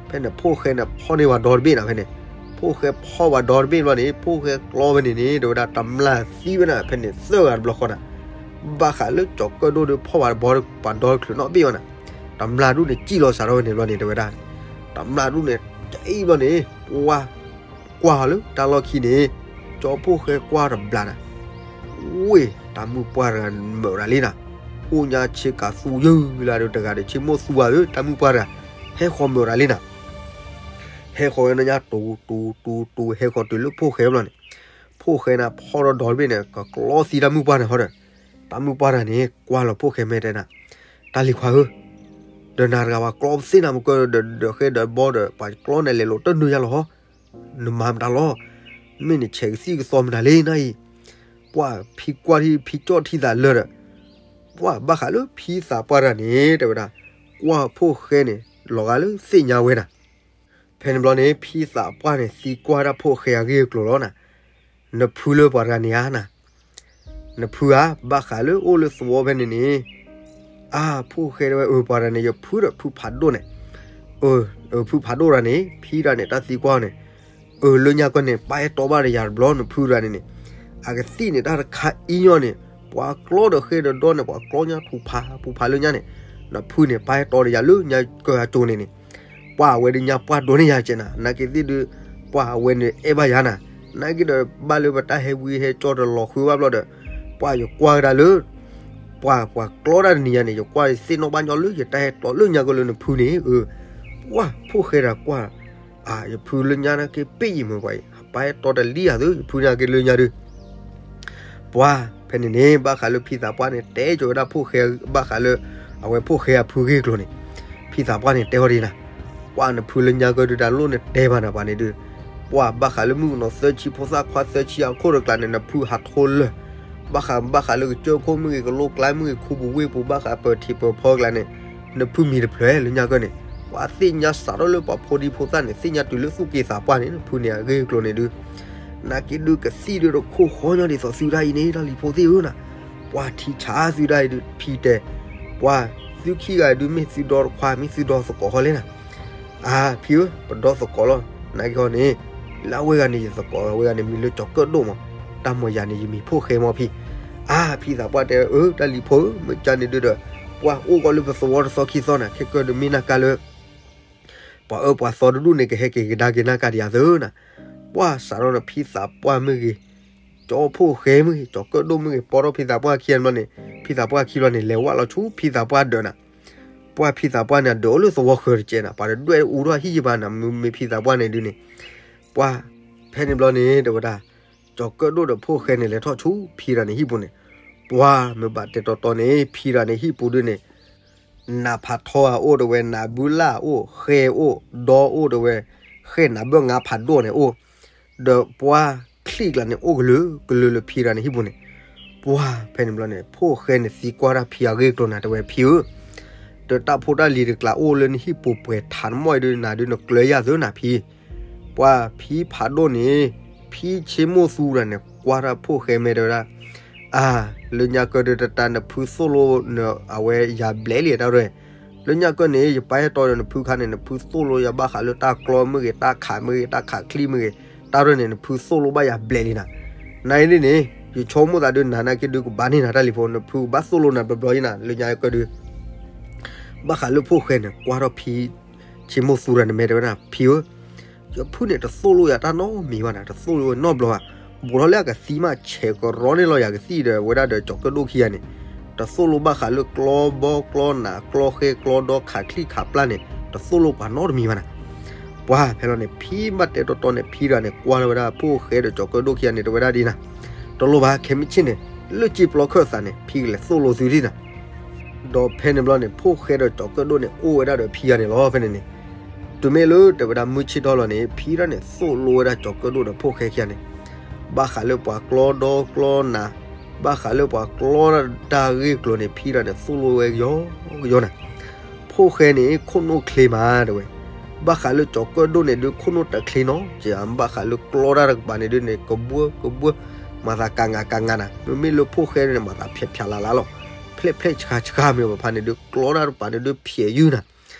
ဖဲန့ၣ် ဖိၣ်ဃဲန့ၣ် ဖီၣ်န့ၢ်ပှၤဒီတဘ့ၣ်နၤဖဲန့ၣ်, ဖိၣ်ဃဲဖီၣ်ပှၤဒီတဘ့ၣ်ဘျီန့ၣ် ဖိၣ်ဃဲကျီဖဲန့ၣ်န့ၣ် တဲဝဲဒၣ်တမျၢ်သံဝဲနၤ ဖဲန့ၣ်သၢဂၤတဘျီဃီနၤ, ဘၣ်ဃးလၢကၠီၤကၢၣ်ဒိၣ်ဒီးဖီၣ်ပှၤဒီ ပှၤဒီတချုးနီတဘ့ၣ်ဘၣ်နၤ, တမျၢ်ဒူၣ်န့ၣ် စံၣ်လီၤစးထီၣ်ဖဲန့ၣ်ဘျီန့ၣ် တဲဝဲဒၣ်, တမျၢ်ဒူၣ်န့ၣ် ကအံၤဘျီန့ၣ် ပှၢ် ကွၢ်လၢတၢ်လီၢ်ခံန့ၣ်, ကၠီဖိၣ်ဃဲကွၢ်တဘျီနၤ, ဝ့ၢ် တၢ်မုၣ်ပှၢ်တဂၤမုာ်ဒၣ်လံနၤ, အိၣ်ညါဆ့ကၤသူယုၢ်လၢဒုးတဂၤဒီး ဆ့မိၣ်သူဝဲဧၢ တၢ်မုၣ်ပှၢ်တဂၤ, ဟဲဃီၤမုာ်ဒၣ်လံနၤ ဟဲဃီၤဝဲနညါ တူတူတူတူ ဟဲဃီၤတုၤလၢဖိၣ်ဃဲဘျီန့ၣ်, ဖိၣ်ဃဲန့ၣ် ဖီၣ်ဒီဒီတဘ့ၣ်န့ၣ် ကကျီသံတၢ်မုၣ်ပှၢ်န့ၣ်ဟီဒီး, တၢ်မုၣ်ပှၢ်တဂၤန့ၣ် ကွၢ်လီၤဖိၣ်ဃဲမဲာ်တဲနၤ, တၢ်လံၤခွါဧၢ, ဒီးနၤတဂၤပှၤကျီပသ့နၤမုၢ်ကၢၢ်ဒီး ဒီးဃဲဒီးဘီဒီး ပှၤကျီန့ၣ်လဲၤလိာ်တနုာ်ယါလီၤဟီ, နမၤမတၤလီၤ, မ့ၢ်နဆဲးကသံၣ်ကသီမတၤလံနၤအံၤ, ပှၢ်ဖံကွၢ်ထံဖံကၠီၣ်ထံသးလၢာ်ဒီး, ပှၢ်ဘၣ်ဃးလၢဖံသးပှၢ်တဂၤန့ၣ် တဲဝဲဒၣ်, ကွၢ်ဖိၣ်ဃဲန့ၣ် လီၤဂာ်လၢသ့ၣ်ညါဝဲနၤ ဖဲန့ၣ်ဘျီန့ၣ် ဖံသးပှၢ်န့ၣ် သံကွၢ်ဒၣ်ဖိၣ်ဃဲအဂ့ၢ်အကျိၤလီၤနၤ, နဖုလၢပှၤတဂၤန့ၣ်ဧါနၤ, နဖုဧါ ဘၣ်ဃးလၢအိၣ်လၢသဝီဖဲန့ၣ်န့ၣ်, အါ ဖိၣ်ဃဲတဲဝဲ အၢ ပှၤတဂၤန့ၣ် ယဖုဒီးဖုဖးဒိၣ်န့ၣ်, အၢ ဖုဖးဒိၣ်တဂၤန့ၣ် ဖံတဂၤန့ၣ် တၢ်သံကွၢ်န့ၣ်, အၢ လၢညါကီၢ်န့ၣ် ပၢ်အဲၣ်တီဘၣ်ဒီးယၤတဘျီ နဖုတဂၤန့ၣ်န့ၣ်, အကသံၣ်န့ၣ် တၢ်တခါအံၤညီန့ၣ် ပှၤကျီဒီးဃဲဒီးဒီန့ၣ် ပှၤကျီညါထူးဖးထူးဖးလၢညါန့ၣ်, နဖုန့ၣ် ပၢ်အဲၣ်တီဒီးယၤလၢညါကၢၢ်အကၠိန့ၣ်န့ၣ်, ပှၢ်အဝဲဒုးညါပှၢ်ဒိးန့ၢ်ယၤကဲနၤ, နာ်က့သ့ၣ်ဒုး, ပှၢ်အဝဲန့ၣ်အဲၣ်ဘၣ်ယၤနၤ, နာ်က့ဒီးဘၣ်လၢပတၢ်ဟဲဝံဟဲကၠီတလီၤဃုဘၣ်ဘျီဒီး, ပှၢ်ယကွၢ်ကဒါလၢ ပှၢ်ပှၤကျီတၢ်တနံၤညါန့ၣ် ယကွၢ်သ့ၣ်နီၣ်ဘၣ်ညီလၢယတၢ်ဟဲတီလၢညါကီၢ်လၢနဖုန့ၣ်, အၢ, ပှၢ်ဖိၣ်ဃဲတဂၤကွၢ်, အါ ယဖုလၢညါနာ်က့ပ့ၢ်ယံၤမ့ၢ်ပှၤအံၤ ပၢ်အဲၣ်တီတလံဧါသု ယဖုနာ်က့လၢညါဒုး ပှၢ်ဖဲန့ၣ်န့ၣ် ဘၣ်ဃးလၢဖံသးပှၢ်န့ၣ် တဲကၠီၤဝဲဒၣ်ဖိၣ်ဃဲ ဘၣ်ဃးလၢ အဝဲဖိၣ်ဃဲအဖုဂ့ၢ်ကျိၤန့ၣ်, ဖံသးပှၢ်န့ၣ်တဲအီၤဒ်နၤ, ပှၢ်နဖုလၢညါကၢၢ်ဒုးတၢ်လိၣ်န့ၣ်တဲဘၣ်နၤပှၤန့ၣ်ဒုး, ပှၢ်ဘၣ်ဃးလၢမုၣ်ကနီၤသၢဆံဖိသၣ်ခွါသၢဆံအခိၣ်တကျါန့ၣ် နဖုဟးထီလၢာ်, ဘၣ်ဃးဘၣ်ဃးလၢကစၢၢ်ခိၣ်မ့ၢ်ဂ့ၤ ကလိကျါမ့ၢ်ဂ့ၤ ခူပူၤဝ့ၢ်ပူၤ ဘၣ်ဃးပၢၤထံးပၢၤဖီကျါန့ၣ်, နဖုမံၤတဖျၢၣ်လၢညါကၢၢ်န့ၣ်, ပှၤသ့ၣ်ညါစးထီၣ်လၢပှၤဖိဒံဖိသၣ်န့ၣ် သ့ၣ်ညါတုၤလၢသူၣ်က့သးပှၢ်န့ၣ် နဖုန့ၣ်အဂ့ၢ်အကျိၤန့ၣ်ဒုး နာ်က့ဒုးကသံၣ်ဒုးတခိၣ်ဃီညီဒ်သိးသုဒၣ်အံၤန့ၣ် တၢ်လံၤဖိသ့ၣ်ဧၢနၤ, ပှၢ်ထံဆးသုဒၣ်အံၤဒုးဖံတဲ, ပှၢ်သုခံဂၤဒုးမ့ၢ်သုဒီတခွါ မ့ၢ်သုဒီသကိးဃီလဲၣ်နၤ, အါဖံဧၢ ပဒီသကိးလီၤ, နာ်က့ဃီန့ၣ်, လၢအဝဲဂၤန့ၣ်ယသကိး အဝဲဂၤန့ၣ်မံၤလၢကၠီၤကၢၣ်ဒိၣ်မး, တၢ်မီၢ်ယၤန့ၣ် ယမံၤဖိၣ်ဃဲမီၤဖံ, အါ ဖံသးပှၢ်တဲ အၢ တၢ်လံၤဖိဧၢ မ့ၢ်ကန့ၣ်ဒုးဒီး, ပှၢ်အိၣ်ကီးလၢပသဝီတသီခံသီနၤ ခဲကၢၢ်ဒုးမ့ၢ်နၢ်ကါလၢ ပှၤအၢပှၤသီတဒူၣ်န့ၣ် ကဟဲက့ၤကဒါက့ၤနၢ်ကါဒံးယၤသၢနၤ, ပှၢ်စးထီၣ်န့ၣ် ဖံသးပှၢ်မ့ၢ်ဂ့ၤ, ကၠီဖိၣ်ဃဲမ့ၢ်ဂ့ၤ ကၠီၤကၢၣ်ဒိၣ်မ့ၢ်ဂ့ၤ ပိာ်ထီၣ်ဖံသးပှၢ်ခံဂၤန့ၣ်, ဖံသးပှၢ်ခံဘျီန့ၣ် လဲၤဝဲလီၤဆူဖံသးပှၢ်ဒၢးနၤ, ပှၢ်ဖံသးပှၢ်န့ၣ် အဒၢးအိၣ်လၢသဝီဃၢၤတကဲးနၤ ပှၤတဒွဲၣ်အူထီၣ်ဟံၣ်ယဘၣ်နၤ မ့ၢ်ဖံသးပှၢ်န့ၣ်ဒုးန့ၣ်, ပှၢ်ဖဲန့ၣ်ဘျီန့ၣ် တဲဝဲဒၣ်, ကၠီၤကၢၣ်ဒိၣ်ဒီးဖိၣ်ဃဲန့ၣ် လဲၤထီၣ်ဆူဖံတဂၤန့ၣ်ဟံၣ်ပူၤန့ၣ်, ပှၢ်မ့ၢ်ဘၣ်တဲတီတီန့ၣ် ဖံတဂၤန့ၣ်ဟံၣ်ပူၤဒုးန့ၣ်, နးဖးထီအအိၣ်တဲဝဲ နးဘုလၢ်အိၣ် ဃဲအိၣ် ဒီအိၣ်တဲဝဲ, ဃဲနးဘၢၣ်ငါဖးဒိၣ်န့ၣ်အိၣ်, ဒီးပှၢ်ချံၣ်ကျါန့ၣ် အိၣ်ကလုာ်ကလုာ်လၢဖံတဂၤန့ၣ်ဟံၣ်ပူၤန့ၣ်, ပှၢ်ဖဲန့ၣ်ဘျီန့ၣ် ဖိၣ်ဃဲန့ၣ်သံကွၢ်တၢ်ဖံအဂ့ၢ်အကျိၤနၤ တဲဝဲဖံဧၢ, ဒီးတၢ်ဖိတၢ်လံၤတကျးအိၣ်လၢနဟံၣ်ပူၤပှဲၤထးနမီၢ်အံၤဒုး နၤဒုးနကျၢၤယၤသၢနၤဖံ, ပှၢ်ဖံဖးဒိၣ်န့ၣ်, ဖံဆ့မိၣ်သူတဂၤန့ၣ် ကွၢ်တၢ်ဖိၣ်ဃဲမဲာ်တဲဝဲဒၣ်, အါ, လၢညါကၢၢ်ဒုးတတၤနဖုသိၣ်လိနအဝဲယၤဘျဲးလံတၢ်ရဲၣ်, လၢညါကၢၢ်န့ၣ် ယပၢ်အဲၣ်တီဒီးနဖုခါန့ၣ် နဖုသိၣ်လိယၤဘၣ်ဃးလၢတၢ်ကျီမ့ၢ်ဂ့ၤ တၢ်ခးမ့ၢ်ဂ့ၤ တၢ်ခးချံမ့ၢ်ဂ့ၤ, တၢ်ရဲၣ်န့ၣ် နဖုသိၣ်လိဘၣ်ယၤဘျဲးလံနၤ, နအံၤဒ်န့ၣ် ယဆိကမိၣ်သးဒုးနၤနာ်က့ဒုးကဘၣ်န့ၢ်နၤတၢ်လံၤဖိ နဖုကဘၣ်သိၣ်လိနၤဘျီဘျီယနၤ လၢညါကၢၢ်ဒုး ဘၣ်ဃးလၢဖိၣ်ဃဲန့ၣ် ကွၢ်ထီၣ်ဖံ ဆ့မိၣ်သူတဂၤန့ၣ်မဲာ်တဲဝဲဒၣ် ဖံဧၢ, ယဖုန့ၣ်တသိၣ်လိယၤတၢ်နီတမံၤဘၣ်နၤ တသိၣ်လိဝဲနီတဘျီဘၣ်, ဘူးထီၣ်လၢအကသံမး ဆဲးကရီန့ၢ်လီၤယၤကသံၣ်ဒီး ဝဲဒၣ်ဒီးကၠီၤကၢၣ်ဒိၣ်ခံဂၤန့ၣ်, တသိၣ်လိဘၣ်ဃးလၢကျီဘီကျီနး ကျီဃဲကျီဒီ ခးချံၣ်ခးပျၢ်န့ၣ် တသိၣ်လိပှၤနီတမံၤဘၣ်နၤ. ပှၤဖဲလီၤန့ၣ် ဖံဘၣ်တဲတီတီန့ၣ် ဖံတဂၤန့ၣ် ကွၢ်လီၤဝဲဒၣ်ဖိၣ်ဃဲဒီးကၠီၤကၢၣ်ဒိၣ်ခံဂၤန့ၣ် တဲဝဲဒၣ်ဒ်နၤ, တလိၣ်ဘၣ် ခဲမုၢ်ဆ့ၣ်န့ၣ် လၢက့ပျီခၢၣ်သးန့ၣ် ဖံကလဲၤသိၣ်လိသုဒ်နၤ. ဒီးဖဲန့ၣ်ဘျီန့ၣ် ဖိၣ်ဃဲဒီးကၠီၤကၢၣ်ဒိၣ်န့ၣ် အိၣ်ဝဲဒၣ်ဒီးဖံဂၤန့ၣ်လီၤ. ဖဲန့ၣ်န့ၣ် တုၤမ့ၢ်လၢတဲဝဲဒၣ်မုၢ်ဆ့ၣ်ထီၣ်လီၤန့ၣ် ဖံဒၣ်န့ၣ်သိၣ်လိဝဲဒၣ်ကၠီၤကၢၣ်ဒိၣ်ဒီးဖိၣ်ဃဲခံဂၤန့ၣ် ဘၣ်ဃးလၢပှၤကျီဒီကျီနး, ဘၣ်ဃးလၢပှၤကျီတၢ်ဂ့ၢ်ကျိၤန့ၣ် ဖံဒၣ်န့ၣ်သိၣ်လိဝဲကယီကယီနၤ. ဖိၣ်ဃဲန့ၣ် ခိၣ်နူာ်ချ့မးတဲဝဲ, ဘၣ်ဃးလၢကၠီၤကၢၣ်ဒိၣ်န့ၣ်ဒုး ခိၣ်နူာ်တချ့နီတစဲးဘၣ်, ဘၣ်ဃးလၢကျီတၢ်တကပၤန့ၣ်ဒုးန့ၣ် ကဘှၢကဘှၢ, မၤသးကၤငါကၤငါနၤ, မ့မ့ၢ်လၢဖိၣ်ဃဲန့ၣ် မၤသးဖျဲးဖျါလၢ်လၢ်လီၤ, ဖျဲးဖျဲးဆှါဆှါမ့ၢ်ဘၣ်ဖဲန့ၣ်ဒုး ကျီတၢ်တကပၤန့ၣ်ဒုး ဖျဲးယုၢ်နၤ.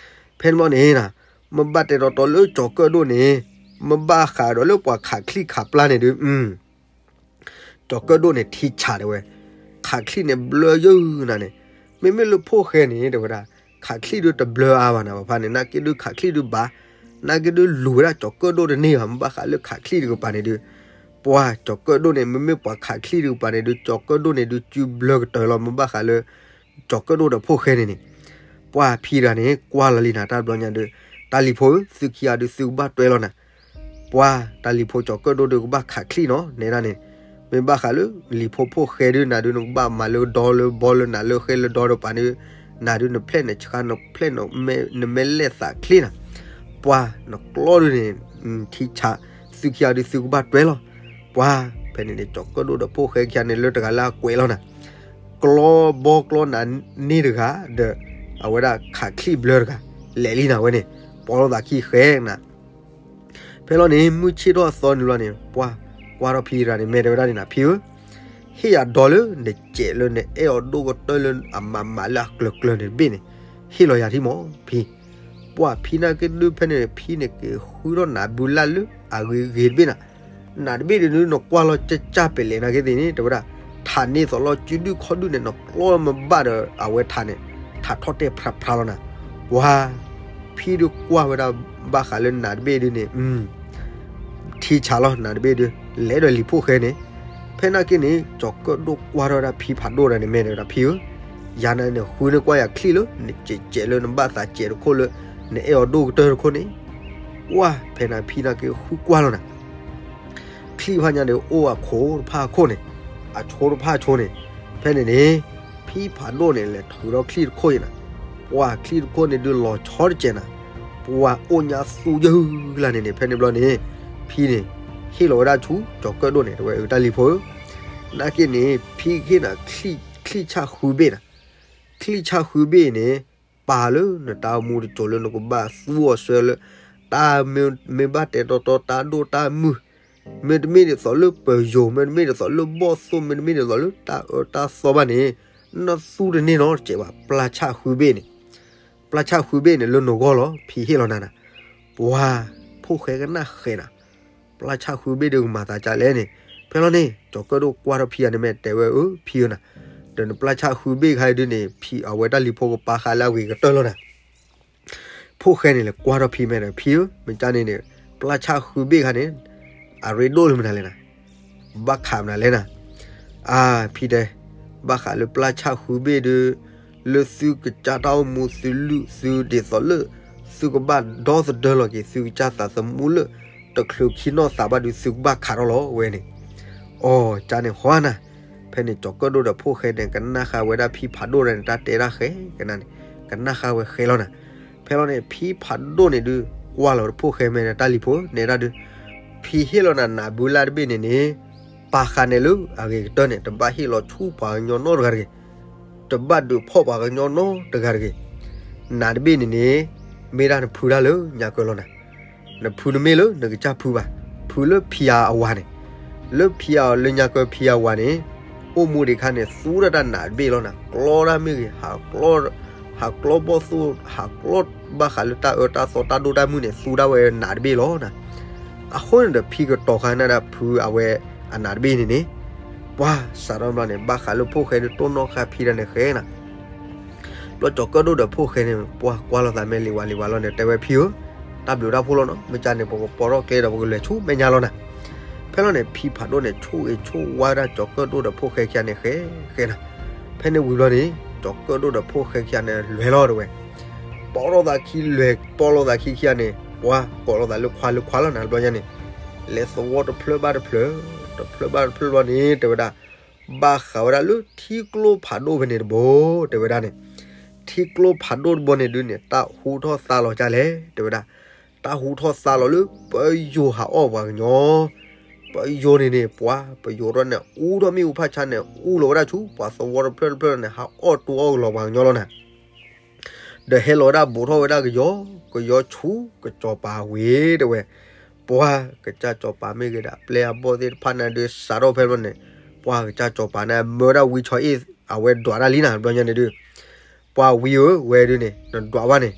ဖဲန့ၣ်ဘျီန့ၣ် မ့ၢ်ဘၣ်တဲတီတီလၢကၠီၤကၢၣ်ဒိၣ်န့ၣ် မ့ၢ်ဘၣ်ဃးဒီးလၢပှၤခးချံၣ်ခးပျၢ်န့ၣ်ဒုး ကၠီၤကၢၣ်ဒိၣ်န့ၣ်ထံဆးတဲဝဲ, ခးချံၣ်န့ၣ်ဘျၢယုၢ်နၤန့ၣ်, မ့မ့ၢ်လၢဖိၣ်ဃဲန့ၣ်တဲဝဲဒၣ် ခးချံၣ်ဒုးတဘျၢအါဘၣ်နၤဘၣ်ဖဲန့ၣ် နာ်က့ဒုးခးချံၣ်ဒုးဘၣ်, နာ်က့ဒုးလူၤဝဲဒၣ်ကၠီၤကၢၣ်ဒိၣ်တန့ၢ်ဘၣ်, မ့ၢ်ဘၣ်ဃးလၢခးချံၣ်တကပၤန့ၣ်ဒုး ပှၤကၠီၤကၢၣ်ဒိၣ်န့ၣ် မ့မ့ၢ်ပှၤခးချံၣ်တကပၤန့ၣ်ဒုး ကၠီၤကၢၣ်ဒိၣ်န့ၣ်ဒုးစုဘျၢကတၢၢ်လီၤ, မ့ၢ်ဘၣ်ဃးလၢ ကၠီၤကၢၣ်ဒိၣ်ဒီးဖိၣ်ဃဲန့ၣ်န့ၣ်, ပှၤဖံတဂၤန့ၣ် ကွၢ်လီၤလံနၤ တၢ်ဘျီညါဒုး, တၢ်လံၤဖိဧၢ သုခံဂၤဒုးသုကဘၣ်တွဲလီၤနၤ, ပှၤတၢ်လံၤဖိကၠီၤကၢၣ်ဒိၣ်ဒုးကဘၣ်ခးချံၣ်နီၤ နဲဒၣ်န့ၣ်, မ့ၢ်ဘၣ်ဃးလၢလံၤဖိဖိၣ်ဃဲဒုးနၤဒုး နကဘၣ်မၤလၢဒီလၢဘီလၢနးလၢဃဲလၢဒီတပၤန့ၣ်, နၤဒုးနဖျဲၣ်နဆှါနဖျဲၣ် နမဲာ်လဲၣ်သးချ့နၤ, ပှၤနကျီဒုးန့ၣ် ထံဆး, သုခံဂၤဒုးသုကဘၣ်တွဲလီၤ, ပှၤဖဲန့ၣ်န့ၣ် ကၠီၤကၢၣ်ဒိၣ်ဒီးဖိၣ်ဃဲခံဂၤန့ၣ် လၢတဂၤလၢအကွဲးလီၤနၤ ကျီဘီကျီနးန့ၢ်တဂၤဒီး အဝဲဒၣ်ခးချံၣ်ဘျၢတဂၤ လဲၤလံနၤဝဲန့ၣ် ပီလိာ်သးခံဃဲနၤ, ဖဲလီၤန့ၣ် မုၢ်ဆ့ၣ်ထီၣ်အသီနုၤလီၤန့ၣ် ပှၤကွၢ်ထီၣ်ဖံတဂၤန့ၣ် မ့ၢ်တဲဝဲဒၣ်န့ၣ်နၤ ဖံဧၢ, ဟ့ၣ်ယၤဒီလၢနစဲးလၢနအဲၣ်အီၤဒိၣ်ကတၢၢ်လၢအမးမးလၢအကျၢၤကျၢၤန့ၣ်တဘ့ၣ်န့ၣ် ဟ့ၣ်လီၤယၤထံမီၤ ဖံ ပှၤဖံနာ်က့ဒုးဖဲန့ၣ် ဖံန့ၣ်က့ၤဃုထီၣ်နးဘုလၢ်လၢအဂ့ၤဂ့ၤတဘ့ၣ်နၤ, နးတဘ့ၣ်ဒုးနကွၢ်လီၤကၢ်ကၢ်ပဲာ်လဲၣ်နာ်က့သ့ၣ်န့ၣ် တဲဝဲဒၣ်, ထးန့ၢ်သိးလီၤစုဒုၣ်ခီၣ်ဒုၣ်န့ၣ် နကျီမ့ၢ်ဘၣ်ဒီးအဝဲထးန့ၣ် ထးထီၣ်တဲာ်ဖြးဖြးလီၤနၤ, ပှၤ ဖံဒုးကွၢ်ဝဲဒၣ်ဘၣ်ဃးလၢနးတဘ့ၣ်ဒုးန့ၣ် ထံဆးလီၤနးတဘ့ၣ်ဒုး လဲၤဒီးလံၤဖိၣ်ဃဲန့ၣ်, ဖဲနာ်က့န့ၣ် ကၠီၤကၢၣ်ဒိၣ်ကွၢ်ထီၣ်ဝဲဒၣ်ဖံဖးဒိၣ်တဂၤန့ၣ် မ့ၢ်တဲဝဲဒၣ်ဖံဧၢ, ယၤန့ၣ်န့ၣ် ဃုန့ၢ်ကွၢ်ယၤချံၣ်လၢ နစဲးစဲးလၢနဘၣ်သးစဲးတခိၣ်လၢ နအဲၣ်အီၤဒိၣ်ကတၢၢ်တခိၣ်န့ၣ်, ပှၤဖဲန့ၣ်ဖံနာ်က့ဃုကွၢ်လီၤနၤ ချံၣ်ဖးညါဒီးအိၣ်အခိၣ်တဖၣ်အခိၣ်န့ၣ်, အဆိတဖၣ်အဆိန့ၣ်, ဖဲန့ၣ်န့ၣ် ဖံဖးဒိၣ်န့ၣ်လဲၤထုးထီၣ်ချံၣ်တခိၣ်အံၤနၤ, ပှၤချံၣ်တခိၣ်န့ၣ်ဒုးလီၤဆီတစဲးနၤ, ပှၤအိၣ်ညါသူယုၢ်လၢ်န့ၣ်န့ၣ် ဖဲန့ၣ်ဘျီန့ၣ် ဖံန့ၣ် ဟ့ၣ်လီၤဝဲဒၣ်ဆူကၠီၤကၢၣ်ဒိၣ်န့ၣ် တဲဝဲအတၢ်လံၤဖိဧၢ, နာ်က့န့ၣ် ဖံဟ့ၣ်နၤ ချံၣ်ဆၣ်ဃုဘ့ၣ်နၤ, ချံၣ်ဆၣ်ဃုဘ့ၣ်န့ၣ် ပာ်လၢနတၢ်အိၣ်မူတစိၤလၢနကဘၣ်သူအီၤဆှၢလၢ တၢ်မ့ၢ်ဘၣ်တဲတီတီတၢ်ဒိၣ်တၢ်မုၢ်, မ့တမ့ၢ်ဒ်သိးလၢပယိၤ, မ့တမ့ၢ်ဒ်သိးလၢဘီၣ်သိၣ်, မ့တမ့ၢ်ဒ်သိးလၢတၢ်အၢတၢ်သီဘၣ်န့ၣ်, နသူတန့ၢ်နီတစဲးဘၣ် ပျၢ်ဆၣ်ဃုဘ့ၣ်န့ၣ်, ပျၢ်ဆၣ်ဃုဘ့ၣ်န့ၣ် လၢနဂီၢ်လီၤ ဖံဟ့ၣ်လီၤနၤနၤ, ပှၤ ဖိၣ်ဃဲကနၣ်ဃဲနၤ, ပျၢ်ဆၣ်ဃုဘ့ၣ်ဒုးကမၤသးဒ်လဲၣ်န့ၣ်, ဖဲလီၤန့ၣ် ကၠီၤကၢၣ်ဒိၣ်ကွၢ်ထီၣ်ဖံဂၤန့ၣ် မ့ၢ်တဲဝဲအၢ ဖံဧၢနၤ, ဒီးနပျၢ်ဆၣ်ဃုဘ့ၣ်ခါအံၤဒုးန့ၣ် ဖံအဝဲတၢ်လံၤဖိကပာ်ဃာ်လၢအဂ့ၤကတၢၢ်လီၤနၤ ဖိၣ်ဃဲန့ၣ်လဲၤကွၢ်ထီၣ်ဖံမ့ၢ်ဒီး ဖံဧၢ, မ့ၢ်ကန့ၣ်န့ၣ် ပျၢ်ဆၣ်ဃုဘ့ၣ်ခါန့ၣ် အရ့ဒိၣ်လၢမနုၤလဲၣ်နၤ, ဘၣ်ခးမနုၤလဲၣ်နၤ, အါ ဖံတဲ, ဘၣ်ဃးလၢပျၢ်ဆၣ်ဃုဘ့ၣ်ဒုး လၢသုကစၢ်တၢ်အိၣ်မူသုလုၢ်သုဒ်သိးလၢ သုကဘၣ်ဒီသဒၢလီၤက့ၤ သုကစၢ်သးသမူလၢ တချုးခံနီၢ်သးဘၣ်ဒုး သုကဘၣ်ခးထီၣ်လီၤဝဲန့ၣ်, အီ ကန့ၣ်ဃီနၤ, ဖဲန့ၣ် ကၠီၤကၢၣ်ဒိၣ်ဒီးဖိၣ်ဃဲန့ၣ် ကနၣ်ဃာ်ဝဲဒၣ်ဖံဖးဒိၣ်န့ၣ် တၢ်တဲတၢ်ဃဲကနၣ်န့ၣ်, ကနၣ်ဃာ်ဝဲဃဲလီၤနၤ, ဖဲလီၤန့ၣ် ဖံဖးဒိၣ်န့ၣ်ဒုး ကွၢ်လီၤတဖိၣ်ဃဲမ့ၢ်ဒီးတၢ်လံၤဖိ နဲဒၣ်ဒုး, ဖံဟ့ၣ်လီၤနၤနးဘုလၢ်တဘ့ၣ်န့ၣ်န့ၣ်, ပာ်ဃာ်န့ၣ်လၢအဂ့ၤကတၢၢ်န့ၣ် တဘၣ်ဟ့ၣ်လီၤဆူပှၤကညီနီတဂၤတဂ့ၤ, တဘၣ်ဒုးဖီၣ်ပှၤကညီနီတဂၤတဂ့ၤ, နးတဘ့ၣ်န့ၣ်န့ၣ် မ့ၢ်ဒၣ်နဖုတၢ်လၢညါကၢလီၤနၤ, နဖုတမ့ၢ်လၢနကစၢ်ဖုဘၣ်, ဖုလၢဖံယၤအဝၤန့ၣ်, လၢဖံယၤလၢညါကၢဖံယၤဝၤန့ၣ်, အိၣ်မူဒံးခါန့ၣ် သူဒၣ်တၢ်နးတဘ့ၣ်လီၤနၤ, ကျီတၢ်မ့ၢ်ဂ့ၤ, ဟးကျီဘီၣ်သိၣ်, ဟးကျီဘၣ်ဃးလၢတၢ်အၢတၢ်သီတၢ်ဒိၣ်တၢ်မုၢ်န့ၣ် သူဒၣ်ဝဲနးတဘ့ၣ်လီၤနၤ, အဃိန့ၣ်ဒီး ဖံကတီၤဃာ်နၤဒၣ်ဖုအဝဲအနးတဘ့ၣ်န့ၣ်န့ၣ်, ပှၤစးထီၣ်ဘျီန့ၣ် ဘၣ်ဃးလၢဖိၣ်ဃဲဒုးတိၢ်နီၣ်ဃာ်ဖံဒၣ်န့ၣ်ဃဲနၤ ဘျီကၠီၤကၢၣ်ဒိၣ်ဒီးဖိၣ်ဃဲန့ၣ် ပှၤကွၢ်လိာ်သးမ့ၢ်လံၤဝါလံၤဝါလီၤန့ၣ် တဲဝဲဖံဧၢ, တၢ်ဘျုးတၢ်ဖှိၣ်လီၤနီၤ, မ့ၢ်ကန့ၣ် ပကပိာ်ထီၣ်ကျဲဒီးပကလဲၤဆူမဲာ်ညါလီၤနၤ, ဖဲလီၤန့ၣ် ဖံဖးဒိၣ်န့ၣ် ဆိၣ်ဂ့ၤဆိၣ်ဝါဒၣ်ကၠီၤကၢၣ်ဒိၣ်ဒီးဖိၣ်ဃဲခံဂၤန့ၣ်ဃဲဃဲနၤ, ဖဲန့ၣ်ဝံၤဘျီန့ၣ် ကၠီၤကၢၣ်ဒိၣ်ဒီးဖိၣ်ဃဲခံဂၤန့ၣ် လဲၤလီၤတဲဝဲ, ပိာ်လိာ်သးခံလဲၤ ပိာ်လိာ်သးခံခံဂၤန့ၣ် ပှၤကိးလိာ်သးလၢခွါလၢခွါလီၤနၤ တဘျီညါန့ၣ်, လဲၤသဝီတဖျၢၣ်ဘၣ်တဖျၢၣ်, တဖျၢၣ်ဘၣ်တဖျၢၣ်ဘျီန့ၣ် တဲဝဲဒၣ်, ဘၣ်ဃးဝဲဒၣ်လၢထံကျိဖးဒိၣ်ဖဲန့ၣ်တဘိ တဲဝဲဒၣ်န့ၣ်, ထံကျိဖးဒိၣ်တဘိန့ၣ်ဒုးန့ၣ် တၢ်ဟူထီၣ်သါလီၤကၢ်လဲၣ် တဲဝဲဒၣ်, တၢ်ဟူထီၣ်သါလီၤလၢပယိၤဟးအီၣ်ပှၤကညီ ပယိၤန့ၣ်န့ၣ် ပှၤပယိၤထီၣ်န့ၣ် အူထီၣ်မ့ၣ်အူဖးဆါန့ၣ် အူလီၤဝဲဒၣ်ဆူ ပှၤသဝီတဖျၢၣ်တဖျၢၣ်န့ၣ် ဟးအီၣ်တူအီၣ်ကလီၤပှၤကညီလီၤနၤ, ဒီးဟဲလီၤဝဲဒၣ်ဘူးထီၣ်ဝဲဒၣ်ကယီၤ, ကယီၤဆူကစီၤပၤဝ့ၤတဲဝဲ, ပှၤကစၢ်စီၤပၤမ့ၢ်ဂ့ၤဒီး အပျဲၢ်အဘီၣ်သ့ၣ်တဖၣ်န့ၣ်ဒုး စးထီၣ်ဖဲဘျီန့ၣ်, ပှၤကစၢ်စီၤပၤန့ၣ် မၢဝဲဒၣ်ဝံဆီအ့ၣ် အဝဲဒွးတၢ်လံနၤ ဘျီညါန့ၣ်ဒုး ပှၤဝံဧၢ ဝဲဒုးန့ၣ် နဒွးဘၣ်န့ၣ်,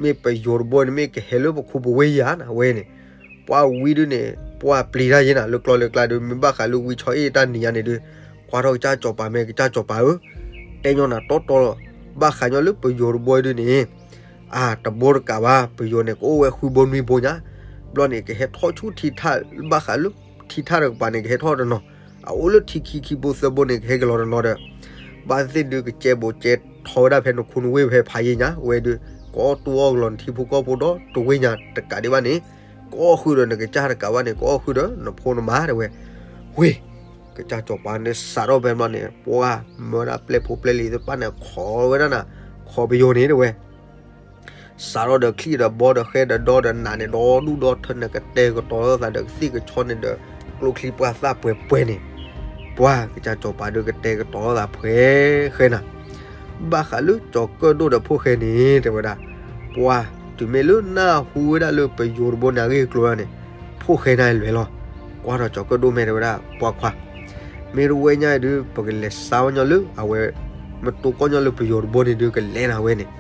မ့ၢ်ပယိၤတဘိန့ၣ် မ့ၢ်ကဟဲလၢပခူပဝ့ၢ်ယၤနၤ ဝဲန့ၣ်, ပှၤဝံဒုးန့ၣ် ပှၤပျံၤတၢ်ယဲနၤ လၢကျီလၢကျါဒုး မ့ၢ်ဘၣ်ဃးလၢဝံဆီအ့ၣ်တၢ်နံၤညါန့ၣ်ဒုး, ကွၢ်ထီၣ်ကစၢ်စီၤပၤ မ့ၢ်ကစၢ်စီၤပၤဧၢ, တဲညီနၤတီတီလီၤ, ဘၣ်ဃးညီလၢပယိၤတဘိဒုးန့ၣ် အါ တဘိတကးဘၣ် ပယိၤန့ၣ် ကအိၣ်ဝဲဃုဘိနွံဘိညါ, ဘျီန့ၣ် ကဟဲထီၣ်ဆူထံထၣ် ဘၣ်ဃးလၢထံထၣ်တကပၤန့ၣ် ကဟဲထီၣ်တနီၤ, အအိၣ်လၢထံခံခံဘိသၢဘိန့ၣ် ကဟဲက့ၤလီၤတနီၤဒီး, ဘၣ်သ့ၣ်သ့ၣ်ဒုး ကစဲဘူးကစဲထီဝဲဒၣ်ဖဲနခူနဝ့ၢ်ဖဲဖးယံၤညါ ဝဲဒုး ကအီၣ်တူအီၣ်ကလီၤနထံဖိကီၢ်ဖိဒီးတဝ့ၢ်ညါတကးဒံးဘၣ်န့ၣ်, ကအီၣ်ဃုာ်ဒီးနကစၢ်တကးဘၣ်န့ၣ် ကအီၣ်ဃုာ်ဒီးနဖိနမါတဲဝဲ, ဝ့ၢ် ကစၢ်စီၤပၤန့ၣ်စးထီၣ်ဖဲဘျီန့ၣ် ပှၤမၢဝဲဒၣ်ပျဲၢ်ဖိပျဲၢ်လံၤသ့ၣ်တဖၣ်န့ၣ် ခိးဝဲဒၣ်နၤ, ခိးပယိၤန့ၣ်တဲဝဲ စးထီၣ်ဒီးချံၣ်ဒီးဘီဒီးဃဲဒီးဒီဒီးနးန့ၣ် ဒီဒူၣ်ဒီထၢန့ၣ် ကတဲာ်ကတီၤလိာ်သးဒီးကသံၣ်ကဆီန့ၣ်ဒီး ကျိချံပှၢ်သၣ်ပှဲၤပှဲၤန့ၣ်, ပှၤကစၢ်စီၤပၤဒုးကတဲာ်ကတီၤလိာ်သးဖှဲဃဲနၤ, ဘၣ်ဃးလၢကၠီၤကၢၣ်ဒိၣ်ဒီးဖိၣ်ဃဲန့ၣ် တဲဝဲဒၣ်, ပှၤတုၤမ့ၢ်လၢနၢ်ဟူဝဲဒၣ်လၢပယိၤတဘိန့ၣ် အဂ့ၢ်အကျိၤန့ၣ် ဖိၣ်ဃဲန့ၣ်လဲၤလီၤ, ကွၢ်ထီၣ်ကၠီၤကၢၣ်ဒိၣ်မ့ၢ်တဲဝဲဒၣ် ပှၤခွါ မ့ၢ်တဝဲညါအံၤဒုး ပကလဲၤစါဝဲညီလၢအဝဲ မ့ၢ်တိကီၢ်ညီလၢပယိၤတဘိန့ၣ်ဒုး ကလဲၤနၤဝဲန့ၣ်,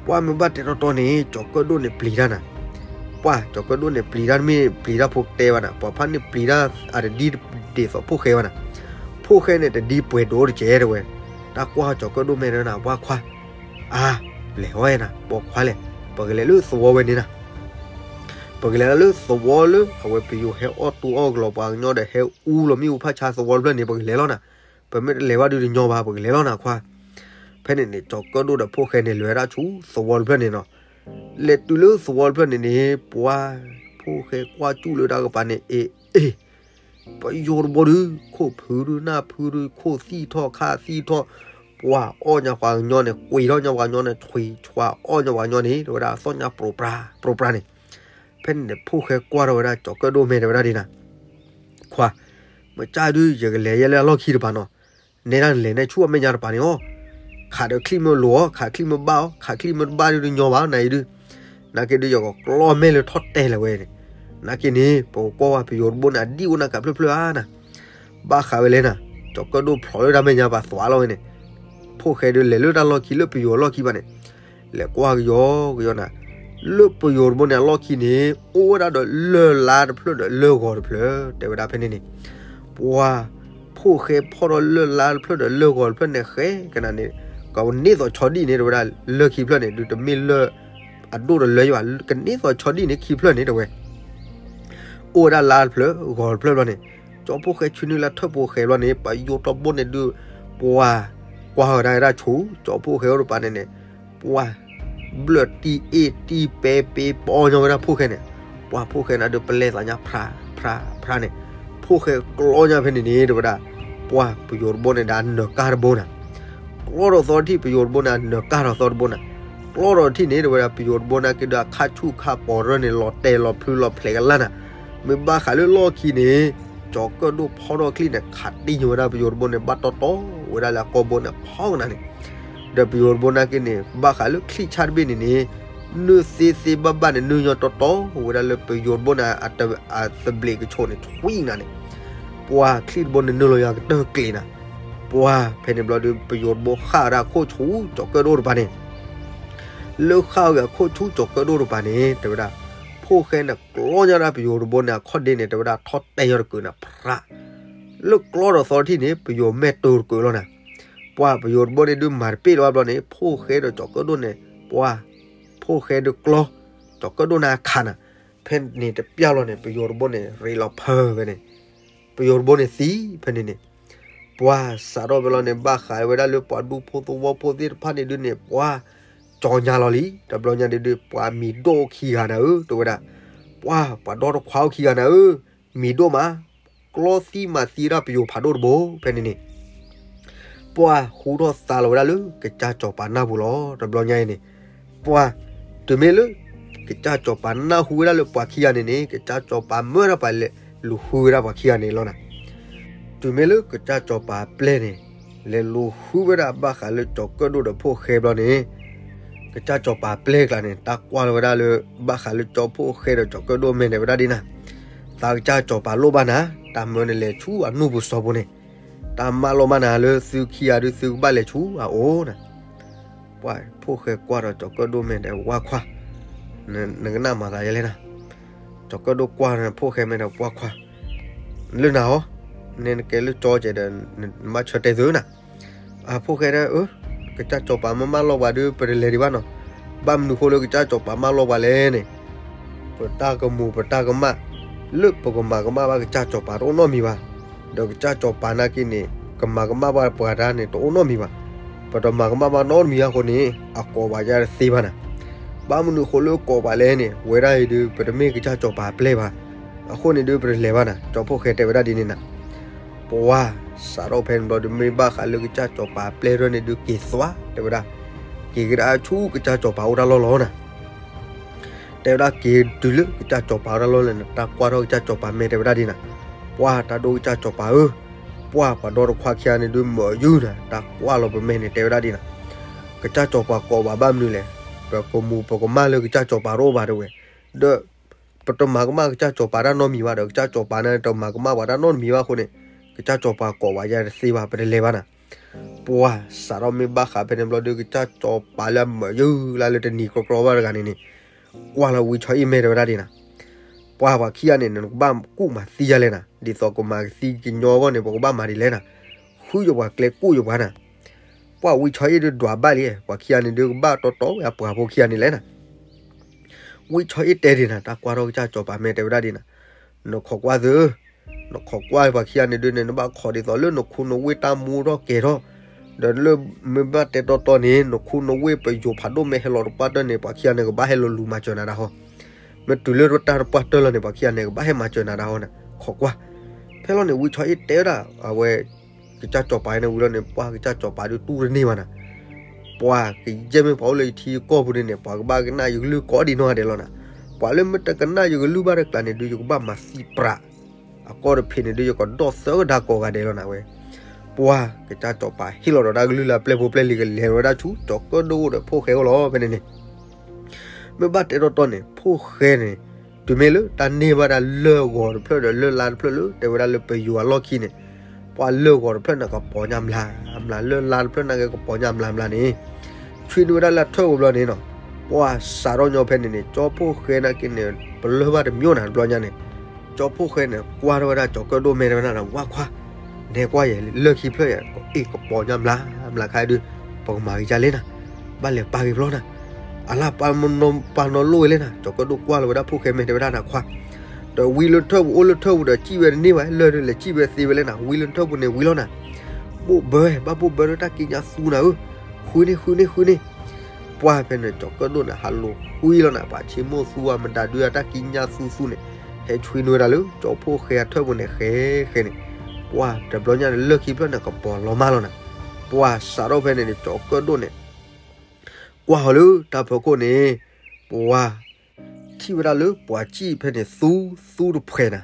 ပှၤမ့ၢ်ဘၣ်တဲတီတီန့ၣ် ကၠီၤကၢၣ်ဒိၣ်န့ၣ်ပျံၤတၢ်နၤ, ပှၤကၠီၤကၢၣ်ဒိၣ်န့ၣ်ပျံၤတၢ် မ့ၢ်ပျံၤတၢ်ဖိကတဲဘၣ်နၤ, ပှၤဖးန့ၣ်ပျံၤတၢ်အတဒ်ဒ်သိးဖိၣ်ဃဲဘၣ်နၤ, ဖိၣ်ဃဲန့ၣ်တဒ်ပှဲၤဒိၣ်တကဲတဲဝဲ, တၢ်ကွၢ်ကၠီၤကၢၣ်ဒိၣ်မ့ၢ်တဲနၤ ပှၤခွါ အါ လဲၤဝဲနၤ ပိာ်ခွါလဲၣ်, ပကလဲၤလၢသဝီဝဲန့ၣ်နၤ, ပကလဲၤလၢသဝီလၢ အဝဲပယိၤဟဲအီၣ်တူအီၣ်ကလီၤပှၤကညီဒီး ဟဲအူလီၤမ့ၣ်အူဖးဆါသဝီတဖျၢၣ်န့ၣ် ပကလဲၤလီၤနၤ, ပမ့ၢ်တလဲၤဘၣ်ဒုးတညီဘၣ် ပကလဲၤလီၤနၤခွါ, ဖဲန့ၣ်န့ၣ် ကၠီၤကၢၣ်ဒိၣ်ဒီးဖိၣ်ဃဲန့ၣ် လဲၤဝဲဒၣ်ဆူသဝီတဖျၢၣ်န့ၣ်နီၤ, လဲၤတုၤလၢသဝီတဖျၢၣ်န့ၣ်န့ၣ် ပှၤ ဖိၣ်ဃဲကွၢ်စူၣ်လၢတၢ်ကပၤန့ၣ် အ့ အ့ ပယိၤတဘိဒုး ခိၣ်ဖုဒုး နၢ်ဖုဒုး ခိၣ်သံၣ်ထီၣ် ခါသံၣ်ထီၣ်, ပှၤအီၣ်ညါပှၤကညီန့ၣ် ကွံာ်ထီၣ်ညါပှၤကညီန့ၣ် ဆွံဆွါအီၣ်ညါပှၤကညီန့ၣ် တဲဝဲဒၣ်အသီၣ်ညါပြိပြါ ပြိပြါန့ၣ်, ဖဲန့ၣ်န့ၣ် ဖိၣ်ဃဲကွၢ်ထီၣ်ဝဲဒၣ် ကၠီၤကၢၣ်ဒိၣ်မ့ၢ်တဲဝဲဒၣ်ဒ်နၤ, ခွါ, မ့ၢ်ကၢ်ဒုး ယကလဲၤယဲလၢအလီၢ်ခံတပၤနီၤ, နဲဒၣ်နလဲၤနဲဆူအမဲာ်ညါတပၤန့ၣ်အီၤ, ခးဒီးချံၣ်မ့ၢ်လိၤအီၤ ခးချံၣ်မ့ၢ်ဘၣ်အီၤ ခးချံၣ်မ့ၢ်တဘၣ်ဒုးတညီဘၣ်နၤအံၤဒုး, နာ်က့ဒုး ယကကျီၢ်မဲာ်လၢထီၣ်တဲာ်လၢၤဝဲန့ၣ်, နာ်က့န့ၣ် ပကကွၢ်ဝဲပယိၤတဘိန့ၣ် အဒံၣ်အိၣ်နၤကးဖျၢၣ်ဖျၢၣ်ဧါနၤ, ဘၣ်ဃးဝဲလဲၣ်နၤ, ကၠီၤကၢၣ်ဒိၣ်ဖျိးလၢတၢ်မဲာ်ညါပာ်သွးလီၤဝဲန့ၣ်, ဖိၣ်ဃဲဒုးလဲၤလၢတၢ်လီၢ်ခံလၢပယိၤအလီၢ်ခံဘၣ်န့ၣ် လဲၤကွၢ်ကယီကယီနၤ, လၢပယိၤတဘိန့ၣ်အလီၢ်ခံန့ၣ် အိၣ်ဝဲဒၣ်ဒီးလၢၢ်လါတဖျၢၣ်ဒီးလၢၢ်ဂီၤတဖျၢၣ် တဲဝဲဒၣ်ဖဲန့ၣ်န့ၣ်, ပှၤ ဖိၣ်ဃဲဖီၣ်ဒီးလၢၢ်လါတဖျၢၣ်ဒီးလၢၢ်ဂီၤတဖျၢၣ်န့ၣ်ဃဲကနၤန့ၣ်, ကန့ၢ်သိးဆီဒံၣ်န့ၣ် တဲဝဲဒၣ်လၢၢ်ခံဖျၢၣ်န့ၣ် ဒုးတမ့ၢ်လၢၢ် အဒိၣ်ဒီးလၢၢ်ယဘၣ် ကန့ၢ်သိးဆီဒံၣ်န့ၣ်ခံဖျၢၣ်န့ၣ် တဲဝဲ အိၣ်ဝဲဒၣ်လါတဖျၢၣ် ဂီၤတဖျၢၣ်ဘျီန့ၣ်, ကၠီဖိၣ်ဃဲဆ့နုာ်လၢထၢၣ်ဖိဃဲဘျီန့ၣ် ပယိၤတဘိန့ၣ်ဒုး ပှၤ ကွၢ်ဝဲဒၣ်ဝဲဒၣ်ဆူ ကၠီဖိၣ်ဃဲအိၣ်တပၤန့ၣ်န့ၣ်, ပှၤ ဘျၢၣ်တံၢ်အ့ၣ်တံၢ်ပဲပဲပီညါဝဲဒၣ်ဖိၣ်ဃဲန့ၣ်, ပှၤဖိၣ်ဃဲန့ၣ်ဒုးပလဲသးညါဖြါ ဖြါ ဖြါန့ၣ်, ဖိၣ်ဃဲကျီညါဖဲန့ၣ်န့ၣ် တဲဝဲဒၣ် ပှၤပယိၤတဘိန့ၣ်ဒီးနၢၤကၢ်တဘိနၤ ကျီဒီးသီတထံၣ် ပယိၤတဘိန့ၣ် နၢၤကၢ်ဒီးသီတဘိနၤ, ကျီဒီးထံၣ်န့ၣ် တဲဝဲဒၣ် ပယိၤတဘိန့ၣ်က့ၤဒီးအခါဆူၣ်ခါပီၤရၢန့ၣ် လီၤတဲာ်လီၤဖျုးလီၤဖျဲးကလၢ်နၤ, မ့ၢ်ဘၣ်ဃးလၢလီၢ်ခံန့ၣ် ကၠီၤကၢၣ်ဒိၣ်ဖီထီၣ်ချံၣ်န့ၣ် ခးတံၢ်ညိဝဲဒၣ်ပယိၤတဘိန့ၣ် ဘၣ်တီတီဝဲဒၣ်လၢအကိာ်ဘိန့ၣ် ဖီကနၤန့ၣ်, ဒီးပယိၤတဘိန့ၣ်က့ၤန့ၣ် ဘၣ်ဃးလၢချံၣ်ဆၣ်တဘ့ၣ်န့ၣ်န့ၣ် နုာ်သ့သ့ဘၣ်ဘၣ်န့ၣ် နုာ်ညီတီတီဝဲဒၣ်လၢပယိၤတဘိန့ၣ် အသဘျ့ကဆိးန့ၣ် ထွံနၤန့ၣ်, ပှၤချံၣ်တဘိန့ၣ် နုာ်လီၤယၤကတၢၢ်ကျ့ၤနၤ, ပှၤဖဲန့ၣ်ဘျီဒီး ပယိၤတဘိဃၣ်ဝဲဒၣ်ခိၣ်ဆူကၠီၤကၢၣ်ဒိၣ်တပၤန့ၣ်, လၢဃၣ်ဝဲခိၣ်ဆူကၠီၤကၢၣ်ဒိၣ်တပၤန့ၣ် တဲဝဲဒၣ် ဖိၣ်ဃဲန့ၣ်ကျီညါဒၣ်ပယိၤတဘိန့ၣ် အခီၣ်ဒ့န့ၣ် တဲဝဲဒၣ် ထီၣ်တဲာ်ယီၤတကုးနၤ ဖြး, လၢကျီဒီးသီတထံၣ်န့ၣ် ပယိၤမဲာ်တိၤတကုးလီၤနၤ, ပှၤပယိၤတဘိန့ၣ်ဒုးမၤတပ့ၢ်လီၤဘၣ်ဘျီန့ၣ် ဖိၣ်ဃဲဒီးကၠီၤကၢၣ်ဒိၣ်န့ၣ် ပှၤ ဖိၣ်ဃဲဒုးကျီ ကၠီၤကၢၣ်ဒိၣ်န့ၣ်အခးနၤ, ဖဲန့ၣ်တပျၢ်လီၤန့ၣ် ပယိၤတဘိန့ၣ် ရ့လီၤဖၢဖဲန့ၣ်, ပယိၤတဘိန့ၣ်သံဖဲန့ၣ်န့ၣ်, ပ ပှၤစးထီၣ်ဖဲလီၤန့ၣ် ဘၣ်ဃးဝဲဒၣ်လၢပှၤဒူဖိသဝီဖိသ့ၣ်တဖၣ်န့ၣ်ဒုးန့ၣ် ပှၤကၠီညါလီၤလံ. တဘျီညါဒုးဒုး ပှၤမံၤဒိၣ်ခံဂၤနၤဧၢ တဲဝဲဒၣ်, ပှၤပှၤဒီတခွါအိၣ်ခံဂၤနၤဧၢ, မံၤဒိၣ်မး, ကျီသံမၤသံဝဲဒၣ်ပယိၤဖးဒိၣ်တဘိ ဖဲန့ၣ်န့ၣ် ပှၤဟူထီၣ်သါလီၤဝဲဒၣ်လၢကစၢ်စီၤပၤနၢ်ပူၤလီၤ. တဘျီညါအံၤန့ၣ် ပှၤ တုၤမ့ၢ်လၢ ကစၢ်စီၤပၤနၢ်ဟူဝဲဒၣ်လၢပှၤခံဂၤန့ၣ်န့ၣ် ကစၢ်စီၤပၤမၢဒၣ်ပှၤလဲၤလူၤဃုဝဲဒၣ်ပှၤခံဂၤန့ၣ်လီၤနၤ. တုၤမ့ၢ်လၢကစၢ်စီၤပၤပျဲၢ်န့ၣ် လဲၤလူၤဃုဝဲဒၣ်ဘၣ်ဃးလၢကၠီၤကၢၣ်ဒိၣ်ဒီးဖိၣ်ဃဲဘျီန့ၣ် ကစၢ်စီၤပၤပျဲၢ်ကျါန့ၣ် တၢ်ကွၢ်လီၤဝဲဒၣ်လၢ ဘၣ်ဃးလၢကၠီၤဖိၣ်ဃဲဒီးကၠီၤကၢၣ်ဒိၣ်မဲာ်န့ၣ်ဝဲဒၣ်ဒ်နၤ, သးကစၢ်စီၤပၤလိၣ်ဘၣ်နၤ, တၢ်မၢန့ၣ်လဲၤဆူအနူၢ်ပူၤစီၤပူၤန့ၣ်, တၢ်မၢလိၣ်ဘၣ်နၤလၢသုခံဂၤဒုးသုကဘၣ်လဲၤဆူအအိၣ်နၤ. ပှၤဖိၣ်ဃဲကွၢ်ဒီးကၠီၤကၢၣ်ဒိၣ်မဲာ်ဒီးဝါခွါ, နကနၣ်မၤသးယဲလဲၣ်နၤ, ကၠီၤကၢၣ်ဒိၣ်ကွၢ်ဒီးဖိၣ်ဃဲမဲာ်ဒီးဝါခွါ, လၢနၤဧိၤ, နကဲလၢကၠီကဲးဒီး နဘၣ်ဆၢတဲာ်သုနၤ. အဖိၣ်ဃဲဒီး ကစၢ်စီၤပၤမၢမၢလီၤပှၤဒုး ပတလဲၤဒံးဘၣ်နီၤ, ဘၣ်မနုၤဃိလၢကစၢ်စီၤပၤမၢလီၤပှၤလဲၣ်န့ၣ် ပတၢ်ကမူၤပတၢ်ကမၣ် လၢပကမၤကမၣ်ဘၣ်ကစၢ်စီၤပၤတအိၣ်နီတမံၤဘၣ်, ဒီးကစၢ်စီၤပၤနာ်က့န့ၣ် ကမၤကမၣ်ဘၣ်ပှၤတၢ်န့ၣ်တအိၣ်နီတမံၤဘၣ်, ပတမၤကမၣ်ဘၣ်နီတမံၤအဃိန့ၣ် အကိးပှၤယါတသ့ဘၣ်နၤ. ဘၣ်မနုၤဃိလၢကိးပှၤလဲၣ်န့ၣ် ဝဲဒၣ်အံၤဒုး ပတမ့ၢ်ကစၢ်စီၤပၤပျဲၢ်ဘၣ်, အဃိန့ၣ်ဒုး ပတလဲၤဘၣ်နၤ, ကၠီၤဖိၣ်ဃဲတဲဝဲဒၣ်ဒ်န့ၣ်နၤ. ပှၤစးထီၣ်ဖဲန့ၣ်ဘျီဒုး မ့ၢ်ဘၣ်ဃးလၢကစၢ်စီၤပၤပျဲၢ်ထီၣ်န့ၣ်ဒုး က့ၤသွါ တဲဝဲဒၣ်, က့ၤကဒါဆူကစၢ်စီၤပၤအိၣ်တၢ်လီၢ်လီၤနၤ. တဲဝဲဒၣ်က့ၤတုၤလၢကစၢ်စီၤပၤအိၣ်တၢ်လီၢ်လဲၣ်န့ၣ် တၢ်ကွၢ်ထီၣ်ကစၢ်စီၤပၤမဲာ်တဲဝဲဒၣ်ဒ်နၤ, ပှၤတၢ်ဒိၣ်ကစၢ်စီၤပၤဧၢ, ပှၤပှၤဒီတခွါခံဂၤန့ၣ်ဒုးမၢယုၢ်နၤ, တၢ်ကွၢ်လီၤပမဲာ်န့ၣ်တဲဝဲဒၣ်ဒ်နၤ, ကစၢ်စီၤပၤကိးပှၤဘၣ်မနုၤလဲၣ်, ပကမူၤပကမၣ်လၢကစၢ်စီၤပၤတအိၣ်ဘၣ်တဲဝဲ, ဒီး ပတမၤကမၣ်ကစၢ်စီၤပၤတၢ်နီတမံၤဘၣ်ဒီး ကစၢ်စီၤပၤန့ၣ်တမၤကမၣ်ပှၤတၢ်နီတမံၤဘၣ်အဃိန့ၣ်, ကစၢ်စီၤပၤကိးပှၤယါတသ့ဘၣ် ပတလဲၤဘၣ်နၤ. ပှၤစးထီၣ်မ့ၢ်ဘၣ်ဃးဖဲန့ၣ်ဘျီဒုး ကစၢ်စီၤပၤလၢအမၢယုၢ်လၢလၢတနံၤကြီကြီဘၣ်တဂၤန့ၣ်န့ၣ်, ကွၢ်လီၤဝံဆီအ့ၣ်မဲာ်တဲဝဲဒၣ်ဒ်နၤ, ပှၤပှၤခံဂၤန့ၣ် နကဘၣ်ကူၣ်မၤသံယၤလဲၣ်နၤ, ဒ်သိးကမၤကသံကညီအဂီၢ်န့ၣ် ပကဘၣ်မၤဒ်လဲၣ်နၤ, ဃုယပှၤကျဲကူၣ်ယပှၤနၤ. ပှၤဝံဆီအ့ၣ်ဒုးဒွးဘၣ်လံ, ပှၤခံဂၤန့ၣ်ဒုး ကဘၣ်တီတီဝဲအပှၤဖိခံဂၤန့ၣ်လဲၣ်နၤ. ဝံဆီအ့ၣ်တဲဒ်နၤ, တၢ်ကွၢ်ထီၣ်ကစၢ်စီၤပၤမဲာ်တဲဝဲဒၣ်ဒ်နၤ, နခိးကွၢ်သု, နခိးကွၢ်ပှၤခံဂၤန့ၣ်ဒုးန့ၣ် နဘၣ်ခိးဒ်သိးလၢနခူနဝ့ၢ်တၢ်မူထီၣ်ကဲၤထီၣ်, ဒီးလၢမ့ၢ်ဘၣ်တဲတီတီန့ၣ် နခူနဝ့ၢ်ပယိၤဖးဒိၣ်မ့ၢ်ဟဲလီၤတပှၢ်တၢၢ်န့ၣ် ပှၤခံဂၤန့ၣ် ကဘၣ်ဟဲလီၤလူၤမၤစၢၤနၤဒၣ်ဟီ, မ့ၢ်တုၤလၢတၢ်တပှၢ်တၢၢ်လီၤန့ၣ် ပှၤခံဂၤန့ၣ် ကဘၣ်ဟဲမၤစၢၤနၤဒၣ်ဟီနၤ, ခိးကွၢ်. ဖဲလီၤန့ၣ် ဝံဆီအ့ၣ်တဲဝဲဒၣ် အဝဲ ကစၢ်စီၤပၤန့ၣ်ဝံၤလီၤန့ၣ် ပှၤကစၢ်စီၤပၤဒုးတူၢ်တန့ၢ်ဘၣ်နၤ, ပှၤကယဲၢ်မ့ၢ်ပှၤအိၣ်လၢယထံယကီၢ်ပူၤန့ၣ်န့ၣ် ပှၤကဘၣ်ကနၣ်ယကလုၢ်ကိးဒံးနီၢ်ဂၤဒဲးလီၤနၤ, ပှၤလၢမ့ၢ်တကနၣ်ယကလုၢ်ဘၣ်တကျါန့ၣ်ဒုး ယကဘၣ်မၤသံပြး, အကီၢ်တဖံးန့ၣ်ဒုး ယကဒီၣ်သၢကဒါကိးဂၤဒဲးလီၤနၤဝဲ. ပှၤကစၢ်စီၤပၤဟ့ၣ်လီၤဒီးတၢ်ကလုၢ်လၢပျဲၢ်ဖိပျဲၢ်လံၤကလဲၤဝဲဒၣ်ဆူ ကၠီၤကၢၣ်ဒိၣ်ဒီးဖိၣ်ဃဲအိၣ်လီၤဖဲန့ၣ်န့ၣ် မ့ၢ်ဘၣ်တဲတီတီန့ၣ် ဖိၣ်ဃဲန့ၣ် တုၤမ့ၢ်လၢတၢ်န့ၢ်ဘၣ်ဒၣ်လၢၢ်ဂီၤတဖျၢၣ်ဒီးလၢၢ်လါတဖျၢၣ်လၢ တဲဝဲဒၣ်လၢပယိၤအလီၢ်ခံန့ၣ် ပှၤလၢၢ်ဂီၤတဖျၢၣ်န့ၣ်ကပီၤညါမျးမျး လၢၢ်လါတဖျၢၣ်န့ၣ်ကပီၤညါမျးမျးန့ၣ် ဆွံနုာ်ဝဲဒၣ်လၢအထၢၣ်ပူၤဘျီန့ၣ်နီၤ ပှၤစးထီၣ်ညီဖဲန့ၣ်န့ၣ် ကၠီဖိၣ်ဃဲနာ်က့န့ၣ် ပလၢၢ်ဘၣ်တမံၤအိၣ်နၤတဘျီညါန့ၣ် ကၠီဖိၣ်ဃဲန့ၣ် ကွၢ်ထီၣ်ဝဲဒၣ်ကၠီၤကၢၣ်ဒိၣ်မဲာ်တဲဝဲဒၣ် ဝါခွါ နဲကွၢ်ယဲ လၢၢ်ခံဖျၢၣ်ယဲ အ့ၣ်ကပီၤညါမျးမျးခါဒုး ပကမၤက့ၤဒ်လဲၣ်နၤ ဘၣ်လဲၤပာ်က့ၤဖျီနၤ အလၢ်ပာ်နီၢ်လိၣ်ဝဲလဲၣ်နၤ ကၠီၤကၢၣ်ဒိၣ်ကွၢ်လီၤဝဲဒၣ်ဖိၣ်ဃဲမဲာ်တဲဝဲဒၣ်နၤခွါ ဒီးဝံလၢထၢၣ်ပူၤအိၣ်လၢထၢၣ်ပူၤဒီးစံၣ်ဝဲတန့ၢ်ဘၣ် လၢၢ်ဒုးလဲၤစံၣ်ဝဲသ့ဝဲလဲၣ်နၤ ဝံလၢထၢၣ်ပူၤန့ၣ်ဝံလီၤနၤ ဘိၣ်ဘၢ ဘၣ်ဘိၣ်ဘၢဒီးတၢ်ကံးညာ်သူနၤဧၢ ဃုန့ၢ်ဃုန့ၢ်ဃုန့ၢ် ပှၢ်ဖဲန့ၣ် ကၠီၤကၢၣ်ဒိၣ်န့ၣ် ဟးလိာ်ဃုလီၤနၤ ပှၤဆ့မိၣ်သူအမတၤဒုးအတၢ်ကံးညာ်သူသူန့ၣ် ဟဲဆွံနုာ်ဝဲဒၣ်လၢ ကၠီဖိၣ်ဃဲအထၢၣ်ပူၤန့ၣ် ဃဲဃဲန့ၣ် ပှၢ်တဘျီညါန့ၣ် လၢၢ်ခံဖျၢၣ်န့ၣ် ကပီၤလီၤမၢ်လီၤနၤ ပှၢ်စးထီၣ်ဖဲန့ၣ်န့ၣ် ကၠီၤကၢၣ်ဒိၣ်န့ၣ် ကွၢ်ဟီၤလၢတၢ်ဖီခိၣ်န့ၣ် ပှၢ် ထံၣ်ဝဲဒၣ်လၢပှၤစံၣ်ဖဲန့ၣ် သူသူတဖှဲးနၤ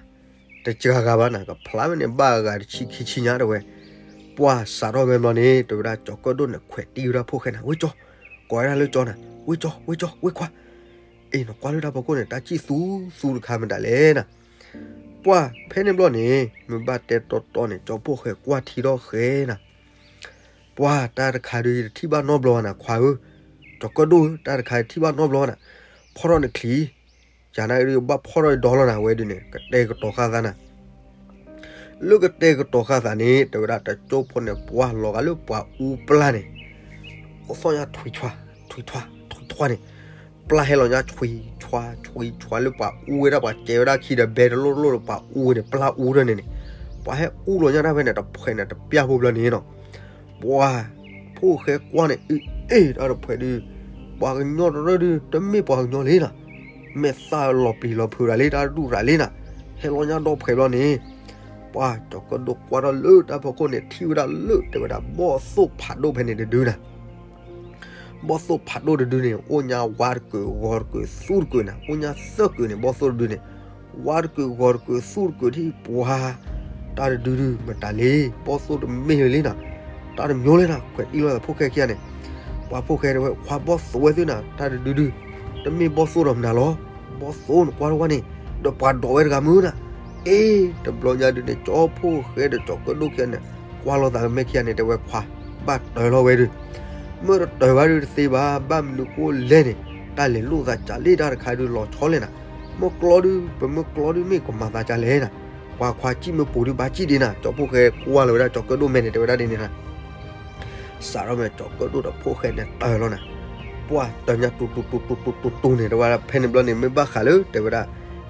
တစှၤဂၤဘၣ်နၤ ကဖျါဝဲန့ၣ် ဘၣ်ဂၤတဆံခံဆံညါတဲဝဲ ပှၢ်စးထီၣ်ဖဲဘျီန့ၣ် တဲဝဲဒၣ်ကၠီၤကၢၣ်ဒိၣ်န့ၣ် ခွဲးတံၢ်ဝဲဒၣ်ဖိၣ်ဃဲနၤ ဝ့ၢ်ကၠီ ကိးဝဲဒၣ်လၢကၠီနၤ ဝ့ၢ်ကၠီ ဝ့ၢ်ကၠီ ဝ့ၢ်ခွါ အ့ၣ် နကွၢ်လၢတၢ်ဖီခိၣ်န့ၣ် တၢ်စံၣ်သူသူတခါမတၤလဲၣ်နၤ ပှၢ်ဖဲန့ၣ်ဘျီန့ၣ် မ့ၢ်ဘၣ်တဲတီတီန့ၣ် ကၠီဖိၣ်ဃဲကွၢ်ထံထီၣ်ဃဲနၤ ပှၢ်တၢ်တခါဒုးယတထံၣ်ဘၣ်နီတဘျီဘၣ်နၤ ခွါဧၢ, ကၠီၤကၢၣ်ဒိၣ်ဧၢ, တၢ်တခါယတထံၣ်ဘၣ်နီတဘျီဘၣ်နၤ, ဖီၣ်ထီၣ်နချံ, ယၤနာ်က့ဒုးယဘၣ်ဖီၣ်ထီၣ်ယဒီလီၤနၤ ဝဲဒုးန့ၣ် ကတဲာ်ကတီၤဃာ်သးနၤ, လၢကတဲာ်ကတီၤဃာ်သးန့ၣ် တဲဝဲဒၣ်တကၠိဖိန့ၣ် ပှၢ်လီၤဂာ်လၢပှၤအူပျၢ်န့ၣ်, အိၣ်သီၣ်ညါထွံၣ်ထွါ, ထွံၣ်ထွါ, ထွံၣ်ထွါန့ၣ်, ပျၢ်ဟဲလီၤညါထွံၣ်ထွါ, ထွံၣ်ထွါလၢပှၤအူဝဲဒၣ် ပှၤကဲဝဲဒၣ်ခံဒီး ဘဲတလိၣ်တလိၣ်ဒီးပှၤအူဝဲန့ၣ် ပျၢ်အူဒၢန့ၣ်န့ၣ်, ပ ပှၤဟဲအူလီၤညါတၢ်ဖဲန့ၣ် တဖှဲးန့ၣ်တပျၢ်ဖိဘျီန့ၣ်နီၤ. ပှၤဖိၣ်ဃဲကွၢ်န့ၣ် အ့ၣ် တၢ်တဖှဲးဒုး ပှၤကညီတရၢဒုး တမ့ၢ်ပှၤကညီလံနီၤ. မဲာ်သၣ်လီၤပျံၤလီၤဖုးရၤလံ တၢ်တဒူၣ်ရၤလံနီၤ. ဟဲလီၤညါဒီဖှဲးဘျီန့ၣ် ပှၤကၠီၤကၢၣ်ဒိၣ်ကွၢ်ထီၣ်လၢတၢ်ဖီခိၣ်န့ၣ် ထံၣ်ဝဲဒၣ်လၢ တဲဝဲဒၣ်ဘီၣ်သိၣ်ဖးဒိၣ်ဖဲန့ၣ်တဒုနီၤ. ဘီၣ်သိၣ်ဖးဒိၣ်တဒုန့ၣ် အိၣ်ညါဝါတကုာ် ဂီၤတကုာ် သူၣ်တကုာ်နီၤ. အိၣ်ညါသၢကုာ်န့ၣ် ဘီၣ်သိၣ်တဒုန့ၣ် ဝါတကုာ် ဂီၤတကုာ် သူၣ်တကုာ် ထံၣ်ပှၤ တၢ်တဒုဒု မတၤလဲၣ် ဘီၣ်သိၣ်တမ့ၢ်လၢၤလံနီၤ. တၢ်တမံၤလၢၤနီၤ ခွဲးတံၢ်လိာ်သးဖိၣ်ဃဲခံဂၤန့ၣ်. ပှၤဖိၣ်ဃဲတဲဝဲ ခွါဘီၣ်သိၣ်ဝဲသုနီၤ တၢ်တဒုဒု တမ့ၢ်ဘီၣ်သိၣ်ဒီးမနုၤလီၤ. ဘီၣ်သိၣ်န့ၣ်ကွၢ်ထီၣ်ဝဲန့ၣ် ဒီးပှၤဒိးဝဲတဂၤမုၢ်နီၤ. အ့ တဘျီညါဒုးန့ၣ် ကၠီဖိၣ်ဃဲဒီးကၠီၤကၢၣ်ဒိၣ်ခံဂၤန့ၣ် ကွၢ်လိာ်သးမဲာ်ခံဂၤန့ၣ် တဲဝဲခွါ ဘၣ်တၢၢ်လီၤဝဲဒုး မ့ၢ်တတၢၢ်ဘၣ်ဒုးတသ့ဘၣ် ဘၣ်မနုၤဃိလဲၣ်န့ၣ် တၢ်လဲၤလိာ်သးကၢ်လံ တၢ်တခါဒုးလီၤဆီလဲၣ်နီၤ. မ့ၢ်ကျီဒုး ပမ့ၢ်ကျီဒုးမ့ၢ်ကမၤသးကၢ်လဲၣ်နီၤ. ပှၤခွါစံၣ်မ့ၢ်ပူၤဒုးဘၣ်စံၣ်ဒံးနီၤ. ကၠီဖိၣ်ဃဲကွၢ်လီၤဝဲဒၣ်ကၠီၤကၢၣ်ဒိၣ်မဲာ်န့ၣ် တဲဝဲဒၣ်ဒ်န့ၣ်နီၤ. စးထီၣ်မ့ၢ်ကၠီၤကၢၣ်ဒိၣ်ဒီးဖိၣ်ဃဲန့ၣ်တၢၢ်လီၤနီၤ. ပှၤတၢၢ်ညါတူတူတူတူတူတူန့ၣ် တဲဝဲဒၣ်ဖဲန့ၣ်ဘျီန့ၣ် မ့ၢ်ဘၣ်ဃးလၢ တဲဝဲဒၣ်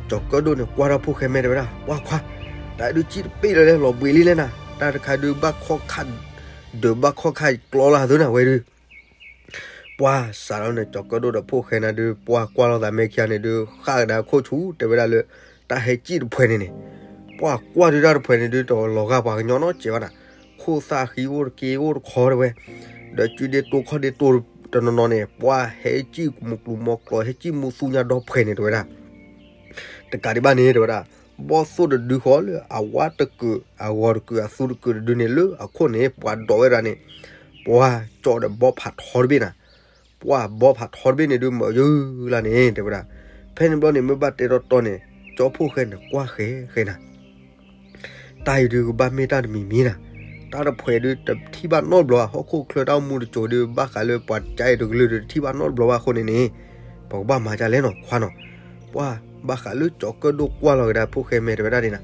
ကၠီၤကၢၣ်ဒိၣ်န့ၣ် ကွၢ်ထီၣ်ဖိၣ်ဃဲမဲာ် တဲဝဲဒၣ် ပှၤခွါ တၢ်ဒုးစံၣ်တပ့ၢ်လၢၤလဲၣ် လီၤဘှံးလံလဲၣ်နီၤ. တၢ်တခါဒုးဘၣ်ခီၣ်ခါ ဒုးဘၣ်ခီၣ်ခါကျီလီၤသၢနၤဝဲဒုး ပှၤစးထီၣ်န့ၣ် ကၠီၤကၢၣ်ဒိၣ်ဒီးဖိၣ်ဃဲနၤဒုး ပှၤကွၢ်လိာ်သးမဲာ်ခံဂၤန့ၣ်ဒုး ဃၣ်ကဒါခိၣ်ဆူ တဲဝဲဒၣ်လၢ တၢ်ဟဲစံၣ်တဖှဲးန့ၣ်န့ၣ်. ပှၤကွၢ်ဒုးတၢ်တဖှဲးန့ၣ်ဒုး တလီၤဂာ်ပှၤကညီနီတစဲးဘၣ်နီၤ. ခိၣ်သၣ်ဃံအိၣ်တက့ၢ်အိၣ်တခီတဲဝဲ ဒီးစုဒ့တိခီၣ်ဒ့တိတနီၤနီၤန့ၣ် ပှၤဟဲစံၣ်မူကျူမီကျီ ဟဲစံၣ်မူသူညါဒီဖှဲးန့ၣ် တဲဝဲဒၣ် တကးဒံးဘၣ်န့ၣ် တဲဝဲဒၣ် ဘီၣ်သိၣ်တဒုဃီလၢအဝါတကုာ် အဂီၤတကုာ် အသူတကုာ်တဒုန့ၣ် လၢအခိၣ်န့ၣ် ပှၤဒိးဝဲဒၣ်န့ၣ် ပှၤကၠီဒီးဘီဖးထီတဘ့ၣ်နီၤ. ပှၤဘီဖးထီတဘ့ၣ်န့ၣ်ဒုး မၤယုၢ်လၢ်န့ၣ် တဲဝဲဒၣ်. ဖဲန့ၣ်ဘျီန့ၣ် မ့ၢ်ဘၣ်တဲတီတီန့ၣ် ကၠီဖိၣ်ဃဲန့ၣ် ကွၢ်ဃဲဃဲနၤ တၢ်အံၤဒုးကဘၣ်မ့ၢ်တၢ်တမံၤမံၤနၤ. တၢ်တဖှဲးဒုးတထံၣ်ဘၣ်နီတဘျီဘၣ် ဟီၣ်ခိၣ်ချၢတၢ်အိၣ်မူတစိၤဒုး ဘၣ်ဃးလၢပှၤကၠါအံၤတကလုာ်ဒုး တထံၣ်ဘၣ်နီတဘျီဘၣ်အဃိန့ၣ်န့ၣ် ပကဘၣ်မၤဒ်လဲၣ်နီၤ ခွါနီၤ. ပှၤဘၣ်ဃးလၢကၠီၤကၢၣ်ဒိၣ်ကွၢ်လီၤကဒါဖိၣ်ဃဲမဲာ် တဲဝဲဒၣ်ဒ်နၤ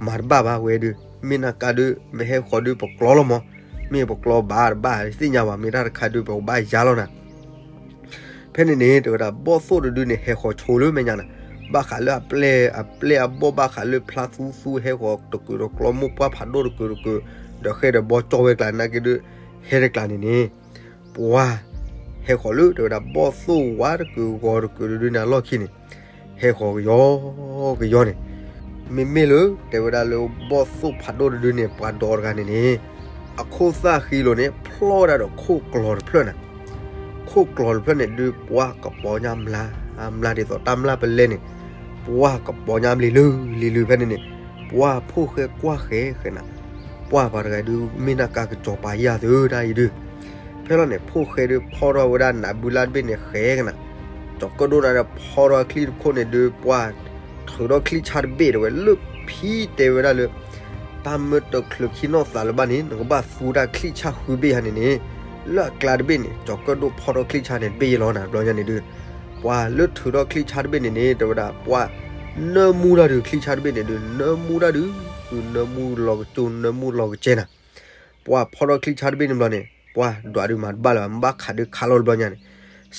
မၤတဘၣ်ဘၣ်ဝဲဒုး မ့ၢ်နၤကါဒုး မ့ၢ်ဟဲဃီၤဒုး ပကျီလီၤမး, မ့ၢ်ပကျီဘၣ်တဘၣ်သ့ၣ်ညါဘၣ် မ့ၢ်တၢ်တခါဒုး ပကဘၣ်ယါလီၤနၤ. ဖဲန့ၣ်န့ၣ် တဲဝဲဒၣ် ဘီၣ်သိၣ်တဒုန့ၣ် ဟဲဃီၤဆိလၢမဲာ်ညါနၤ, ဘၣ်ဃးလၢအပျဲၢ် အပျဲၢ်အဘီၣ် ဘၣ်ဃးလၢဖျါသူသူ ဟဲဃီၤတကုာ်တကျီ မိၢ်ပှၢ်ဖးဒိၣ်တကုာ်တကုာ်, ဒီးဃဲဒီးဘီကၠီဝဲကျါ နာ်က့ဒုး ဟဲတကျါန့ၣ်န့ၣ် ပှၤဟဲဃီၤလၢ တဲဝဲဒၣ် ဘီၣ်သိၣ်ဝါတကုာ် ဂီၤတကုာ်တဒုန့ၣ်အလီၢ်ခံန့ၣ် ဟဲဃီၤကယီကယီန့ၣ်, မ့မ့ၢ်လၢ တဲဝဲဒၣ်လၢဘီၣ်သိၣ်ဖးဒိၣ်တဒုန့ၣ် ပှၤဒိးတဂၤန့ၣ်န့ၣ် အခိၣ်သၣ်ဃံလိၤန့ၣ် ဖျီဝဲဒၣ်ဒီးခိၣ်ကျီၤတဖျၢၣ်နၤ, ခိၣ်ကျီၤတဖျၢၣ်န့ၣ်ဒုး ပှၤကပီၤညါမျါ မျါဒ်သိးတၢ်မျၢ်ပလဲန့ၣ်, ပှၤကပီၤညါလံၤလုာ်လံၤလုာ်ဖဲန့ၣ်န့ၣ်, ပှၤဖိၣ်ဃဲကွၢ်ဃဲဃဲနၤ, ပှၤပှၤတဂၤဒုး မ့ၢ်နၤကါကစီၤပၤယါသုတၢ်အံၤဒုး, ဖဲလီၤန့ၣ် ဖိၣ်ဃဲဒုး ဖီၣ်ထီၣ်ဝဲဒၣ်နးဘုလါတဘ့ၣ်န့ၣ် ဃဲကနၤ, ကၠီၤကၢၣ်ဒိၣ်နၤဒီး ဖီၣ်ထီၣ်ချံတခိၣ်န့ၣ်ဒုး ပှၤထုးထီၣ်ချံဆၣ်တဘ့ၣ်တဲဝဲ လၢဖံတဲဝဲဒၣ်လၢ တၢ်မ့ၢ်တချုးခံနီၢ်သးလၢၤဘၣ်န့ၣ် နကဘၣ်သူတၢ်ချံဆၣ်ဃုဘ့ၣ်ယါန့ၣ်န့ၣ်, လၢအကျါတဘ့ၣ်န့ၣ် ကၠီၤကၢၣ်ဒိၣ်ဖီၣ်ထီၣ်ချံဆၣ်န့ၣ်တဘ့ၣ်ယါလီၤနၤ, ဘျီညါန့ၣ်ဒုး ပှၤလၢထုးထီၣ်ချံဆၣ်တဘ့ၣ်န့ၣ်န့ၣ် တဲဝဲဒၣ် ပှၤနၢမူတၢ်ဒုး ချံဆၣ်တဘ့ၣ်န့ၣ်ဒုး နၢမူတၢ်ဒုး နၢမူလီၤကစိ နၢမူလီၤကစဲနၤ, ပှၤဖီၣ်ထီၣ်ချံဆၣ်တဘ့ၣ်န့ၣ်ဘျီန့ၣ် ပှၤဒွးဒုးမၤတဘၣ်လၢၤဘၣ် မ့ၢ်ဘၣ်ခးဒုးခးလီၤတဘျီညါန့ၣ်,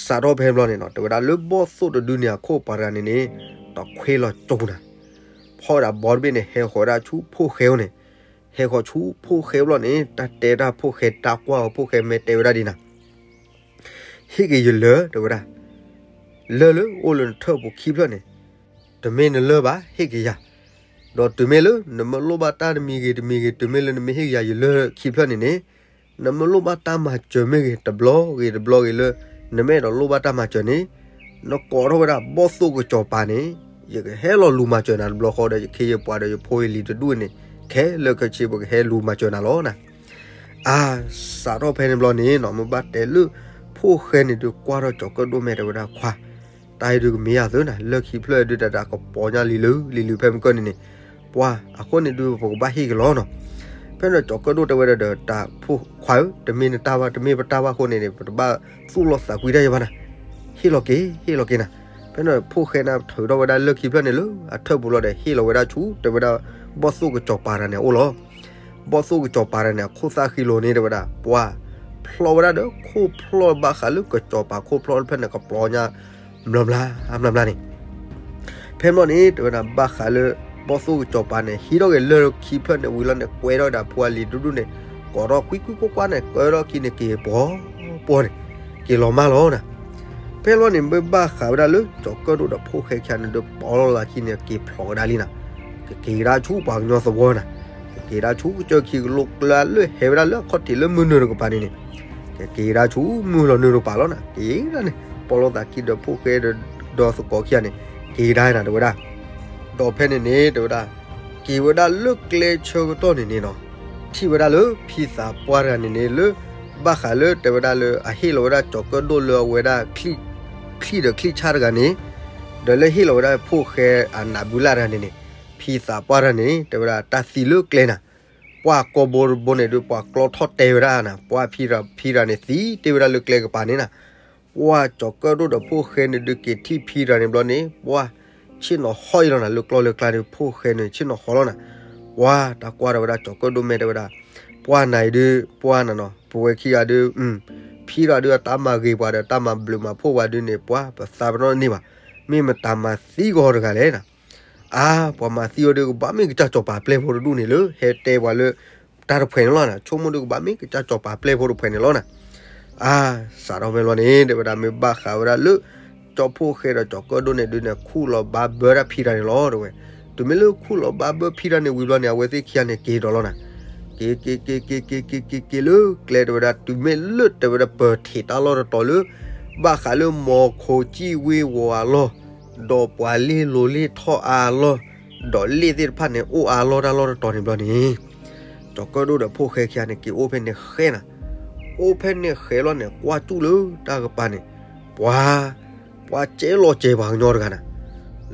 စးထီၣ်ဖဲန့ၣ်ဘျီန့ၣ်နီၤ တဲဝဲဒၣ်လၢဘီၣ်သိၣ်တဒုန့ၣ် အခိၣ်ပၤတဂၤန့ၣ်န့ၣ် တခွ့လီၤကၠိနၤ, ဖီၣ်ဝဲဒၣ်ဘီတဘ့ၣ်န့ၣ် ဟဲဃီၤဝဲဒၣ်ဆူဖိၣ်ဃဲအိၣ်န့ၣ်, ဟဲဃီၤဆူဖိၣ်ဃဲဘျီန့ၣ် တၢ်တဲတၢ်ဖိၣ်ဃဲ တၢ်ကွၢ်အီၤဖိၣ်ဃဲမဲာ် တဲဝဲဒၣ်ဒ်နၤ ဟ့ၣ်က့ၤယလၢၢ် တဲဝဲဒၣ်, လၢၢ်လၢအိၣ်လၢနထၢၣ်ပူၤခံဖျၢၣ်န့ၣ်, တမ့ၢ်နလၢၢ်ဘၣ် ဟ့ၣ်က့ၤယၤ, ဒီးတုၤမ့ၢ်လၢ နမ့ၢ်လိၣ်ဘၣ်တၢ်တမံၤဂ့ၤတမံၤဂ့ၤ တုၤမ့ၢ်လၢနမ့ၢ်ဟ့ၣ်က့ၤယၤယလၢၢ်ခံဖျၢၣ်န့ၣ်န့ၣ်, နမ့ၢ်လိၣ်ဘၣ်တၢ်မၤစၢၤမ့ၢ်ဂ့ၤ တဘျီဂ့ၤတဘျီဂ့ၤလၢ နမ့ၢ်အဲၣ်ဒိးလိၣ်ဘၣ်တၢ်မၤစၢၤန့ၣ်, နကိးထီၣ်ဝဲဒၣ်ဘီၣ်သိၣ်ကစီၤပၤန့ၣ်, ယကဟဲလီၤလူၤမၤစၢၤနၤတဘျီဃီဒီး ယခ့ယပှၤဒီးယဖိယလံၤတဒူၣ်န့ၣ် ခဲလၢာ်ခဲဆ့ ပကဟဲလူၤမၤစၢၤနၤလီၤနၤ. အါ, စးထီၣ်ဖဲန့ၣ်ဘျီန့ၣ်နီၤ မ့ၢ်ဘၣ်တဲလၢ ဖိၣ်ဃဲန့ၣ်ဒုးကွၢ်ထီၣ်ကၠီၤကၢၣ်ဒိၣ်မဲာ် တဲဝဲဒၣ်ခွါ, တၢ်အံၤဒုးကမ့ၢ်ယါသုနၤ လၢၢ်ခံဖျၢၣ်ဒုးတၢ်တၢ်ကပီၤညါလံၤလုာ်လံၤလုာ်ဖဲမုၢ်ကၢၢ်န့ၣ်န့ၣ်, ပှၤအဃိန့ၣ်ဒုး ပကဘၣ်ဟ့ၣ်က့ၤလီၤနီၤ. ဖဲန့ၣ်ကၠီၤကၢၣ်ဒိၣ်တဲဝဲဒၣ်ဒီး တၢ်ဖိခွါဧၢ, တမ့ၢ်နတၢ်ဘၣ် တမ့ၢ်ပတၢ်ဘၣ်အဃိန့ၣ်န့ၣ် ပတဘၣ်သူၣ်လီၤသးကွံတၢ်ယဘၣ်နၤ, ဟ့ၣ်လီၤက့ၤ ဟ့ၣ်လီၤက့ၤနၤ. ဖဲန့ၣ်ဖိၣ်ဃဲန့ၣ်ထုးထီၣ်ဝဲဒၣ်လၢၢ်ခံဖျၢၣ်န့ၣ်လၢအထၢၣ်ပူၤလီၤဒီး ဟ့ၣ်လီၤဝဲဒၣ်ဆူ တဲဝဲဒၣ် ဘီၣ်သိၣ်ကစီၤပၤတဂၤန့ၣ်အအိၣ်လီၤ. ဘီၣ်သိၣ်ကစီၤပၤတဂၤန့ၣ် အခိၣ်သၣ်ဃံလိၤန့ၣ် တဲဝဲဒၣ် ပှၤဖျီၣ်ဝဲဒၣ်ဒီးခိၣ်ဖျီၣ်ဘၣ်ဃးလၢကစီၤပၤခိၣ်ဖျီၣ်တဖျၢၣ်န့ၣ် ကပီၤညါမျၢမျၢန့ၣ်, ဖဲန့ၣ်န့ၣ် တဲဝဲဒၣ်ဘၣ်ဃးလၢ ဘီၣ်သိၣ်ကစီၤပၤန့ၣ် ဟံးထီၣ်က့ၤလၢၢ်ခံဖျၢၣ်န့ၣ်ဝံၤလီၤန့ၣ် ကွဲထီၣ်ဒၣ်ဖိအလံၤဒူၣ်ဒူၣ်န့ၣ် ကိးထီၣ်ကွံကွံကွၢ်ကွၢ်န့ၣ် ကၢထီၣ်ခံန့ၣ်က့ၤပှီၤပှီၤန့ၣ် က့ၤလီၤမၢ်လီၤနၤ. ဖဲလီၤန့ၣ် မ့ၢ်ဘၣ်ဃးဝဲဒၣ်လၢ ကၠီၤကၢၣ်ဒိၣ်ဒီးဖိၣ်ဃဲခံဂၤန့ၣ်ဒီး ပီလီၤလၢခံန့ၣ် က့ၤဖျိးဝဲဒၣ်လံနၤ. ကက့ၤကဒါဆူပှၤကညီသဝီနၤ. ကက့ၤကဒါဆူကစၢၢ်ခံကလိကျါလၢဟဲဝဲဒၣ်လၢအခီၣ်ထံးလၢမုၢ်နုာ်တကပၤန့ၣ်န့ၣ် ကက့ၤကဒါဆူမုၢ်လီၤနုာ်တကပၤလီၤနၤ. က့ၤဒၣ်န့ၣ် ပီလီၤသးခံဒီးဖိၣ်ဃဲဒီးသကိးခံဂၤန့ၣ် က့ၤကဒါနၤ တဲဝဲဒၣ်. ဒီးဖဲန့ၣ်န့ၣ် တဲဝဲဒၣ် က့ၤဝဲဒၣ်လၢကျဲဆၢကတီၢ်န့ၣ်န့ၣ်နီၤ ထံၣ်ဝဲဒၣ်လၢဖံသးပှၢ်တဂၤန့ၣ်န့ၣ် လၢဘၣ်ဃးလၢတဲဝဲဒၣ်လၢအဟ့ၣ်လီၤဝဲဒၣ်ကၠီၤကၢၣ်ဒိၣ်လၢအဝဲဒၣ် ချံၣ်ဒီးချံၣ်ဆၣ်တဂၤန့ၣ် ဒီးလၢဟ့ၣ်လီၤဝဲဒၣ်ဖိၣ်ဃဲအနးဘုလၢ်တဂၤန့ၣ်န့ၣ် ဖံသးပှၢ်တဂၤန့ၣ် တဲဝဲဒၣ်တၢ်သံလၢကျဲနၤ. ပှၢ်ကိးဘိတဘိန့ၣ်ဒီး ပှၤကျီထီၣ်တဲဝဲဒၣ်နၤ ပှၢ်ဖံရၤ ဖံရၤန့ၣ်သံတဲဝဲဒၣ်လၢကျဲကပၤန့ၣ်နၤ. ပှၢ်ကၠီၤကၢၣ်ဒိၣ်ဒီးဖိၣ်ဃဲန့ၣ်ဒုးက့ၤထံၣ်ဖံရၤန့ၣ်ဘျီန့ၣ် ပှၢ်ဆ့ၣ်နီၤဟီၣ်အံၤလီၤနၤ လၢကျီလၢကျါဒီး ဖိၣ်ဃဲန့ၣ်ဆ့ၣ်နီၤဟီၣ်လီၤနၤ. ပှၢ်တၢ်ကွၢ်ထီၣ်ဝဲဒၣ်ကၠီၤကၢၣ်ဒိၣ်မ့ၢ်တဲဝဲဒၣ် ပှၢ်နၤအံၤဒုး ပှၢ်နၤနီၤ ပဝဲခံဂၤဒုး ဖံရၤဒုးအတၢ်မၤဂ့ၤပှၤဒီးတၢ်မၤဘျုးမၤဖှိၣ်ပှၤဒုးန့ၣ် ပှၢ်ပသးပနီၣ်န့ၢ်ဘၣ်. မ့ၢ်မတၤမၤသံဂီၤတဂၤလဲၣ်နၤ. အါ ပှၤမၤသံအီၤဒုးကဘၣ်မ့ၢ်ကစၢ်စီၤပၤပျဲၢ်ဖိတဒူၣ်န့ၣ်လၢ ဟဲတဲပှၤလၢ တၢ်တဖှဲးန့ၣ်လီၤနၤ. ဆိကမိၣ်ဒုး ကဘၣ်မ့ၢ်ကစၢ်စီၤပၤပျဲၢ်ဖိတဖှဲးန့ၣ်လီၤနၤ. အါ စးထီၣ်ဖဲလီၤန့ၣ် တဲဝဲဒၣ်မ့ၢ်ဘၣ်ဃးဝဲဒၣ်လၢ ကၠီၤဖိၣ်ဃဲဒီးကၠီၤကၢၣ်ဒိၣ်န့ၣ်ဒုးန့ၣ် ခူၣ်လီၤဘါဘၢတၢ်ဖံရၤန့ၣ်လီၤ တဲဝဲ. တုၤမ့ၢ်လၢခူၣ်လီၤဘါဘၢဖံရၤန့ၣ်ဝံၤဘျီန့ၣ် အဝဲသ့ၣ်ခံဂၤန့ၣ်က့ၤဒီးလီၤနၤ. က့ၤက့ၤက့ၤက့ၤက့ၤက့ၤက့ၤက့ၤလၢကျဲတဲဝဲဒၣ် တုၤမ့ၢ်လၢတဲဝဲဒၣ်ပၢၤထံးတၢ်လီၢ်တတီၤလၢ ဘၣ်ဃးလၢမီၤခိၣ်ကံၣ်ဝ့ဝီၤအလီၢ် ဒီးပှၤလ့ၢ်လိၤလ့ၢ်ထီၣ်အါအလီၢ် ဒီးလ့ၢ်သ့ၣ်တဖၣ်န့ၣ် အိၣ်အါလီၢ်တၢ်လီၢ်တတီၤန့ၣ်ဘျီန့ၣ် ကၠီၤကၢၣ်ဒိၣ်ဒီးဖိၣ်ဃဲခံဂၤန့ၣ် က့ၤအိၣ်ဖဲန့ၣ်ဃဲနၤ. အိၣ်ဖဲန့ၣ်ဃဲလီၤန့ၣ် ကွၢ်ကၠူၣ်လၢတၢ်ကပၤန့ၣ် ပှၤ ပှၤကဲလီၤစဲၤပှၤကညီတဂၤနၤ.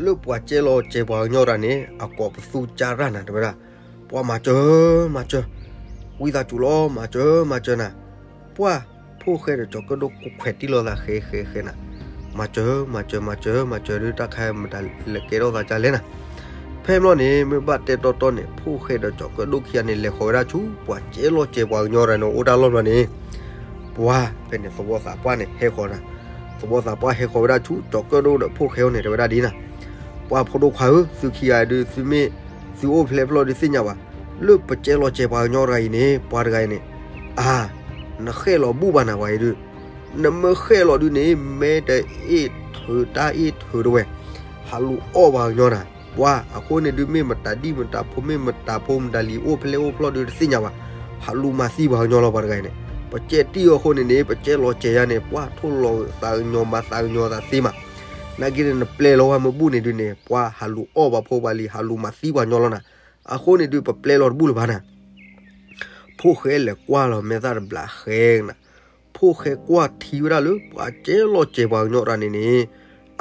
လၢပှၤကဲလီၤစဲၤပှၤကညီတဂၤန့ၣ် အကိးပသူကၢ်ရၢ်နၤ တဲဝဲဒၣ် ပှၢ်မၤစၢၤ မၤစၢၤ ဝံသးစူၤလီၤ မၤစၢၤ မၤစၢၤနၤ. ပှၢ် ဖိၣ်ဃဲဒီးကၠီၤကၢၣ်ဒိၣ် ကွဲးတံၢ်လိာ်သးဃဲဃဲဃဲနၤ. မၤစၢၤ မၤစၢၤ မၤစၢၤ မၤစၢၤဒုး တၢ်ခါမတၤလဲၤကဲထီၣ်သးကၢ်လဲၣ်နၤ. ဖဲမီၢ်န့ၣ် မ့ၢ်ဘၣ်တဲတီတီန့ၣ် ဖိၣ်ဃဲဒီးကၠီၤကၢၣ်ဒိၣ်ခံဂၤန့ၣ် လဲၤဃီၤဝဲဒၣ်ဆူ ပှၤကဲလီၤစဲၤပှၤကညီတဂၤန့ၣ် အိၣ်တၢ်လီၢ်ဘျီန့ၣ် ပှၢ် ဖဲန့ၣ်သဝီသးပှၢ်န့ၣ် ဟဲဃီၤနၤ. သဝီသးပှၢ်ဟဲဃီၤဝဲဒၣ်ဆူ ကၠီၤကၢၣ်ဒိၣ်ဒီးဖိၣ်ဃဲအအိၣ်န့ၣ် တဲဝဲဒၣ်ဒ်နၤ ပှၢ်ဖိဒိၣ်ခွါဧၢ, သုခံဂၤဒုး သုမ့ၢ် သုအိၣ်ဖျဲၣ်ဖျီၣ်ဒုးသ့ၣ်ညါဘၣ်, လၢပကဲလီၤစဲၤပှၤကညီတဂၤအံၤန့ၣ် ပှၤတဂၤအံၤန့ၣ် အါ နဃဲၣ်လီၤဘူၣ်ဘၣ်နၤပှၤအံၤဒုး, နမ့ၢ်ဃဲၣ်လီၤဒုးန့ၣ် မဲတအ့ၣ်ထုးတၢ်အ့ၣ်ထုးတဝဲ, ဟးလူၤအီၣ်ပှၤကညီနၤ, ပှၤအဃိန့ၣ်ဒုး မ့ၢ်မတၤဒံၣ်မတၤဖိ မ့ၢ်မတၤဖိမတၤလံၤ အိၣ်ဖျဲၣ်အိၣ်ဖျီၣ်ဒုးတသ့ၣ်ညါဘၣ်, ဟးလူၤမၤသံပှၤကညီလီၤပှၤတဂၤအံၤန့ၣ်, ပကဲတံၢ်အီၤအဃိန့ၣ်န့ၣ် ပကဲလီၤစဲၤယၤန့ၣ် ပှၤထိၣ်လီၤသးကညီၤမၤသးကညီၤသးသ့မး, နာ်က့န့ၣ် နပျဲလီၤဝဲမ့ၢ်ဘူၣ်န့ၣ်ဒုးန့ၣ် ပှၤဟးလူၤအီၣ်ပှၤဖိပှၤလံၤ ဟးလူၤမၤသံပှၤကညီလီၤနၤ, အဃိန့ၣ်ဒုး ပပျဲလီၤတဘူၣ်လၢၤဘၣ်နၤ. ဖိၣ်ဃဲလဲၤကွၢ်လီၤမဲာ်သၣ်တဘျးဃဲနၤ, ဖိၣ်ဃဲကွၢ်ထံဝဲဒၣ်လၢ ပှၤကဲလီၤစဲၤပှၤကညီတဂၤန့ၣ်န့ၣ်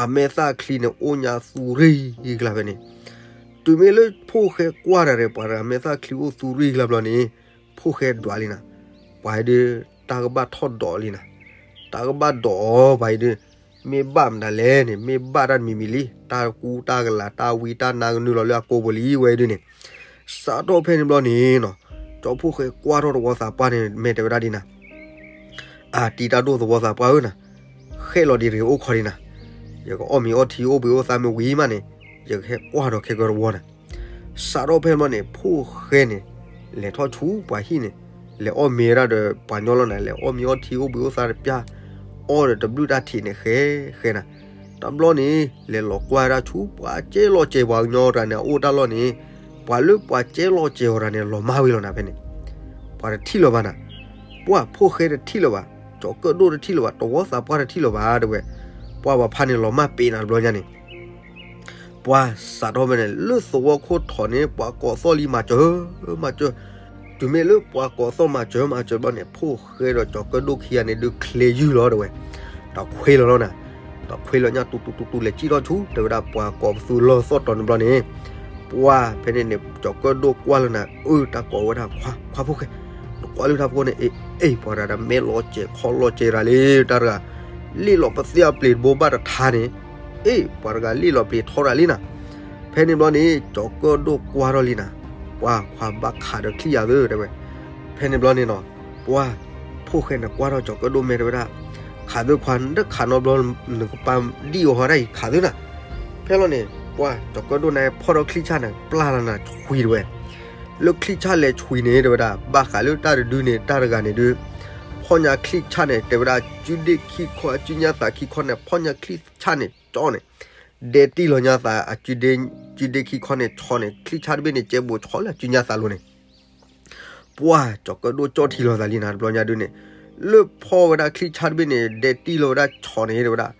အမဲာ်သၣ်ချံန့ၣ် အိၣ်ညါသူရံၣ်ကျါဖဲန့ၣ်, တုၤမ့ၢ်လၢဖိၣ်ဃဲကွၢ်တၢ်ဒီး ပှၤတဂၤမဲာ်သၣ်ချံအိၣ်သူရံၣ်ကျါဘျီန့ၣ် ဖိၣ်ဃဲဒွးလံနၤ, ပှၤအံၤဒုး တၢ်ကဘၣ်ထီၣ်ဒိးလံနၤ, တၢ်ကဘၣ်ဒိးအီၤပှၤအံၤဒုး, မ့ၢ်ဘၣ်မတၤလဲၣ်န့ၣ် မ့ၢ်ဘၣ်တၢ်တမံၤမံၤလံ, တၢ်ကူတၢ်ကလၤ တၢ်ဝံတၢ်နါကနုာ်လီၤလၢအကိာ်ပူၤလံဝဲအံၤဒုးန့ၣ်, စးထီၣ်ဖဲန့ၣ်ဘျီန့ၣ်နီၤ, ကၠီဖိၣ်ဃဲကွၢ်ထီၣ်သဝီသးပှၢ်န့ၣ် မဲာ်တဲဝဲဒၣ်ဒ်နၤ အါ တံၤတၢ်ဒိၣ်သဝီသးပှၢ်ဧၢနၤ, ဃဲၣ်လီၤဒံးတဂ့ၤအိၣ်ခိးဒံးနၤ, ယကအီၣ်မ့ၤအီထံအိၣ်ဘှံးအိၣ်သါမ့ၢ်ဝံၤမးန့ၣ် ယကဟဲကွၢ်ဒီးခဲကၢတဝီနၤ. စးထီၣ်ဖဲန့ၣ်ဘျီန့ၣ် ဖိၣ်ဃဲန့ၣ် လဲၤထီၣ်ဆူပှၤဟံၣ်န့ၣ် လဲၤအီၣ်မ့ၤဝဲဒၣ်ဒီးပှၤကညီလီၤနၤ, လဲၤအီၣ်မ့ၤအီထံအိၣ်ဘှံးအိၣ်သါတပျၢ်, အီၣ်ဒီးတဘျုးတၢ်ထံးန့ၣ်ဃဲဃဲနၤ. တဘျီန့ၣ် လဲၤလီၤကွၢ်ဝဲဒၣ်ဆူပှၤကဲလီၤစဲၤပှၤကညီတဂၤန့ၣ် အအိၣ်တၢ်လီၢ်န့ၣ် ပှၤလၢပှၤကဲလီၤစဲၤအီၤတဂၤန့ၣ် လီၤမၢ်ဝံၤလီၤနၤဖဲန့ၣ်, ပှၤတထံၣ်လၢၤဘၣ်နၤ, ပှၢ်ဖိၣ်ဃဲတထံၣ်လၢၤဘၣ်, ကၠီၤကၢၣ်ဒိၣ်တထံၣ်လၢၤဘၣ်, သဝီသးပှၢ်တထံၣ်လၢၤဘၣ် တဲဝဲ, ပှၢ်ပှၤဖးန့ၣ်လီၤမၢ်ပ့ၤနၤတဘျီညါန့ၣ် ပှၢ်စးထီၣ်ဖဲန့ၣ် လၢသဝီခိၣ်ထိးန့ၣ် ပှၤကိးသီၣ်လံမၤစၢၤ မၤစၢၤ, တုၤမ့ၢ်လၢပှၤကိးသီၣ်မၤစၢၤမၤစၢၤဘျီန့ၣ် ဖိၣ်ဃဲဒီးကၠီၤကၢၣ်ဒိၣ်ခံဂၤန့ၣ်ဒုးချ့ယုၢ်လီၤတဲဝဲ, တခွ့လီၤလီၤနၤ, တခွ့လီၤညါတူတူတူတူလဲၤစံၣ်ထီၣ်ဆူ တဲဝဲဒၣ်ပှၤကိးပသူလီၢ်သီၣ်တီၤန့ၣ်ဘျီန့ၣ်, ပှၢ်ဖဲန့ၣ်န့ၣ် ကၠီၤကၢၣ်ဒိၣ်ကွၢ်လၢနၤ အၢ တၢ်ကိးဝဲဒၣ်ခွါ ခွါဖိၣ်ဃဲ, နကွၢ်လၢတၢ်ဖိန့ၣ် အ့ အ့ ပှၤတဂၤဒၣ်မဲာ်လီၤစဲၤခီၣ်လီၤစဲၤတဂၤလံ တၢ်တဂၤ လ့ၣ်လီၤပသ့ၣ်အပျ့ၤတဘိဘၣ်တထါန့ၣ်, အ့ ပှၤတဂၤလ့ၣ်လီၤပျ့ၤထီတဂၤလံနၤ. ဖဲန့ၣ်ဘျီန့ၣ် ကၠီၤကၢၣ်ဒိၣ်ကွၢ်ထီၣ်လံနၤ, ပှၢ်ခွါဘၣ်ခးဒီးချံၣ်ယၤသၢတဲဝဲ, ဖဲန့ၣ်ဘျီန့ၣ်နီၤ, ပှၢ် ဖိၣ်ဃဲန့ၣ်ကွၢ်ထီၣ်ကၠီၤကၢၣ်ဒိၣ်မဲာ်တဲဝဲဒၣ်, ခးသၢခွါ နတခးနီတဘျီ နကပာ်ဒံၣ်အီၤဟီဒၣ်အံၤ ခးသၢနၤ. ဖဲလီၤန့ၣ် ပှၢ်ကၠီၤကၢၣ်ဒိၣ်န့ၣ် ဖီၣ်ထီၣ်ချံၣ်ဆၣ်န့ၣ် ပျၢ်လီၤနၤဆွံတဝဲ, လၢချံၣ်ဆၣ်လဲၤဆွံန့ၣ် တဲဝဲဒၣ် ဘၣ်ဃးလၢတၢ်တဒုန့ၣ် တၢ်တဂၤန့ၣ်ဒုး ဖီၣ်ညါချံၣ်ဆၣ်န့ၣ် တဲဝဲဒၣ် ကုဒ့ခံခီ အကုညါသးခံခီန့ၣ် ဖီၣ်ညါချံၣ်ဆၣ်န့ၣ် ကၠီန့ၣ် ဒဲတံၢ်လီၤညါသး အကုဒ့ခံခီန့ၣ် ဆီန့ၣ် ချံၣ်ဆၣ်တဘ့ၣ်န့ၣ် ကဲဘိးဆီလၢအကုညါသးလိၤန့ၣ် ပှၢ်ကၠီၤကၢၣ်ဒိၣ်ကၠီၣ်ထံလီၤသးလံနၤ တဘျီညါဒုးန့ၣ်, လၢဖီၣ်ဝဲဒၣ်ချံၣ်ဆၣ်တဘ့ၣ်န့ၣ် ဒဲတံၢ်လီၤဝဲဒၣ်ဆီန့ၣ် တဲဝဲဒၣ်,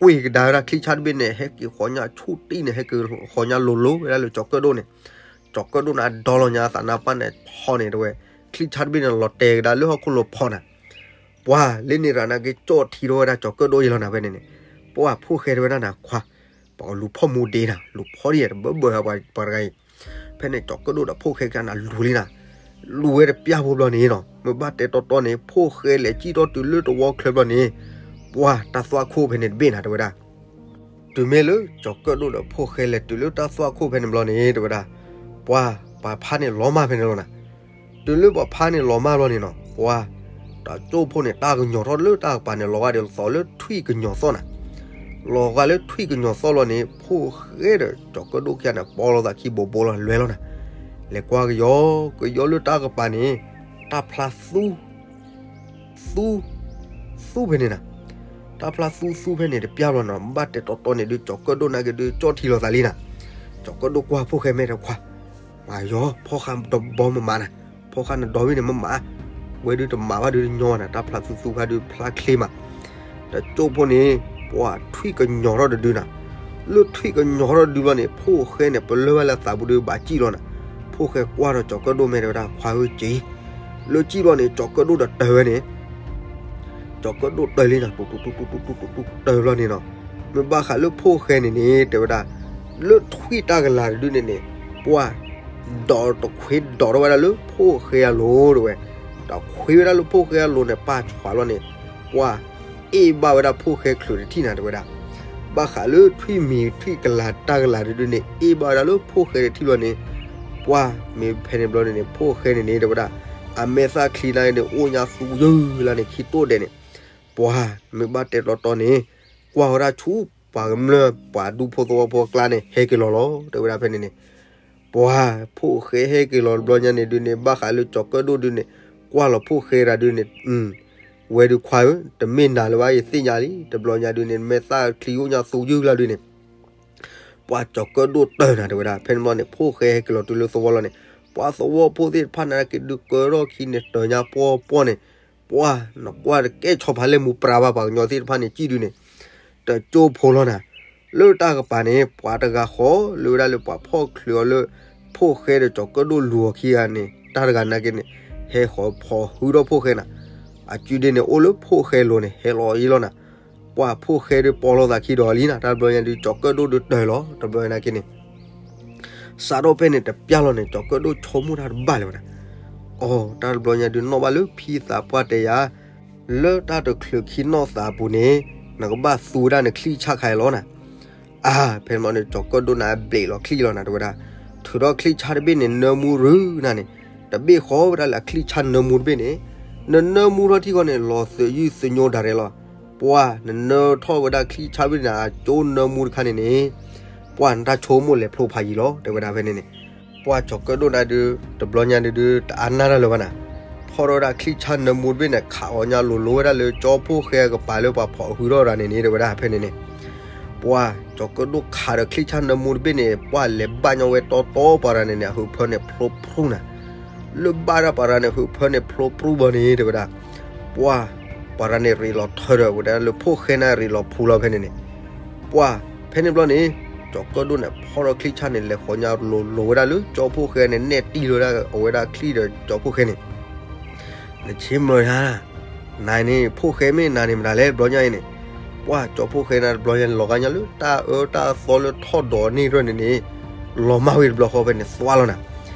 ကွံာ်ကဒါဝဲဒၣ်ချံၣ်ဆၣ်တဘ့ၣ်န့ၣ် ဟဲက့ၤဃီညါဆူၣ်တံၢ်န့ၣ် ဟဲက့ၤဃီညါလိၤလိၤဝဲဒၣ်လၢကၠီၤကၢၣ်ဒိၣ်န့ၣ်, ကၠီၤကၢၣ်ဒိၣ်န့ၣ် အဒီလီၤညါသးနါပၢ်န့ၣ်ဖီၣ်န့ၣ် တဲဝဲ, ချံၣ်ဆၣ်တဘ့ၣ်န့ၣ် လီၤတဲာ်ကဒါလၢဟီၣ်ခိၣ်လိၤဖီၣ်နၤ ပှၢ်လၢန့ၣ်ရၤနာ်က့ၤကၠီၣ်ထံထီၣ်ဝဲဒၣ်ကၠီၤကၢၣ်ဒိၣ်အံၤလီၤနၤဖဲန့ၣ်န့ၣ်, ပှၢ်ဖိၣ်ဃဲတဲဝဲဒၣ်နၤခွါ, ပှၤလူၤဖီၣ်မူဒ့နၤ လူၤဖီၣ်ဒ်ယဲတဘၢဘၢပှၤတဂၤအံၤ, ဖဲန့ၣ်ကၠီၤကၢၣ်ဒိၣ်ဒီးဖိၣ်ဃဲကနၤလူၤလံနၤ, လူၤဝဲတပျၢ်ဖိဘျီန့ၣ်နီၤ မ့ၢ်ဘၣ်တဲတီတီန့ၣ် ဖိၣ်ဃဲလဲၤစံၣ်ထီၣ်တုၤလၢတဝီချၢဘျီန့ၣ်, ပှၢ်တၢ်သွၣ်ခိၣ်ဖဲန့ၣ်တဘ့ၣ်နၤတဲဝဲဒၣ် တုၤမ့ၢ်လၢကၠီၤကၢၣ်ဒိၣ်ဒီးဖိၣ်ဃဲလဲၤတုၤလၢတၢ်သွၣ်ခိၣ်ဖဲန့ၣ်ဘျီန့ၣ် တဲဝဲဒၣ်, ပှၢ်ပှၤဖါန့ၣ်လီၤမၢ်ဖဲန့ၣ်လီၤနၤ, တုၤလၢပှၤဖါန့ၣ်လီၤမၢ်ဘျီန့ၣ်နီၤ ပှၢ်, တၢ်ကၠိၣ်ဖိန့ၣ် တၢ်ကပၤန့ၣ်လီၤဂာ်ဒီးသီလၢထွံၣ်ကညီၤသီၣ်နၤ, လီၤဂာ်လၢထွံၣ်ကညီၤသီၣ်လီၤန့ၣ် ဖိၣ်ဃဲဒီးကၠီၤကၢၣ်ဒိၣ်ခံဂၤန့ၣ် ပီလီၤသးခံဘိးဘိလီၤလွဲလီၤနၤ, လဲၤကွၢ်ကယီ ကယီလၢတၢ်ကပၤန့ၣ်, တၢ်ဖျါသူ သူ သူဖဲန့ၣ်နၤ, တၢ်ဖျါသူသူဖဲန့ၣ်တပျၢ်လီၤနၤ ဘၣ်တဲတီတီန့ၣ်ဒုး ကၠီၤကၢၣ်ဒိၣ်နာ်က့ၤဒုးကၠီၣ်ထံလီၤသးလံနၤ, ကၠီၤကၢၣ်ဒိၣ်ကွၢ်ဖိၣ်ဃဲမဲာ်တခွါ, မၤယီၤ ဖီၣ်ဃာ်ဒီဘီမမးနၤ, ဖီၣ်ဃာ်နဒီဘ့ၣ်န့ၣ်မမး, ဝဲဒုးတမၤဘၣ်ဒုးညီနၤ တၢ်ဖျါသူသူခါဒုးဖျါချ့မး တကၠိၣ်ဖိန့ၣ်, ပှၢ်ထွံၣ်ကညီၤထီၣ်တဒုနၤ, လၢထွံၣ်ကညီၤထီၣ်တဒုဘျီန့ၣ် ဖိၣ်ဃဲန့ၣ် ပလၢၢ်ဘၣ်လၢသးပူၤဒုးဘၣ်စံၣ်လီၤနၤ, ဖိၣ်ဃဲကွၢ်ဒီးကၠီၤကၢၣ်ဒိၣ်မဲာ်တဲဝဲဒၣ် ခွါဧၢက့ၤ, လၢစံၣ်ဘျီန့ၣ် ကၠီၤကၢၣ်ဒိၣ်ဒီးတၢၤဝဲန့ၣ် ကၠီၤကၢၣ်ဒိၣ်တၢၤလံနၤ တူတူတူတူတူတူတူတၢၤဘျီန့ၣ်နီၤ, မ့ၢ်ဘၣ်ဃးလၢဖိၣ်ဃဲန့ၣ်န့ၣ် တဲဝဲဒၣ်, လၢထွံၣ်တၢ်ကလာ်တဒုန့ၣ်န့ၣ်, ပှၢ်, ဒီးတခွ့ဒီးထီၣ်ဝဲဒၣ်လၢဖိၣ်ဃဲအလိၤတဲဝဲ, တခွ့ဝဲဒၣ်လၢဖိၣ်ဃဲအလိၤန့ၣ် ပၢ်ဆှးလီၤန့ၣ်, ပှၢ်, အ့ၣ်ဘၣ်ဝဲဒၣ်ဖိၣ်ဃဲချုးတထံၣ်နၤတဲဝဲဒၣ်, ဘၣ်ဃးလၢထွံၣ်မံၤထွံၣ်ကလာ်တၢ်ကလာ်တဒုန့ၣ် အ့ၣ်ဘၣ်ဝဲဒၣ်လၢဖိၣ်ဃဲတထံၣ်လီၤန့ၣ်, ပှၢ်မ့ၢ်ဖဲန့ၣ်ဘျီန့ၣ်န့ၣ် ဖိၣ်ဃဲန့ၣ်န့ၣ် တဲဝဲဒၣ်, အမဲာ်သၣ်ချံနၤန့ၣ် အိၣ်ညါသူယုၢ်လၢန့ၣ် ခံတိၢ်ဒဲးန့ၣ်, ပှၢ်မ့ၢ်ဘၣ်တဲတီတီန့ၣ်, ကွၢ်ဝဲဒၣ်ဆူ ပှၤကမျၢၢ်ပှၤဒူဖိသဝီဖိအကျါန့ၣ် ဟဲက့ၤလီၤလီၤ တဲဝဲဒၣ်ဖဲန့ၣ်န့ၣ်, ပှၢ်ဖိၣ်ဃဲဟဲက့ၤလီၤတဘျီညါန့ၣ်ဒုန့ၣ် ဘၣ်ဃးလၢကၠီၤကၢၣ်ဒိၣ်ဒုန့ၣ်, ကွၢ်လီၤဖိၣ်ဃဲတဒုန့ၣ်, ဝဲဒုးခွါဧၢ, တမ့ၢ်နၤလၢၤဘၣ် ယသ့ၣ်ညါလံ, တဘျီညါဒုန့ၣ် မဲာ်သၣ်ချံအိၣ်ညါသူယုၢ်လၢဒုန့ၣ် ပှၢ်ကၠီၤကၢၣ်ဒိၣ်တၢၤနၤတဲဝဲဒၣ်, ဖဲန့ၣ်ဘျီန့ၣ် ဖိၣ်ဃဲဟဲက့ၤလီၤတုၤလၢသဝီလီၤန့ၣ်, ပှၤသဝီဖိသ့ၣ်တဖၣ်န့ၣ်က့ၤဒုးကၢထီၣ်ခံန့ၣ် တၢၤညါပှီၢ်ပှီၢ်န့ၣ်, ပှၢ်နကွၢ်တကဲဆီဖးလဲၣ်မူပြးဘၣ်ပှၤကညီသ့ၣ်တဖၣ်န့ၣ် စံၣ်ဒုန့ၣ်, တကၠိဖိလီၤနၤ, လၢတၢ်ကပၤန့ၣ် ပှၤတဂၤဃီလၢဝဲဒၣ်လၢပှၤဖီၣ်ချုးအီၤလၢ ဖိၣ်ဃဲဒီးကၠီၤကၢၣ်ဒိၣ်လူၤအီၤခံဂၤန့ၣ် တၢ်တဂၤနာ်က့န့ၣ်, ဟဲဃီၤဖီၣ်ဟုထီၣ်ဖိၣ်ဃဲနၤ, အကုဒ့န့ၣ် အိၣ်လၢဖိၣ်ဃဲလိၤန့ၣ် ဟဲလီၤအံၤလီၤနၤ, ပှၢ်ဖိၣ်ဃဲဒုးပီလီၤသးခံဒီးလံနၤ တၢ်တဘျီညါဒုး ကၠီၤကၢၣ်ဒိၣ်ဒုးတၢၤလီၤ တဘျီညါနာ်က့န့ၣ် စးထီၣ်ဖဲန့ၣ်တပျၢ်လီၤန့ၣ် ကၠီၤကၢၣ်ဒိၣ်ဆိကမိၣ်တၢ်တဘၣ်လၢၤဝဲဒၣ်, အိ တၢ်တဘျီညါဒုးနီၣ်ဘၣ်လၢဖံသးပှၢ်တဲယၤ, လၢတၢ်တချုးခံနီၣ်သးအပူၤန့ၣ်, နကဘၣ်သူဝဲဒၣ်နချံၣ်ဆၣ်ခါအံၤလီၤနၤ, အါ ဖဲန့ၣ်ဘျီန့ၣ် ကၠီၤကၢၣ်ဒိၣ်န့ၣ် အဘျ့းလီၤချံၣ်လီၤနၤတဲဝဲဒၣ်, ထုးထီၣ်ချံၣ်ဆၣ်တဘ့ၣ်န့ၣ် နၢမူရုၤနၤန့ၣ်, တဘ့ၣ်ဃီဝဲဒၣ်လၢအချံၣ်ဆၣ်နၢမူတဘ့ၣ်န့ၣ်, နနၢမူထီၣ်ထံၣ်ဃီန့ၣ် လီၤသုးယုၢ်သုးညိဒၣ်ရဲၣ်လီၤ, ပှၢ်နနၢထီၣ်ဝဲဒၣ်ချံၣ်ဆၣ်ဘ့ၣ်န့ၣ် အကၠိနၢမူတခါန့ၣ်န့ၣ်, ပှၢ်နတၢ်ဆိကမိၣ်လဲၤဖျိဖးယံၤလီၤ တဲဝဲဒၣ်ဖဲန့ၣ်န့ၣ်, ပှၢ်ကၠီၤကၢၣ်ဒိၣ်နၤဒုး တဘျီညါဒုး တအါနၢ်တၢ်လၢၤဘၣ်နၤ, ဖီၣ်ထီၣ်ဝဲဒၣ်ချံၣ်ဆၣ်နၢမူတဘ့ၣ်န့ၣ် ခးအီၤညါလိၤလိၤဝဲဒၣ်လၢကၠီဖိၣ်ဃဲအကပၤလၢပှၤဖီၣ်ဟုထီၣ်တၢ်န့ၣ်န့ၣ် တဲဝဲဒၣ်ဖဲန့ၣ်န့ၣ်, ပှၢ်ကၠီၤကၢၣ်ဒိၣ်ခးဒီးချံၣ်ဆၣ်နၢမူတဘ့ၣ်န့ၣ် ပှၢ်လဲၤဘၣ်ညီဝဲတီတီပှၤတဂၤန့ၣ်န့ၣ် အဟုးဖၢန့ၣ်ဖျိဖရူနၤ, လၢဘၣ်ဒၣ်ပှၤတဂၤန့ၣ် ဟုးဖၢန့ၣ်ဖျိဖရူဘျီန့ၣ် တဲဝဲဒၣ်, ပှၢ်, ပှၤတဂၤန့ၣ်ရ့းလီၤထၢဒီးဝဲဒၣ်လၢဖိၣ်ဃဲန့ၣ်ရ့းလီၤဖူလီၤဖဲန့ၣ်န့ၣ်, ပှၢ်, ဖဲန့ၣ်ဘျီန့ၣ်, ကၠီၤကၢၣ်ဒိၣ်န့ၣ် ဖီၣ်ထီၣ်ချံၣ်ဆၣ်န့ၣ် လဲၤဃီၤညါလိၤလိၤဝဲဒၣ်လၢကၠီဖိၣ်ဃဲန့ၣ် နဲၣ်တံၢ်လီၤဝဲဒၣ်အဝဲဒၣ်ချံၣ်ဒီးကၠီဖိၣ်ဃဲန့ၣ် နဆ့မၢၤဧါ, နၤန့ၣ် ဖိၣ်ဃဲမ့ၢ်နၤန့ၣ်မတၤလဲၣ် တဘျီညါအံၤန့ၣ်, ပှၢ်ကၠီဖိၣ်ဃဲန့ၣ် တဘျီညါန့ၣ် လီၤဂာ်ညါလၢတၢ်အၢတၢ်သီလၢထီၣ်ဒီးန့ၢ်ရဲၣ်န့ၣ်န့ၣ်, လီၤမၢ်ဝံၤတဘျီဃီဖဲန့ၣ် သွါလီၤနၤ,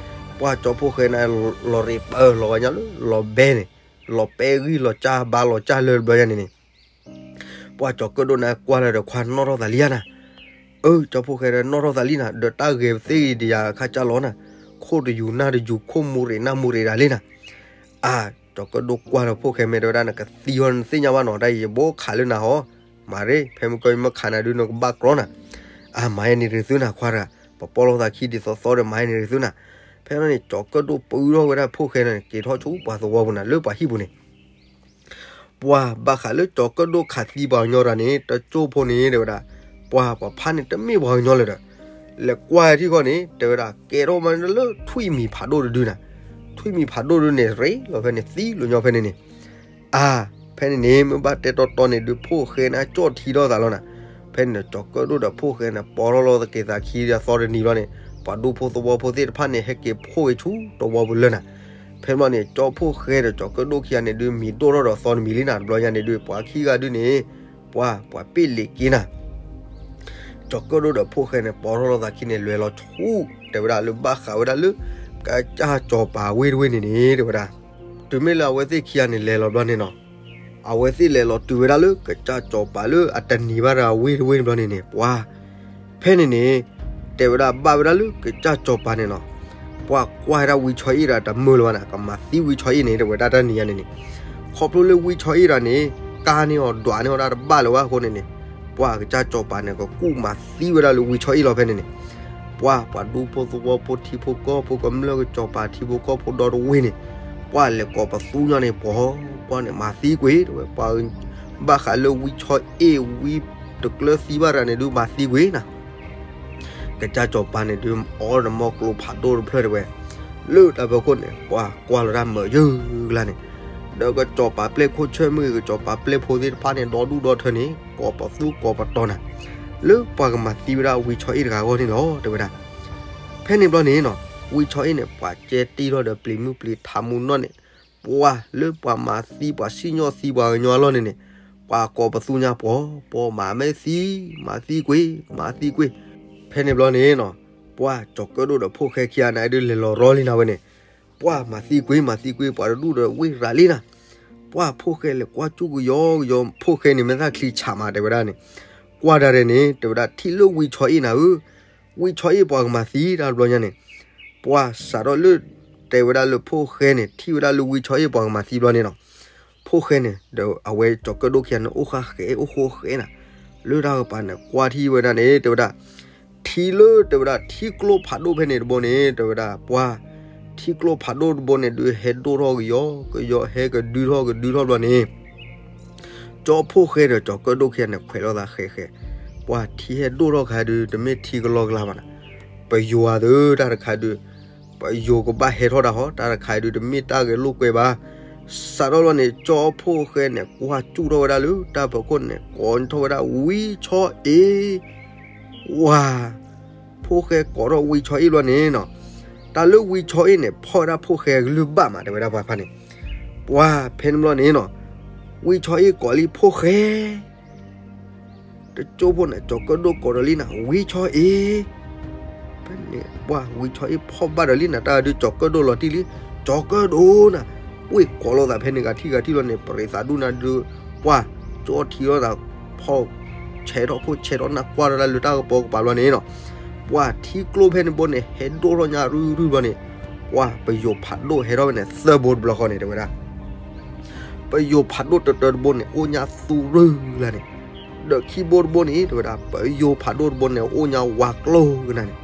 ပှၢ်ကၠီဖိၣ်ဃဲန့ၣ် လီၤရ့းပၢလီၤဂာ်ညါလၢ လီၤဘဲန့ၣ်, လီၤပဲဂံၢ်လီၤစၢ်ဘါလီၤစၢ်လၢတဘျီညါန့ၣ်န့ၣ် ပှၢ်ကၠီၤကၢၣ်ဒိၣ်န့ၣ် ကွၢ်လၢဒီးခွါနီၣ်ထီၣ်သးလံဧါနၤ, အၢ ကၠီဖိၣ်ဃဲဒီးနီၣ်ထီၣ်သးလံနၤ ဒီးတၢ်ဂဲၤပသ့ၣ်ဂ့ၤဒံးယၤခါကၢ်လီၤနၤ, ခိၣ်တယူၤနၢ်တယူၤ ခိၣ်မူရ့းနၢ်မူရ့းဒၣ်လံနၤ, အါ, ကၠီၤကၢၣ်ဒိၣ်ကွၢ်လၢဖိၣ်ဃဲမဲာ်တဲဝဲဒၣ် နကသံဟီနသ့ၣ်ညါဘၣ်နီၤ တၢ်အံၤယဘိခးလၢနၤဟီ, မၤရ့ ဖဲမုၢ်ကီၢ်မ့ၢ်ခးနၤဒုးနကဘၣ်ကြီနၤ, အမၤယဲန့ၣ်ရ့သုနၤခွါတဂၤ, ပပိာ်လိာ်သးခံဒ်သိးသိးဒီးမၤယဲန့ၣ်ရ့သုနၤ. ဖဲန့ၣ် ကၠီၤကၢၣ်ဒိၣ်ပၢထီၣ်ဝဲဒၣ်ဖိၣ်ဃဲန့ၣ် က့ၤထီၣ်ဆူပှၤသဝီပူၤနၤ လၢပှၤဟံၣ်ပူၤန့ၣ် ပှၤဘၣ်ဃးလၢကၠီၤကၢၣ်ဒိၣ်ခးသံပှၤကညီတဂၤန့ၣ် တကၠိဖိန့ၣ် တဲဝဲဒၣ်, ပှၤ ပှၤဖးန့ၣ်တမ့ၢ်ပှၤကညီလၢၤဒီး လဲၤကွၢ်ထံဃီန့ၣ် တဲဝဲဒၣ် ကဲထီၣ်မးလၢထွံၣ်မံၤဖးဒိၣ်တဒုနၤ, ထွံၣ်မံၤဖးဒိၣ်ဒုန့ၣ် ရ့လီၤဖဲန့ၣ် သံလီၤညီဖဲန့ၣ်န့ၣ် အါ, ဖဲန့ၣ်န့ၣ် မ့ၢ်ဘၣ်တဲတီတီန့ၣ်ဒုး ဖိၣ်ဃဲန့ၣ် အကၠီၣ်ထံထီၣ်သးလီၤနၤ. ဖဲန့ၣ် ကၠီၤကၢၣ်ဒိၣ်ဒီးဖိၣ်ဃဲန့ၣ် ပိာ်ထီၣ်လီၤသက့ၤသးခံဒီးသီတနံၤဘျီန့ၣ် ပှၤဒူဖိသဝီဖိသ့ၣ်တဖၣ်န့ၣ် ဟဲက့ၤဖှိၣ်ဝဲဆူတဝီပူၤလၢနၤ. ဖဲန့ၣ်ဘျီန့ၣ် ကၠီဖိၣ်ဃဲဒီးကၠီၤကၢၣ်ဒိၣ်ခံဂၤန့ၣ်ဒုး မံၤဒိၣ်ထီၣ်ဒီးသီတမံၤလံနၤ တဘျီညါန့ၣ်ဒုး ပှၤခံဂၤဒုးန့ၣ် ပှၤ ပှၤပ့ၣ်လ့ၤက့ၤနၤ ကၠီၤကၢၣ်ဒိၣ်ဒီးဖိၣ်ဃဲန့ၣ် ပိာ်ထီၣ်လီၤသးခံန့ၣ် လဲၤလီၤဆူ တဲဝဲဒၣ်လၢဘၣ်ဃးဝဲဒၣ်လၢ ကစၢ်စီၤပၤဝ့ၢ်တဝ့ၢ်န့ၣ်န့ၣ် တဲဝဲဒၣ်. တုၤမ့ၢ်လၢအဝဲသ့ၣ်ခံဂၤန့ၣ် လဲၤလီၤဘျီန့ၣ်နီၤ, အဝဲသ့ၣ်လဲၤလီၤတုၤဝဲဒၣ်လၢ ကစၢ်စီၤပၤလၢအတနံၤဘၣ်တဂၤဝ့ၢ်တဝ့ၢ်န့ၣ်ဘျီန့ၣ်န့ၣ် ပှၤ ဖဲန့ၣ်န့ၣ် တဲဝဲဒၣ်ဘၣ်ဝဲဒၣ်လၢကစၢ်စီၤပၤန့ၣ်နီၤ, ပှၤကွၢ်ဝဲဒၣ်ဝံဆီအ့ၣ်တဂၤတမုာ်လၢၤဘၣ်နၤ, ကမၤသံဝံဆီအ့ၣ်န့ၣ် တဲဝဲဒၣ်တၢ်နံၤညါန့ၣ်န့ၣ်, ခီဖျိလၢဝံဆီအ့ၣ်တဂၤန့ၣ် ကါန့ၢ်အီၤဒွးန့ၢ်အီၤဒၣ်တဘၣ်လၢၤဘၣ်အဃိန့ၣ်န့ၣ်, ပှၤကစၢ်စီၤပၤန့ၣ် ကကူၣ်မၤသံဝဲဒၣ်လၢဝံဆီအ့ၣ်လီၤဖဲန့ၣ်န့ၣ်, ပှၤ ပှၤဒူဖိသဝီဖိထံဖိကီၢ်ဖိကမျၢၢ်ကစီၤပၤထံဖိကီၢ်ဖိဒီတဝ့ၢ်န့ၣ်, ပှၤလဲၤကိးပသူညါန့ၣ် ပှၤ ပှၤန့ၣ် မၤသံကွံာ် တဲဝဲ ပှၤ ဘၣ်ဃးလၢဝံဆီအ့ၣ်ဝံတကျၢၤသံဘၣ်တဂၤန့ၣ်ဒုး မၤသံကွံာ်နၤ ကစၢ်စီၤပၤန့ၣ်ဒုး အီၣ်ဒီးမီကျိဖးဒိၣ်တဖျၢၣ်တဲဝဲ, လၢတၢ်ဖီခိၣ်န့ၣ် ပှၤကွၢ်လီၤတၢ်မုာ်ယုၢ်ကျါန့ၣ်, ဒီးကစီၤပၤပျဲၢ်ခိၣ်ဆၢၣ်မုၢ်ဂ့ၤ ကစီၤပၤပျဲၢ်ဖိသ့ၣ်တဖၣ်န့ၣ် ဒီဒူၣ်ဒီထၢန့ၣ် ကိးပသူကိးပတီၤနၤ, လၢပှၤကမၤသံဝဲဒၣ်ဝံဆီအ့ၣ်တဂၤအဂီၢ်န့ၣ်လီၤ တဲဝဲဒၣ်. ဖဲန့ၣ်ဘျီန့ၣ်နီၤ ဝံဆီအ့ၣ်န့ၣ် ပှၤကဲတံၢ်ထီၣ်ဒီးပျံၤမုၢ်ပျံၤထးမူနီၢ်န့ၣ်, ပှၤလၢပှၤမၤသံပှၤစံၣ်ညီၣ်သံပှၤကညီအလီၢ်န့ၣ်န့ၣ်, ပှၤကိးပသူညါပှၤ ပှၤမၤမ့ၢ်သံ, မၤသံကွံာ်, မၤသံကွံာ်. ဖဲန့ၣ်ဘျီန့ၣ်နီၤ, ပှၤကၠီၤကၢၣ်ဒိၣ်ဒီးဖိၣ်ဃဲခံဂၤန့ၣ် အဒုးလဲၤလီၤရီလံနၤဝဲန့ၣ်, ပှၤမၤသံကွံာ်, မၤသံကွံာ်, ပှၤတဒူၣ်ဒီးဝ့ၢ်ရၤလံနၤ, ပှၤဖိၣ်ဃဲလဲၤကွၢ်ကၠူၣ်ကယီကယီ ဖိၣ်ဃဲန့ၣ် မ့ၢ်သးချံဆးမး တဲဝဲဒၣ်န့ၣ်, ကွၢ်ဒၣ်ဒဲးန့ၣ် တဲဝဲဒၣ်ထံၣ်လၢဝံဆီအ့ၣ်နၤဧၢ, ဝံဆီအ့ၣ်ပှၤကမၤသံတၢ်တဘျီညါန့ၣ်, ပှၤစးထီၣ်လၢ တဲဝဲဒၣ်လၢဖိၣ်ဃဲန့ၣ် ထံၣ်ဝဲဒၣ်လၢဝံဆီအ့ၣ်ပှၤကမၤသံဘျီန့ၣ်နီၤ, ဖိၣ်ဃဲန့ၣ် ဒီးအဝဲကၠီၤကၢၣ်ဒိၣ်ခံဂၤန့ၣ် အိၣ်ဃာ်ဃဲ အိၣ်ဃိဃဲနၤ, လၢတၢ်ကပၤန့ၣ် ကွၢ်ထံၣ်ဝဲဒၣ်န့ၣ် တဲဝဲဒၣ် ထံလၢ တဲဝဲဒၣ် ထံကျိဖးဒိၣ်ဖဲန့ၣ်တဘိန့ၣ် တဲဝဲဒၣ် ပှၤ ထံကျိဖးဒိၣ်တဘိန့ၣ်ဒုး ဟဲဒိၣ်ထီၣ်ကယီကယီ ဟဲကဒုထီၣ်ကဒုထီၣ်ဘျီန့ၣ် ကၠီၤဖိၣ်ဃဲဒီးကၠီၤကၢၣ်ဒိၣ်ခံဂၤန့ၣ် ခွဲးလိာ်သးဃဲးဃဲး, ပှၤထံဟဲဒိၣ်ထီၣ်ခါဒုး တမ့ၢ်ထံကလီကလီဘၣ်နၤ, ပယိၤဧါသၢ တၢ်တခါဒုး ပယိၤကဘၣ်ဟဲထီၣ်တၢ်ဟီ တၢ်တခါဒုး တမ့ၢ်တၢ်ဂဲၤလိာ်ကွဲဘၣ်. စးထီၣ်လီၤန့ၣ် ကၠီၤဖိၣ်ဃဲန့ၣ် ကွၢ်ကၠူၣ်ထီၣ်ဝဲဒၣ်လၢတၢ်ဖီခိၣ်န့ၣ် ကိးထီၣ်ဝဲဒၣ်ဝံဆီအ့ၣ် ဝါ, ဖိၣ်ဃဲကိးထီၣ်ဝံဆီအ့ၣ်ဘျီန့ၣ်နီၤ, တၢ်လၢဝံဆီအ့ၣ်န့ၣ် ဖီၣ်ဝဲဒၣ်ဖိၣ်ဃဲအကလုၢ်ဘၣ်မး တဲဝဲဒၣ်ပှၤဖါန့ၣ်, ပှၤဖဲန့ၣ်ဘျီန့ၣ်နီၤ, ဝံဆီအ့ၣ်ကိးလံဖိၣ်ဃဲ တကၠိဖိန့ၣ် ကၠီၤကၢၣ်ဒိၣ်ကိးဒီးလံနၤ ဝံဆီအ့ၣ်, ဖဲန့ၣ် ပှၤဝံဆီအ့ၣ်ဖီၣ်ဘၣ်ဒီးလံနၤ တၢ်ဒုးကၠီၤကၢၣ်ဒိၣ်လီၤတံၢ်လံ, ကၠီၤကၢၣ်ဒိၣ်နၤ, ဝ့ၢ်ကိးလိာ်သးဖဲန့ၣ်ဂၤထံၣ်ဂၤထံၣ်လီၤန့ၣ် ပရံးသးဒူၣ်နၤဒုး, ပှၤ ကၠီထံထီၣ်သး ဖီၣ် ဆဲးထီၣ်ခိၣ်ဆဲးထီၣ်နၢ်ကွၢ်ထီၣ်ဒၣ်လၢတၢ်ကပီၤကပၤဘျီန့ၣ်နီၤ, ပှၤထံကျိဖဲန့ၣ်ဘိန့ၣ် ဟဲဒိၣ်ထီၣ်ညါရုၢ်ရုၢ်ဘျီန့ၣ်, ပှၤပယိၤဖးဒိၣ်ဟဲထီၣ်ဖဲန့ၣ် သၢဘိတဘျီဃီန့ၣ် တဲဝဲဒၣ် ပယိၤဖးဒိၣ်တတၢတဘိန့ၣ် အိၣ်ညါသူရူၢ်လၢန့ၣ်, ဒီးခံဘိတဘိန့ၣ် တဲဝဲဒၣ် ပယိၤဖးဒိၣ်တဘိန့ၣ် အိၣ်ညါဝါကျိၢ်ကနၤန့ၣ်,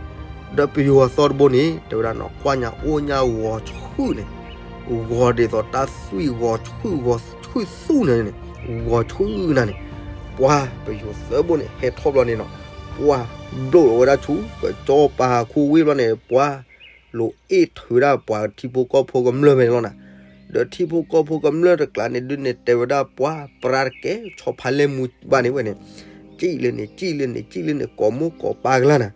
ဒီးပယိၤအသီတဘိန့ၣ် တဲဝဲဒၣ်နီၤ ကွၢ်ညါအိၣ်ညါဂီၤဆူၣ်န့ၣ်, ဂီၤဒ်သိးတၢ်သွံၣ်ဂီၤဆူၣ် ဂီၤဆူၣ်သူၣ်န့ၣ်န့ၣ်, ဂီၤဆူၣ်နၤန့ၣ်, ပှၤပယိၤသၢဘိန့ၣ် ဟဲထီၣ်ဘျီန့ၣ်နီၤ, ပှၤဘျိးလီၤဝဲဒၣ်ဆူ ကစီၤပၤခူဝ့ၢ်ဘျီန့ၣ် ပှၤ လိာ်အ့ၣ်ထုးဒၣ်ပှၤထံဖိကီၢ်ဖိကမျၢၢ်ဖဲန့ၣ်လီၤနၤ, ဒီးထံဖိကီၢ်ဖိကမျၢၢ်တကျါန့ၣ်ဒုးန့ၣ် တဲဝဲဒၣ်ပှၤပြးတကဲ ဆီဖါလဲၢ်မူဘၣ်န့ၣ်ဝဲန့ၣ်, စံၣ်လၢန့ၣ် စံၣ်လၢန့ၣ် စံၣ်လၢန့ၣ် ကိးမိၢ်ကိးပၢ်ကလါနၤ,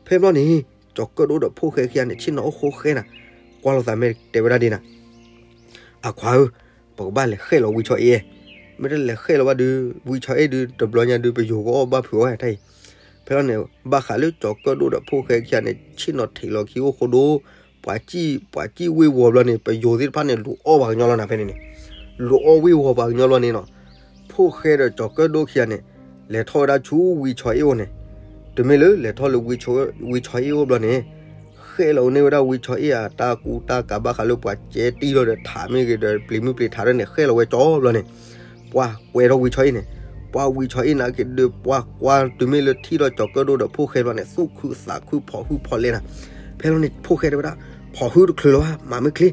ဖဲဘျီန့ၣ် ကၠီၤကၢၣ်ဒိၣ်ဒီးဖိၣ်ဃဲခံဂၤန့ၣ် ဆ့ၣ်နီၤအိၣ်ဃိဃဲနၤ, ကွၢ်လိာ်သးမ့ၢ်တဲဝဲဒၣ်ဒ်နၤ အခွါဧၢ, ပကဘၣ်လဲၤဃဲၣ်လီၤဝံဆီအ့ၣ်, မ့ၢ်တလဲၤဃဲၣ်လီၤဘၣ်ဒုး ဝံဆီအ့ၣ်ဒုး တဘျီညါဒုး ပယိၤကအီၣ်ဘၣ်ဖုးအီၣ်တၢ်အံၤ, ဖဲလီၤန့ၣ် ဘၣ်ဃးလၢကၠီၤကၢၣ်ဒိၣ်ဒီးဖိၣ်ဃဲခံဂၤန့ၣ် ဆ့ၣ်နီၤထံးလီၤခံအိၣ်ဃိဒိၣ်, ပှၤစံၣ် ပှၤစံၣ်ဝ့ၢ်ဝီၤဘျီန့ၣ် ပယိၤသ့ၣ်တဖၣ်န့ၣ် လူၤအီၣ်ပှၤကညီလီၤနၤဖဲန့ၣ်န့ၣ်, လူၤအီၣ်ဝ့ၢ်ဝီၤပှၤကညီလီၤန့ၣ်နီၤ, ဖိၣ်ဃဲဒီးကၠီၤကၢၣ်ဒိၣ်ခံဂၤန့ၣ် လဲၤထီၣ်ဝဲဒၣ်ဆူဝံဆီအ့ၣ်အိၣ်န့ၣ်, တမ့ၢ်လၢလဲၤထီၣ်လၢဝံဆီအ့ၣ်အိၣ်ဘျီန့ၣ် ဃဲၣ်လီၤန့ၢ်ဝဲဒၣ်ဝံဆီအ့ၣ်အတၢ်ကူတၢ်ကၤဘၣ်ဃးလၢပှၤကဲတံၢ်ထီၣ်ဒီးထးမ့ၢ်ဂ့ၤဒီး ပျံၤမုၢ်ပျံၤထးထီၣ်န့ၣ် ဃဲၣ်လီၤဝဲကၠီဘျီန့ၣ်, ပှၤကွဲထီၣ်ဝံဆီအ့ၣ်န့ၣ်, ပ ပှၤဝံဆီအ့ၣ်နာ်က့ဒုး ပှၤကွၢ်တုၤမ့ၢ်လၢထံၣ်ဒီးကၠီၤကၢၣ်ဒိၣ်ဒီးဖိၣ်ဃဲဘျီန့ၣ် သူၣ်ခုသးခုဖီၣ်ဟုၣ်ဖီၣ်လဲနၤ. ဖဲလီၤန့ၣ် ဖိၣ်ဃဲတဲဝဲဒၣ် ဖီၣ်ဟုၣ်တချုးလၢၤဘၣ် မၤမ့ၢ်ချ့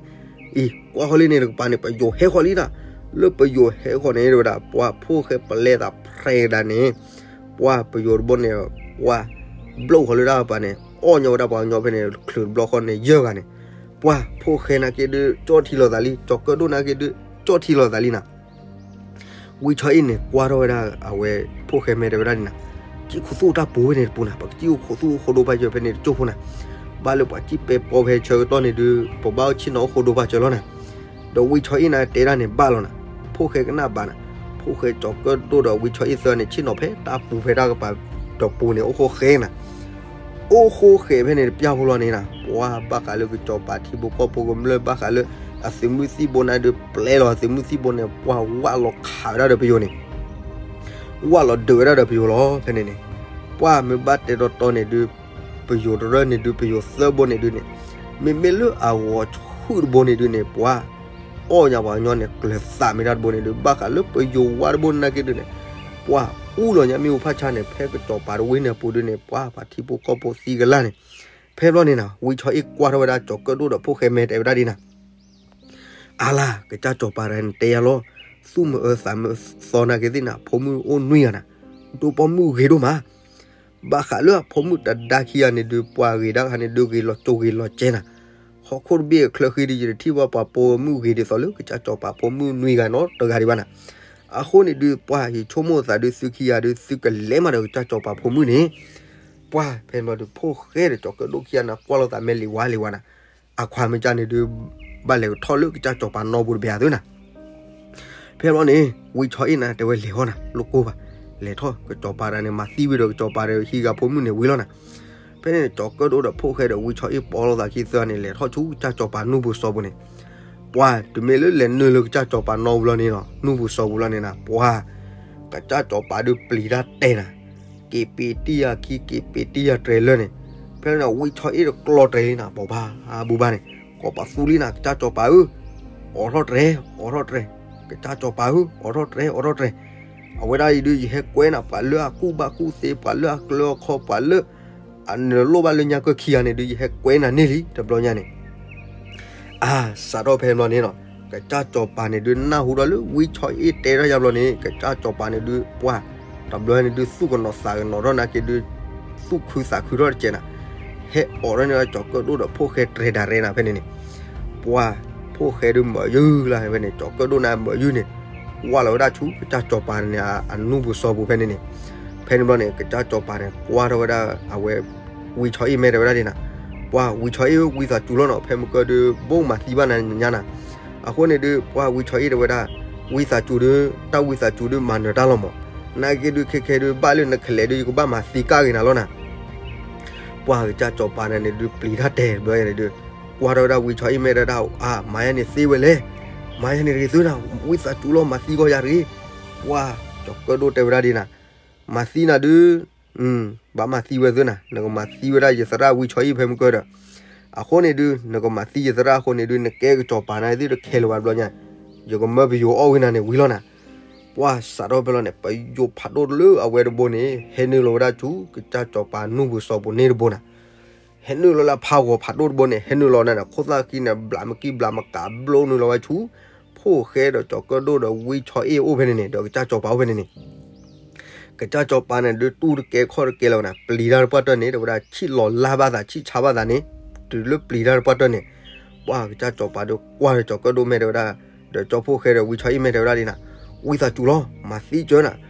အံၤ ကွၢ်ဃီလံန့ၣ်တကပၤန့ၣ် ပယိၤဟဲဃီလံဒၣ်. လၢပယိၤဟဲဃီန့ၣ်တဲဝဲဒၣ် ပှၤဖိၣ်ဃဲပလဲသးဖြဲးဒၣ်န့ၣ် ပှၤပယိၤတဘိန့ၣ် ပှၤဘျီၣ်ဃီလၢတၢ်ပၤန့ၣ် အီၣ်ညီဝဲဒၣ်ပှၤကညီဖဲန့ၣ် ချုးတဘျီဃီန့ၣ် ယဲၢ်ဂၤန့ၣ် ပှၤဖိၣ်ဃဲနာ်က့ဒုး ကၠီၣ်ထံလီၤသးလံ ကၠီၤကၢၣ်ဒိၣ်နာ်က့ဒုး ကၠီၣ်ထံလီၤသးလံနၤ. ဝံဆီအ့ၣ်န့ၣ် ကွၢ်ထီၣ်ဝဲဒၣ်အဝဲ ဖိၣ်ဃဲမဲာ်တဲဝဲဒၣ်န့ၣ်နၤ, ကံၣ်ခူသူၣ်တၢ်ပူၤဝဲန့ၣ်တပူၤနၤ, ပကစံၣ်အိၣ်ခူသူၣ်အိၣ်ဃိဒိၣ်ဖးယၢၤဖဲန့ၣ်တကၠိၢ်ဖိနၤ, ဘၣ်လၢပှၤစံၣ်ပဲပီဖဲဆၢကတီၢ်န့ၣ်ဒုး ပဘၣ်အိၣ်ဆ့ၣ်နီၤအိၣ်ဃိဒိၣ်ဖးစၢၤလီၤနၤ. ဒီးဝံဆီအ့ၣ်နၤတဲဒၣ်န့ၣ်ဘၣ်လီၤနၤ, ဖိၣ်ဃဲကနၣ်ဘၣ်နၤ, ဖိၣ်ဃဲကၠီၤကၢၣ်ဒိၣ်ဒီးဝံဆီအ့ၣ်သၢန့ၣ် ဆ့ၣ်နီၤဖဲတၢ်ပူၤဖဲတၢ်ကပၤဒီးပူၤန့ၣ် အိၣ်ဃိဃဲနၤ အိၣ်ဃိဃဲဖဲန့ၣ်တပျၢ်ဖိလီၤန့ၣ်နၤ, ပှၤဘၣ်ဃးလၢကစီၤပၤထံဖိကီၢ်ဖိကမျၢၢ် ဘၣ်ဃးလၢအသုးမုၢ်သံၣ်ဘိန့ၣ်ဒုး ပျဲလီၤအသုးမုၢ်သံၣ်ဘိန့ၣ် ပှၤဝၢ်လီၤခးဝဲဒၣ်ဒီးပယိၤန့ၣ်, ဝၢ်လီၤဒုးဝဲဒၣ်ဒီးပယိၤလီၤ. ဖဲန့ၣ်န့ၣ် ပှၤမ့ၢ်ဘၣ်တဲတီတီန့ၣ်ဒုး ပယိၤတရၢၢ်န့ၣ်ဒုး ပယိၤသၢဘိန့ၣ်ဒုးန့ၣ် မ့မ့ၢ်လၢအဂီၤဆူၣ်တဘိန့ၣ်ဒုးန့ၣ် ပှၤအီၣ်ညါပှၤကညီန့ၣ် ကျၢၤသးမ့ၢ်တၢ်တဘိန့ၣ်ဒုး ဘၣ်ဃးလၢပယိၤဝါတဘိနာ်က့ဒုးန့ၣ် ပှၤအူလီၤညါမ့ၣ်အူဖးဆါန့ၣ် ဖဲကစီၤပၤတဝ့ၢ်န့ၣ်အပူၤဒုးန့ၣ် ပှၤပှၤထံဖိကီၢ်ဖိသံကလၢ်န့ၣ်. ဖဲဘျီန့ၣ်နၤ ဝံဆီအ့ၣ်ကွၢ်ထီၣ်ဝဲဒၣ်ကၠီၤကၢၣ်ဒိၣ်ဒီးဖိၣ်ဃဲမဲာ်တဲဝဲဒၣ်ဒ်နၤ အါလၢ် ကစၢ်စီၤပၤတဂၤန့ၣ်တဲယၤလီၤ, သူၣ်မအၢသးမအၢသီနာ်က့သ့ၣ်နၤ ဖိမုၣ်အိၣ်နွံဂၤနၤ, ဒိၣ်ပိာ်မုၣ်ဂ့ၤဒိၣ်မး, ဘၣ်ဃးလၢအဖိမုၣ်တဒါခံဂၤန့ၣ်ဒုး ပှၤဂ့ၤဒၣ်ဂၤန့ၣ်ဒုး ဂ့ၤလီၤစိၤဂ့ၤလီၤစဲနၤ, ဟီၣ်ခိၣ်တဘ့ၣ်အချၢဃံဒုး ယတထံၣ်ဘၣ်ပှၤပိာ်မုၣ်ဂ့ၤဒ်သိးလၢကစၢ်စီၤပၤဖိမုၣ်နွံဂၤနီတဂၤဒံးဘၣ်နၤ. အဃိန့ၣ်ဒုး ပှၤယဆိကမိၣ်သးဒုး သုခံဂၤဒုး သုကလဲၤမးဒီးကစၢ်စီၤပၤဖိမုၣ်န့ၣ် ပှၤဖဲန့ၣ်ဘျီဒုး ဖိၣ်ဃဲဒီးကၠီၤကၢၣ်ဒိၣ်ခံဂၤန့ၣ် ကွၢ်လိာ်သးမဲာ်လံဝါလံဝါနၤ, အခွါမ့ၢ်ကၢ်န့ၣ်ဒုး ဘၣ်လဲၤထီၣ်လၢကစၢ်စီၤပၤနီၢ်ပူၤတဘ့ၣ်အသိးနၤ. ဖဲဘျီန့ၣ် ဝံဆီအ့ၣ်နၤတဲဝဲလဲၤဃီနၤ လိၣ်ကိၢ်ဘၣ်, လဲၤထီၣ်ကစီၤပၤတဂၤန့ၣ် မၤသံဝံၤဒီးကစီၤပၤဒီးဟံးဂၤဖိမုၣ်န့ၣ်ဝံၤလီၤနၤ. ဖဲန့ၣ် ကၠီၤကၢၣ်ဒိၣ်ဒီးဖိၣ်ဃဲဒီးဝံဆီအ့ၣ်ပိာ်လိာ်သးခံသၢန့ၣ် လဲၤထီၣ်ဆူကစၢ်စီၤပၤနူၢ်ပူၤစီၤပူၤန့ၣ်, ပှၤတမ့ၢ်လၢလဲၤနုာ်လၢကစၢ်စီၤပၤနီၢ်ပူၤလီၤန့ၣ်နီၤ နူၢ်ပူၤစီၤပူၤလီၤန့ၣ်နၤ ပှၤ ကစၢ်စီၤပၤဒုးပျံၤတၢ်တဲနၤ, က့ၤပ့ၤတံၢ်ယၤခံ က့ၤပ့ၤတံၢ်ယၤတြဲၤလၢန့ၣ်, ဖဲန့ၣ်ဝံဆီအ့ၣ်တကျီတြဲၤလံနၤ ဘိးဘၣ်အဘူဘၣ်န့ၣ်, ကိးပသူလံနၤ ကစၢ်စီၤပၤဧၢ, အိးထီၣ်တြဲၤ အိးထီၣ်တြဲၤ, ကစၢ်စီၤပၤဧၢ အိးထီၣ်တြဲၤ အိးထီၣ်တြဲၤ, အဝဲဒၣ်အံၤဒုး ယဟဲကွဲနၤ ပှၤလၢအကူၣ်ဘၣ်ကူၣ်သ့ ပှၤလၢအကျၢၤအခီ ပှၤလၢ အနုာ်လိၣ်ဘၣ်လၢညါကၢၢ်ခံဂၤန့ၣ်ဒုး ယဟဲကွဲနၤန့ၢ်လံ တဘျီညါန့ၣ် အါ စးထီၣ်ဖဲဘျီန့ၣ်နီၤ ကစၢ်စီၤပၤန့ၣ်ဒုး နၢ်ဟူဒီးလၢဝံဆီအ့ၣ်တဲထီၣ်ယါဘျီန့ၣ် ကစၢ်စီၤပၤန့ၣ်ဒုး ပှၤ တဘျီန့ၣ်ဒုး သူၣ်ကနီၤသးကနီၤထီၣ်နာ်က့ဒုး သူၣ်ခုသးခုထီၣ်တကဲးနၤ, ဟဲအိးထီၣ်န့ၢ်ကၠီၤကၢၣ်ဒိၣ်ဒီးဖိၣ်ဃဲတြဲၤဒၣ်ရဲနၤဖဲန့ၣ်န့ၣ်, ပှၤ ဖိၣ်ဃဲဒုးမၤယုၢ်လၢဖဲန့ၣ် ကၠီၤကၢၣ်ဒိၣ်န့ၣ်မၤယုၢ်န့ၣ်, ဝၢ်လီၤဝဲဒၣ်ဆူကစၢ်စီၤပၤန့ၣ် အနူၢ်ပူၤစီၤပူၤဖဲန့ၣ်န့ၣ်, ဖဲန့ၣ်ဘျီန့ၣ် ကစၢ်စီၤပၤန့ၣ် ကွၢ်ထီၣ်ဝဲဒၣ်အဝဲ ဝံဆီအ့ၣ်မဲာ်တဲဝဲဒၣ်ဒ်နၤ, ပှၤဝံဆီအ့ၣ်ဝံသးစူၤလီၤနီၤ ဖဲမုၢ်ကၢၢ်ဒုး ဘိၣ်မၤသံဘၣ်နၤညါနၤ, အဃိန့ၣ်ဒုး ပှၤဝံဆီအ့ၣ်တဲဝဲဒၣ် ဝံသးစူၤဒုး တၢ်ဝံသးစူၤဒုးမၤနၢၤတၢ်လီၤမး, နာ်က့ဒုးခဲခဲဒုး ဘၣ်လၢနကလဲၤဒုး ယကဘၣ်မၤသံကၢ်ဂ့ၤနၤလီၤနၤ ပှၤကစၢ်စီၤပၤန့ၣ်န့ၣ်ဒုး ပျံၤတၢ်တဲာ်ဘျီယၤန့ၣ်ဒုး, ကွၢ်ထီၣ်ဝဲဒၣ်ဝံဆီအ့ၣ်မဲာ်တဲဒၣ် အါ မၤယၤန့ၣ်သ့ဝဲလဲၣ်, မၤယၤန့ၣ်တဂ့ၤသုနၤ, ဝံသးစူၤလီၤ မၤသံကီးယၤတဂ့ၤ, ပှၤကၠီၤကၢၣ်ဒိၣ်တဲဝဲဒၣ်ဒ်နၤ, မၤသံနၤဒုး ဘၣ်မၤသံဝဲသုနၤ, နကမၤသံဝဲဒၣ်ယသရၣ်ဝံဆီအ့ၣ်ဖဲမုၢ်ကၢၢ်ဒီး, အဃိန့ၣ်ဒုး နကမၤသံယသရၣ်အဃိန့ၣ်ဒုး နကဲကစီၤပၤနၤသုတခဲလၢာ်ဘၣ်တဘျီညါ, ယကမၢပယိၤအီၣ်ဝံနၤန့ၣ်ဝံၤလီၤနၤ, ပှၤစးထီၣ်ဖဲလီၤန့ၣ် ပယိၤဖးဒိၣ်လၢအဝဲတဘိန့ၣ် ဟဲနုာ်လီၤဝဲဒၣ်ဆူ ကစၢ်စီၤပၤနူၢ်ပူၤစီၤပူၤန့ၣ်တဘိနၤ ဟဲနုာ်လီၤလၢဖးဂီၤဖးဒိၣ်တဘိန့ၣ် ဟဲနုာ်လီၤနၤန့ၣ် ခိၣ်သၣ်ခံန့ၣ် ဘျးမကံဘျးမကးဘျိနုာ်လီၤဝဲဆူ ဖိၣ်ဃဲဒီးကၠီၤကၢၣ်ဒိၣ်ဒီးဝံဆီအ့ၣ်အိၣ်ဖဲန့ၣ်န့ၣ် ဒီးကစၢ်စီၤပၤအိၣ်ဖဲန့ၣ်န့ၣ်, ကစၢ်စီၤပၤန့ၣ်ဒုး တူၢ်တကဲခီၣ်တကဲလၢၤနၤ ပျံၤတၢ်တပှၢ်တၢၢ်န့ၣ် တဲဝဲဒၣ် ဆံၣ်လီၤလၢ်ဘၣ်သး ဆံၣ်ဆါဘၣ်သးန့ၣ် တုၤလၢပျံၤတၢ်တပှၢ်တၢၢ်န့ၣ်, ပှၤကစၢ်စီၤပၤဒုးကွၢ်ဒီးကၠီၤကၢၣ်ဒိၣ်မဲာ်တဲဝဲဒၣ်, ဒီးကၠီဖိၣ်ဃဲဒီးဝံဆီအ့ၣ်မဲာ်တဲဝဲဒၣ်ဒ်နၤ, ဝံသးစူၤလီၤ မၤသံကၢၤနၤ,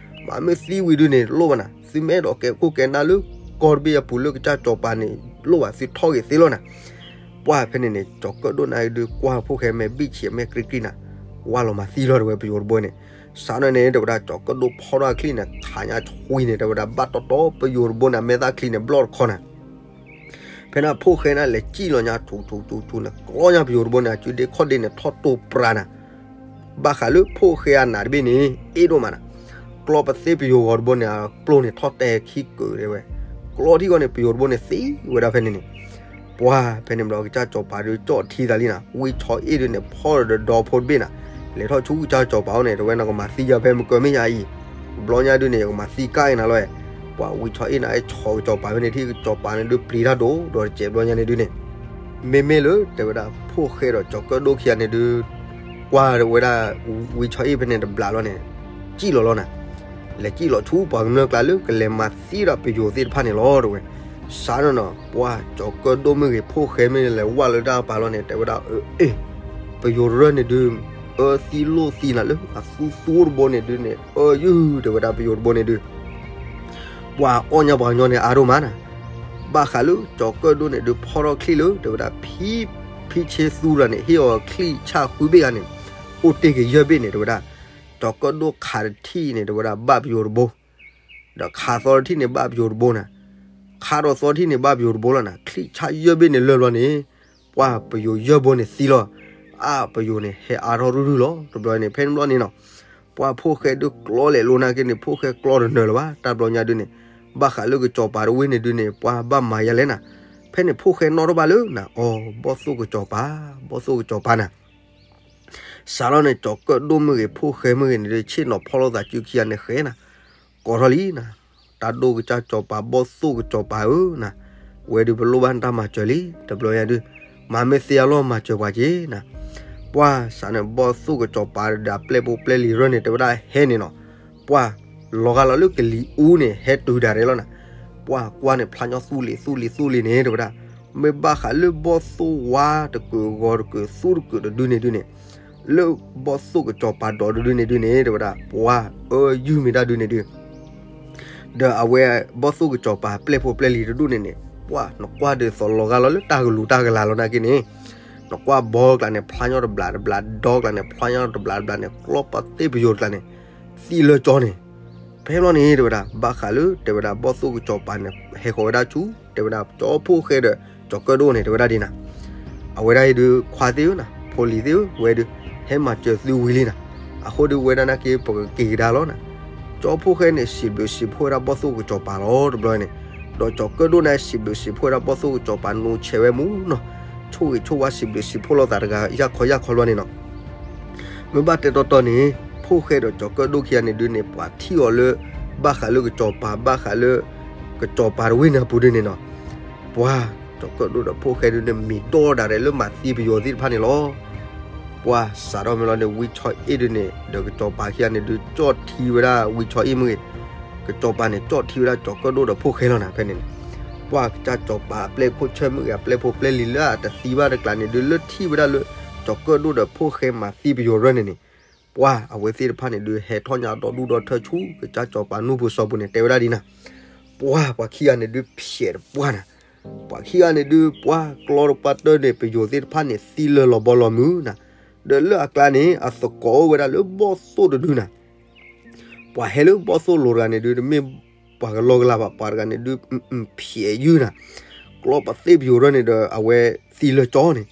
မၤမ့ၢ်သံဝံၤဒုးန့ၣ် လိၣ်ဘၣ်နၤ သုမ့ၢ်အဲၣ်ဒိးကဲခိၣ်ကဲနၢ်လၢ ကီၢ်တဘ့ၣ်အပူၤလၢကစၢ်စီၤပၤန့ၣ် လိၣ်ဘၣ်သုထီၣ်ဂ့ၤသ့လီၤနၤ ပှၤဖဲန့ၣ်န့ၣ် ကၠီၤကၢၣ်ဒိၣ်န့ၣ်ဒုး ကွၢ်ဖိၣ်ဃဲမဲာ်ဘံၣ်ဆံးအမဲာ်ကြံၢ်ကြံၢ်နၤ, ဝၢ်လီၤမၤသံလီၤတဲဝဲပယိၤတဘိန့ၣ်, စးထီၣ်န့ၣ် တဲဝဲဒၣ် ကၠီၤကၢၣ်ဒိၣ်ဖီထီၣ်အချံန့ၣ် ခးညါဆွံန့ၣ် တဲဝဲဒၣ် ဘၣ်တီတီပယိၤတဘိန့ၣ် အမဲာ်သၣ်ချံန့ၣ် ဘျီၣ်တခီနၤ ဖဲန့ၣ်ဖိၣ်ဃဲန့ၣ် လဲၤစံၣ်လီၤညါ ထူထူထူထူန့ၣ် ကျီညါပယိၤတဘိန့ၣ် အစုဒ့ခီၣ်ဒ့န့ၣ် ထီၣ်တိၢ်ပြးနၤ, ဘၣ်ဃးလၢဖိၣ်ဃဲအနးတဘ့ၣ်န့ၣ် အ့ၣ်ဒိၣ်မးနၤ, ကျီပသ့ပယိၤဂီၤတဘိန့ၣ် အကျိန့ၣ်ထီၣ်တဲာ်ခံကုာ်တဲဝဲ, ကျီထံၣ်ဂီၤန့ၣ် ပယိၤတဘိန့ၣ်သံဝဲဒၣ်ဖဲန့ၣ်န့ၣ်, ပှၤဖဲန့ၣ်ဘျီကစၢ်စီၤပၤဒုးကၠီၣ်ထံသးလံနၤ, ဝံဆီအ့ၣ်ဒုးန့ၣ် ဖီၣ်ဒီးဒီဖိတဘ့ၣ်နၤ, လဲၤထီၣ်ဆူကစၢ်စီၤပၤအိၣ်န့ၣ် တဲဝဲ နကမၤသံယၤဖဲမုၢ်ကၢၢ်မ့ၢ်ယၤအံၤ, ဘျီညါဒုန့ၣ် ယကမၤသံကါအံၤနၤလီၤ. ပှၤဝံဆီအ့ၣ်န့ၣ် အဲၣ်ဆီကစီၤပၤဖဲန့ၣ်ထံၣ် ကစီၤပၤန့ၣ်ဒုးပျံၤတၢ်ဒိၣ်ဒီးတစဲးဘျီညါန့ၣ်ဒုန့ၣ်, မ့မ့ၢ်လၢတဲဝဲဒၣ် ဖိၣ်ဃဲဒီးကၠီၤကၢၣ်ဒိၣ်ခံဂၤန့ၣ်ဒုး ကွၢ်ဝဲဒၣ်ဝံဆီအ့ၣ်ဖဲန့ၣ်တဘျီလီၤန့ၣ်, စံၣ်လီၤလီၤနၤ, လဲၤစံၣ်လီၤဆူပှၤကမျၢၢ်ကျါလၢကလဲၤမၤသံဒၣ်ပယိၤသ့ၣ်တဖၣ်န့ၣ်လီၤ တဲဝဲ. စးထီၣ်နီၤ ပှၤကၠီၤကၢၣ်ဒိၣ်မ့ၢ်ဂ့ၤ ဖိၣ်ဃဲမ့ၢ်ဂ့ၤ လဲၤဝဲလၢတၢ်ပၤလီၤန့ၣ် တဲဝဲဒၣ် အၢ အ့ၣ် ပယိၤတရၢၢ်န့ၣ်ဒုး အၢသံလိၣ်သံနၤလၢအသူသူတဘိန့ၣ်ဒုးန့ၣ် အၢယုၢ် တဲဝဲဒၣ်ပယိၤတဘိန့ၣ်ဒုး ပှၤအီၣ်ညါပှၤကညီန့ၣ်အါဒိၣ်မးနၤ, ဘၣ်ဃးလၢကၠီၤကၢၣ်ဒိၣ်န့ၣ်ဒုး ဖီထီၣ်ချံၣ်လၢ တဲဝဲဒၣ် ဖံ ဖံဆ့သူတဂၤန့ၣ် ဟ့ၣ်အီၤချံၣ်ဆၣ်ဃုဘ့ၣ်ဧါန့ၣ် အိၣ်တ့ၢ်က့ၤယဲၢ်ဘ့ၣ်န့ၣ် တဲဝဲဒၣ်, ကၠီၤကၢၣ်ဒိၣ်ခးတထံၣ်န့ၣ် တဲဝဲဒၣ် ဘၣ်ပယိၤတဘိ ဒီးခးသီတထံၣ်န့ၣ် ဘၣ်ပယိၤတဘိနၤ, ခးဒီးသီတထံၣ်န့ၣ် ဘၣ်ပယိၤတဘိလီၤနၤ, ချံၣ်ဆၣ်ယဲၢ်ဘ့ၣ်န့ၣ်လၢာ်ဘျီန့ၣ် ပှၤပယိၤယဲၢ်ဘိန့ၣ်သံလီၤ, အါ ပယိၤန့ၣ် ဟဲအါထီၣ်ရုၢ်ရုၢ်လီၤ တဘျီန့ၣ် ဖဲန့ၣ်ဘျီန့ၣ်နီၤ, ပှၤဖိၣ်ဃဲဒုးကျီလဲၤလိာ်နာ်က့န့ၣ် ဖိၣ်ဃဲကျီတနၢၤလၢၤဘၣ် တၢ်ဘျီညါဒုးန့ၣ်, ဘၣ်ဃးလၢကစီၤပၤတဝ့ၢ်န့ၣ်ဒုးန့ၣ် ပှၤဘၣ်မၤယၤလဲၣ်နၤ, ဖဲန့ၣ်ဖိၣ်ဃဲနီၣ်ထီၣ်ဘၣ်လၢနၤ အီၤ ဘီၣ်သိၣ်ကစီၤပၤ, ဘီၣ်သိၣ်ကစီၤပၤနၤ စးထီၣ်န့ၣ် ကၠီၤကၢၣ်ဒိၣ်မ့ၢ်ဂ့ၤ ဖိၣ်ဃဲမ့ၢ်ဂ့ၤန့ၣ်ဒုး ဆ့ၣ်နီၤဖီၣ်လိာ်သးစုခံဂၤန့ၣ်ဃဲနၤ, ကိးထီၣ်လံနၤ, တၢ်ဒိၣ်ကစၢ်ကစီၤပၤ ဘီၣ်သိၣ်ကစီၤပၤဧၢနၤ, ဝဲဒုးပလိၣ်ဘၣ်နတၢ်မၤစၢၤလံ တဘျီညါဒုး, မၤမ့ၢ်သ့အလီၢ်မၤစၢၤပှၤက့နၤ, ပှၤစးန့ၣ် ဘီၣ်သိၣ်ကစီၤပၤဒီးအပျဲၢ်ဖိပျဲၢ်လံၤရၢၢ်န့ၣ် တဲဝဲဒၣ်ဟဲန့ၣ်နီၤ, ပှၤလီၤဂာ်လီၤလၢကလံၤအူန့ၣ် ဟဲတုၤဒၣ်ရဲလီၤနၤ, ပှၤကွၢ်န့ၣ် ဖျါညီသူလ့ၤသူလ့ၤသူလ့ၤန့ၣ် တဲဝဲဒၣ်, မ့ၢ်ဘၣ်ဃးလၢဘီၣ်သိၣ်ဝါတကုာ်ဂီၤတကုာ်သူတကုာ်တဒုန့ၣ်ဒုးန့ၣ်, လၢဘီၣ်သိၣ်ကစီၤပၤဒီးတဒုန့ၣ်ဒုးန့ၣ် တဲဝဲဒၣ် ပှၤအၢယုၢ်မ့ၢ်တၢ်ဒုန့ၣ်ဒုး ဒီးအဝဲဘီၣ်သိၣ်ကစီၤပၤပျဲၢ်ဖိပျဲၢ်လံၤတဒူၣ်န့ၣ်န့ၣ် ပှၤနကွၢ်ဒ်သိးလီၤဂာ်လီၤလၢတၢ်ကလူၤတၢ်ကလၤလီၤနာ်က့န့ၣ်, နကွၢ်ဘီကျါန့ၣ် ဖျါညီတဘျးတဘျး ဒီကျါန့ၣ် ဖျါညီတဘျးတဘျးန့ၣ် ကျီပာ်သ့ၣ်ပယိၤတကျါန့ၣ် သံလၢကၠီန့ၣ်, ဖဲဘျီန့ၣ် တဲဝဲဒၣ် ဘၣ်ဃးလၢ တဲဝဲဒၣ် ဘီၣ်သိၣ်ကစီၤပၤန့ၣ် ဟဲဃီၤဝဲဒၣ်ဆူ တဲဝဲဒၣ် ကၠီဖိၣ်ဃဲဒီး ကၠီၤကၢၣ်ဒိၣ်န့ၣ် တဲဝဲဒၣ်ဒ်နၤ အဝဲဒၣ်အံၤဒုး ခွါသ့ၣ်ဧၢနၤ ဖိလံၤသ့ၣ်ဧၢ ဝဲဒုး ဟဲမၤစၢၤသုဝံၤလံနၤ, အဃိဒုးဝဲဒၣ်နာ်က့ ပကက့ၤကဒါလီၤနၤ, ကၠီဖိၣ်ဃဲန့ၣ် စံးဘျုးစံးဖှိၣ်ဝဲဒၣ်ဘီၣ်သိၣ်ကစီၤပၤလီၤ တဘျီန့ၣ်, ဒီးကၠီၤကၢၣ်ဒိၣ်န့ၣ် စံးဘျုးစံးဖှိၣ်ဝဲဒၣ်ဘီၣ်သိၣ်ကစီၤပၤ နူဆဲးဝဲမူနီၤ, ဆိၣ်ဂ့ၤဆိၣ်ဝါ စံးဘျုးစံးဖှိၣ်လိာ်သးတဂၤ ယၢ်ခီယၢ်ခီဘျီန့ၣ်နီၤ မ့ၢ်ဘၣ်တဲတီတီန့ၣ် ဖိၣ်ဃဲဒီးကၠီၤကၢၣ်ဒိၣ်ခံဂၤန့ၣ်ဒုးန့ၣ် ပှၤထံၣ်အီၤလၢ ဘၣ်ဃးလၢကစီၤပၤ ဘၣ်ဃးလၢ ကစီၤပၤတဝ့ၢ်နၢ်ပူၤဒုးန့ၣ်နီၤ, ပှၤကၠီၤကၢၣ်ဒိၣ်ဒီးဖိၣ်ဃဲဒုးန့ၣ် မံၤဒိၣ်ဒၣ်ရဲၣ်လၢမၤသံပယီၤသ့ၣ်တဖၣ်န့ၣ်လီၤ. ပှၤစးထီၣ်မ့ၢ်လီၤန့ၣ် ဝံဆီအ့ၣ်ဒုးန့ၣ် ဒီးကစီၤပၤခံဂၤန့ၣ်ဒုး ကၠီၣ်ထံဝဲဒၣ်ဝံဆီအ့ၣ်မ့ၢ်ဂ့ၤ, ကစီၤပၤန့ၣ် ကၠီၣ်ထံဝဲဒၣ်ကၠီၤကၢၣ်ဒိၣ်ဒီးဖိၣ်ဃဲလီၤနၤ ဖဲန့ၣ်န့ၣ် ပှၤကစၢ်စီၤပၤအပျဲၢ်ခိၣ်ဆၢၣ်မ့ၢ်ဂ့ၤ အပျဲၢ်ဖိပျဲၢ်လံၤလၢအတသံဘၣ်တကျါန့ၣ်ဒုး လၢထံၣ်ဝဲဒၣ်လၢ ကၠီၤကၢၣ်ဒိၣ်ဒီးဖိၣ်ဃဲမၤသံပယီၤရၢၢ်န့ၣ်န့ၣ်, ပှၤအဝဲသ့ၣ်တဖၣ်န့ၣ်ဒုး ဟဲထီၣ်ညါဒီဒူၣ်ဒီထၢဆူ ကစၢ်စီၤပၤနူၢ်ပူၤစီၤပူၤန့ၣ် တဲဝဲဒၣ်ဒ်နၤ, ပှၤ ပှၤခံဂၤန့ၣ်ဒုး ဖျဲးတပှၢ်နၤ, ပှၤခံဂၤန့ၣ်ဒုး ပှၤကျီတပှၢ်တၢၢ်န့ၣ် ပယီၤသ့ၣ်တဖၣ်န့ၣ် သံလၢာ်လီၤဘီလီၤမုၢ်နၤ, ဒီးလၢအကျါန့ၣ် အသကိးအိၣ်ဝဲဒၣ်လၢဘီၣ်သိၣ်တဒုနၤ ပှၤဟဲလၢဘီၣ်သိၣ်လိၤတဂၤန့ၣ်ဒုး တမ့ၢ်ပှၤကလီကလီဘၣ် ပှၤတဂၤန့ၣ်ဒုး ဖျဲးယုၢ်နၤ, ကျီပသ့ၣ်ပယိၤရၢၢ်န့ၣ်ဒီး အဝဲသံလၢာ်ကၠီန့ၣ်,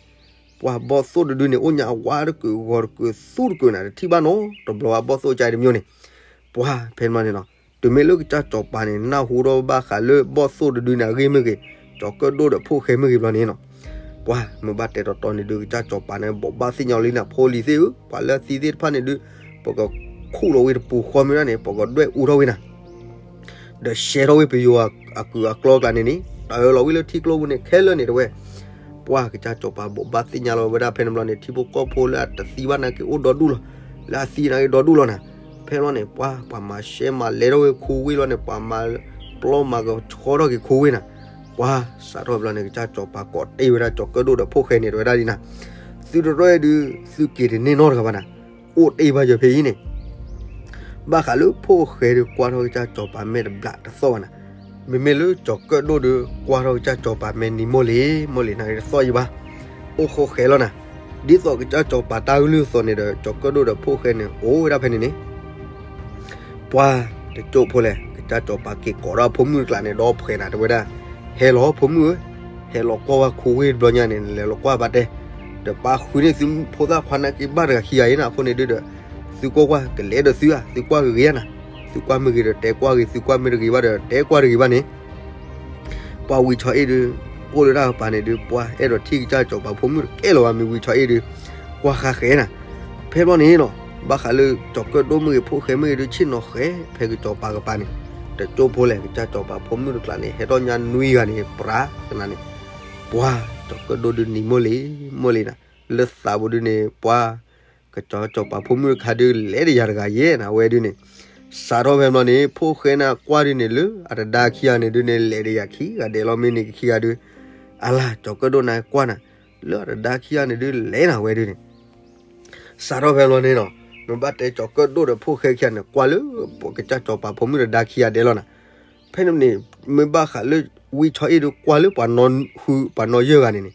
ပှၤဘီၣ်သိၣ်တဒုန့ၣ် အိၣ်ညါအဝါတကုာ်ဂီၤတကုာ်သူတကုာ်နၤ တထံၣ်ဘၣ်နီတဘျီဘၣ် ဘီၣ်သိၣ်ကါတမံၤန့ၣ်, ပှၤဖဲန့ၣ်ဘျီန့ၣ်နီၤ တုၤမ့ၢ်လၢကစၢ်စီၤပၤန့ၣ် နၢ်ဟူထီၣ်ဘၣ်ဃးလၢဘီၣ်သိၣ်တဒုန့ၣ် အဂ့ၢ်မ့ၢ်ဂ့ၤ, ကၠီၤကၢၣ်ဒိၣ်ဒီးဖိၣ်ဃဲမ့ၢ်ဂ့ၤဘျီန့ၣ်နီၤ, ပှၤမ့ၢ်ဘၣ်တဲတီတီန့ၣ်ဒုး ကစၢ်စီၤပၤန့ၣ် ဘိးဘၣ်သ့ၣ်ညါလံနၤ ဖိလံၤသ့ၣ်ဧၢ, ပှၤလၢအသံသ့ၣ်တဖၣ်န့ၣ်ဒုး ပကခူၣ်လီၤဝဲတပူၤဃီမ့ၢ်ဒၣ်န့ၣ် ပကဒွဲၣ်အူထီၣ်ဝဲနၤ ဒီးရှဲထီၣ်ဝဲပယီၤအကုၢ်အကျီကျါန့ၣ်န့ၣ် တၢ်အၢၣ်လီၤဝဲလၢထံကျိပူၤန့ၣ် ခဲလၢာ်န့ၣ်တဝဲ, ပှၤကစၢ်စီၤပၤဘိးဘၣ်သ့ၣ်ညါလီၤဝဲဒၣ်ဖဲန့ၣ်ဘျီန့ၣ် ထံဖိကီၢ်ဖိလၢအတသံဘၣ်နာ်က့အိၣ်ဒီဒူၣ်လီၤ, လၢအသံနာ်က့ဒီဒူၣ်လီၤနၤ, ဖဲန့ၣ်ဘျီန့ၣ် ပှၤ ပှၤမၤရှဲမၤလဲထီၣ်ဝဲခိဝ့ၢ်လီၤန့ၣ် ပှၤမၤပျီမၤကဆှီထီၣ်က့ၤခိဝ့ၢ်နၤ, ပှၤစးထီၣ်ဘျီန့ၣ် ကစၢ်စီၤပၤကိးတ့ၢ်ဝဲဒၣ်ကၠီၤကၢၣ်ဒိၣ်ဒီးဖိၣ်ဃဲန့ၣ်တဝဲဒၣ်ဒ်နၤ, သုတရဲၣ်ဒုး သုက့ၤတန့ၢ်နီတဂၤဘၣ်နၤ, အိၣ်တ့ၢ်ဘၣ်ယၤဖဲအံၤန့ၣ် ဘၣ်ဃးလၢဖိၣ်ဃဲဒုးကွၢ်ထီၣ်ကစၢ်စီၤပၤမဲာ်တဘျးတသီၣ်ဘၣ်နၤ, မ့မ့ၢ်လၢကၠီၤကၢၣ်ဒိၣ်ဒုးကွၢ်ထီၣ်ကစၢ်စီၤပၤမဲာ်နံၤမိၢ်လံၤ မိၢ်လံၤနာ်က့တသီၣ်ယံၤဘၣ်, အိၣ်ဃီဃဲလီၤနၤ, ဒ်သိးကစၢ်စီၤပၤတၢ်ကလုၢ်အသိးန့ၣ်ဒီး ကၠီၤကၢၣ်ဒိၣ်ဒီးဖိၣ်ဃဲန့ၣ် အိၣ်ဝဲဒၣ်ဖဲန့ၣ်န့ၣ် ပှၤတကၠိဖိလဲၣ် ကစၢ်စီၤပၤက့ၤကိးဒီးဖိမုၣ်တကျါန့ၣ် ဒီးဖှဲးနၤတဝဲဒၣ်, ဟဲလီၤဖိမုၣ်ဧၢ, ဟဲလီၤကွၢ်ဝဲခိဝ့ၢ်တဘျီညါန့ၣ် လဲၤလီၤကွၢ်ဘၣ်တဲ, ဒီးပၢ်ဃုန့ၢ်သုဖိသၣ်ခွါနာ်က့ဘၣ်တဂၤခံဂၤအံၤနၤ အဃိန့ၣ်ဒုးဒီး သုကွၢ်ကွၢ် ကလဲၤဒီးသုဧါ သုကွၢ်ဂ့ၤဂ့ၤဧါနၤ, သုကွၢ်မ့ၢ်ဂ့ၤဒီးတဲကွၢ်ဂ့ၤ သုကွၢ်မ့ၢ်တဂ့ၤဘၣ်ဒီးတဲကွၢ်တဂ့ၤဘၣ်န့ၣ် ပှၤဝံၤဆီအ့ၣ်ဒုး အိၣ်လၢတၢ်ကပၤန့ၣ်ဒုး ပှၤအဲၣ်ဒိးထံၣ်ကစၢ်စီၤပၤဖိမုၣ်တကဲလၢၤဘၣ် မ့ၢ်ဝံၤဆီအ့ၣ်ဒုး ကွၢ်ဃါဃဲနၤ, ဖဲဘျီန့ၣ်နီၤ ဘၣ်ဃးလၢကၠီၤကၢၣ်ဒိၣ်မ့ၢ်ဂ့ၤ ဖိၣ်ဃဲမ့ၢ်ဂ့ၤဒုး ဆ့ၣ်နီၤဃဲၤဖဲကစီၤပၤကပၤန့ၣ်, တကၠိဖိလဲၣ် ကစၢ်စီၤပၤဖိမုၣ်တကျါန့ၣ် ဟဲထီၣ်ညါနွံဂၤန့ၣ် ပြးကနၤန့ၣ်, ပှၤကၠီၤကၢၣ်ဒိၣ်ဒုးနံၤမိၢ်လံၤမိၢ်လံၤနၤ, လၢသးပူၤဒုးန့ၣ် ပှၤ ကစၢ်စီၤပၤဖိမုၣ်တခါဒုး လဲၤတယၤတဂၤယဲၢ်နၤ အဝဲဒုးန့ၣ်, စးထီၣ်ဖဲဘျီန့ၣ် ဖိၣ်ဃဲန့ၣ်ကွၢ်ဒုးန့ၣ် လၢအတဒါခံဂၤန့ၣ်ဒုးန့ၣ် လဲၤတယၤခံဂၤဒဲးလီၤ မ့ၢ်န့ၣ်ကခံဂၤဒုး, အလၤ ကၠီၤကၢၣ်ဒိၣ်န့ၣ်ကွၢ်နၤ, လၢအတဒါခံဂၤန့ၣ်ဒုး လဲၤနၤဝဲဒုးန့ၣ် စးထီၣ်ဖဲဘျီန့ၣ်နီၤ, မ့ၢ်ဘၣ်တဲကၠီၤကၢၣ်ဒိၣ်ဒီးဖိၣ်ဃဲခံဂၤန့ၣ် ကွၢ်လၢ ကစၢ်စီၤပၤဖိမုၣ်တဒါခံဂၤဒဲးလီၤနၤ, ဖဲန့ၣ်န့ၣ် မ့ၢ်ဘၣ်ဃးလၢ ဝံဆီအ့ၣ်ဒုးကွၢ်လၢပှၤနီၢ်ဟု ပှၤနီၢ်ယဲၢ်ဂၤန့ၣ်န့ၣ်,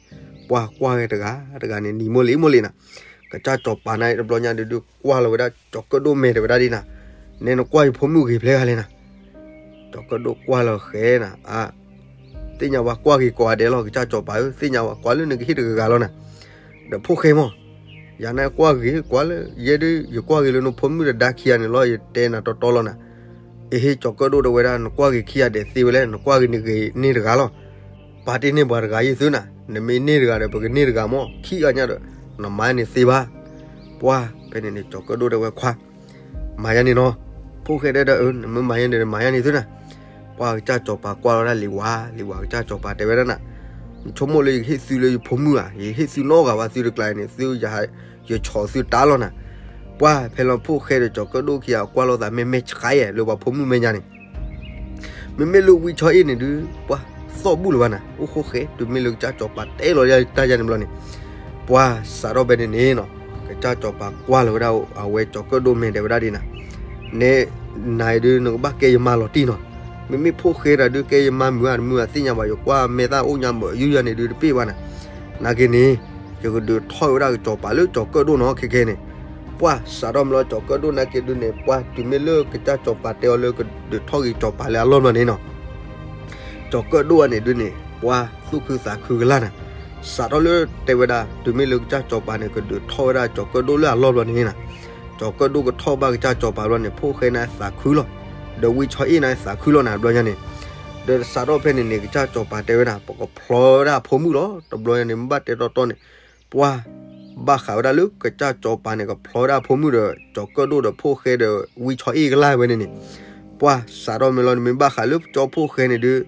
ပှၤကွၢ်ဝဲတဂၤတဂၤန့ၣ် နံၤမိၢ်လံၤမိၢ်လံၤနၤ, ကစၢ်စီၤပၤန့ၣ်တဘျီညါဒုးဒုးကွၢ်လီၤဝဲဒၣ် ကၠီၤကၢၣ်ဒိၣ်မဲာ်တဲဝဲဒၣ်ဒ်နၤ, နဲနကွၢ်ယဖိမုၣ်ဂ့ၤဖျဲၣ်ဂၤလဲၣ်နၤ ကၠီၤကၢၣ်ဒိၣ်ကွၢ်လီၤဃဲၤနၤ, အါ, သ့ၣ်ညါဝဲကွၢ်ဂ့ၤကိးဂၤဒဲးလီၤ ကစၢ်စီၤပၤဧၢ, သ့ၣ်ညါဝဲကွၢ်လၢနကဟ့ၣ်တဂၤဂၤလီၤနၤ, ဒီးဖိၣ်ဃဲမီၢ်, ယၤန့ၣ်ကွၢ်ဂ့ၤကွၢ်လၢ ယဲဒုး ယကွၢ်ဂ့ၤလၢနဖိမုၣ်တဒါခံဂၤန့ၣ်လီၤ ယတဲနၤတီတီလီၤနၤ, အဟ့ၣ်ကၠီၤကၢၣ်ဒိၣ်တဲဝဲဒၣ် နကွၢ်ဂ့ၤခံဂၤဒဲးသ့ဝဲလဲၣ် နကွၢ်ဂ့ၤန့ၢ်တဂၤလီၤ ပာ်တ့ၢ်န့ၢ်ပှၤတဂၤယဲၢ်သုနၤ, နမ့ၢ်န့ၢ်တဂၤဒီး ပကန့ၢ်တဂၤမီၢ် ခံဂၤညါဒီး နမၤန့ၢ်သ့ဘၣ်, ပှၤ ဖဲန့ၣ်န့ၣ် ကၠီၤကၢၣ်ဒိၣ်တဲဝဲခွါ, မၤယါန့ၣ်နီၤ, ဖိၣ်ဃဲတဲဒီး နမ့ၢ်မၤယါန့ၣ်ဒီး မၤယါန့ၣ်သုနၤ, ပှၤကစၢ်စီၤပၤကွၢ်လီၤဒၣ်လံၤဝါ လံၤဝါ ကစၢ်စီၤပၤတဲဝဲဒၣ်နၤ, နဆိကမိၣ်လၢယကဟ့ၣ်သုလၢယဖိမုၣ်ဧါ, ယဟ့ၣ်သုနီတဂၤဘၣ် သုတကျါန့ၣ် သု ယဆိာ်သုတၢ်လီၤနၤ, ပှၤ ဖဲလီၤဖိၣ်ဃဲဒီးကၠီၤကၢၣ်ဒိၣ်ခံဂၤကွၢ်လိာ်သးမဲာ်မဲာ်ဆှးယဲၢ် လၢပှၤဖိမုၣ်မဲာ်ညါန့ၣ် မ့မ့ၢ်လၢဝံဆီအ့ၣ်န့ၣ်ဒုး ပှၤသီၣ်ဘူၣ်လၢၤဘၣ်နၤ, အိၣ်ဃိဃဲ တုၤမ့ၢ်လၢကစၢ်စီၤပၤတဲလီၤတၢ်ယါန့ၣ်ဘျီန့ၣ်, ပှၤစးထီၣ်ဖဲန့ၣ်န့ၣ်နီၤ, ကစၢ်စီၤပၤကွၢ်လီၤဝဲဒၣ်အဝဲကၠီၤကၢၣ်ဒိၣ်မဲာ်တဲဝဲဒၣ်ဒ်နၤ, နဲ နၤအံၤဒုး နကဘၣ်ကဲယမါလီၤတံၢ်နီၤ, မ့မ့ၢ်ဖိၣ်ဃဲတၢ်ဒုးကဲယမါမုာ်ဧါတမုာ်ဧါ သ့ၣ်ညါဘၣ် ယကွၢ်မဲာ်သၣ်အိၣ်ညါမုာ်ယုၢ်ယါန့ၣ်ဒုးတပ့ၢ်ဘၣ်နၤ, နာ်က့န့ၣ် ယကဒုးထီၣ်ဝဲဒၣ်ကစီၤပၤလၢကၠီၤကၢၣ်ဒိၣ်နီၤ ခဲခဲန့ၣ်, ပှၤစးထီၣ်မ့ၢ်လီၤကၠီၤကၢၣ်ဒိၣ်နာ်က့ဒုးန့ၣ် ပှၤတုၤမ့ၢ်လၢကစၢ်စီၤပၤတဲအီၤလၢကဒုးထီၣ်က့ၤကစီၤပၤလၢအလီၢ်ဘျီန့ၣ်နီၤ, ကၠီၤကၢၣ်ဒိၣ်အန့ၣ်ဒုးန့ၣ် ပှၤသူၣ်ခုသးခုကလၢ်နၤ, စးထီၣ်လၢတဲဝဲဒၣ် တုၤမ့ၢ်လၢကစၢ်စီၤပၤန့ၣ် ကဒုးထီၣ်ဝဲဒၣ်ကၠီၤကၢၣ်ဒိၣ်လၢအလီၢ်ဘျီန့ၣ်နၤ, ကၠီၤကၢၣ်ဒိၣ်ကထီၣ်ဘၣ်ကစၢ်စီၤပၤဘျီန့ၣ် ဖိၣ်ဃဲန့ၣ်သးခုလီၤ, ဒီးဝံဆီအ့ၣ်န့ၣ်သးခုလီၤနၤ တဘျီညါန့ၣ်, ဒီးစးထီၣ်ဖဲန့ၣ်န့ၣ် ကစၢ်စီၤပၤတဲဝဲဒၣ် ပကဖျီဝဲဒၣ်အဖိမုၣ်လီၤ တဘျီညါန့ၣ် မ့ၢ်ဘၣ်တဲတီတီန့ၣ်, ပှၤ ဘၣ်ဃးဝဲဒၣ်လၢကစၢ်စီၤပၤန့ၣ် ကဖျီဝဲဒၣ်အဖိမုၣ်ဒီး ကၠီၤကၢၣ်ဒိၣ်ဒီးဖိၣ်ဃဲဒီးဝံဆီအ့ၣ်ကလၢ်ဝဲန့ၣ်န့ၣ်, ပှၤစးထီၣ်မ့ၢ်လီၤန့ၣ် မ့ၢ်ဘၣ်ဃးလၢကၠီဖိၣ်ဃဲန့ၣ်ဒုး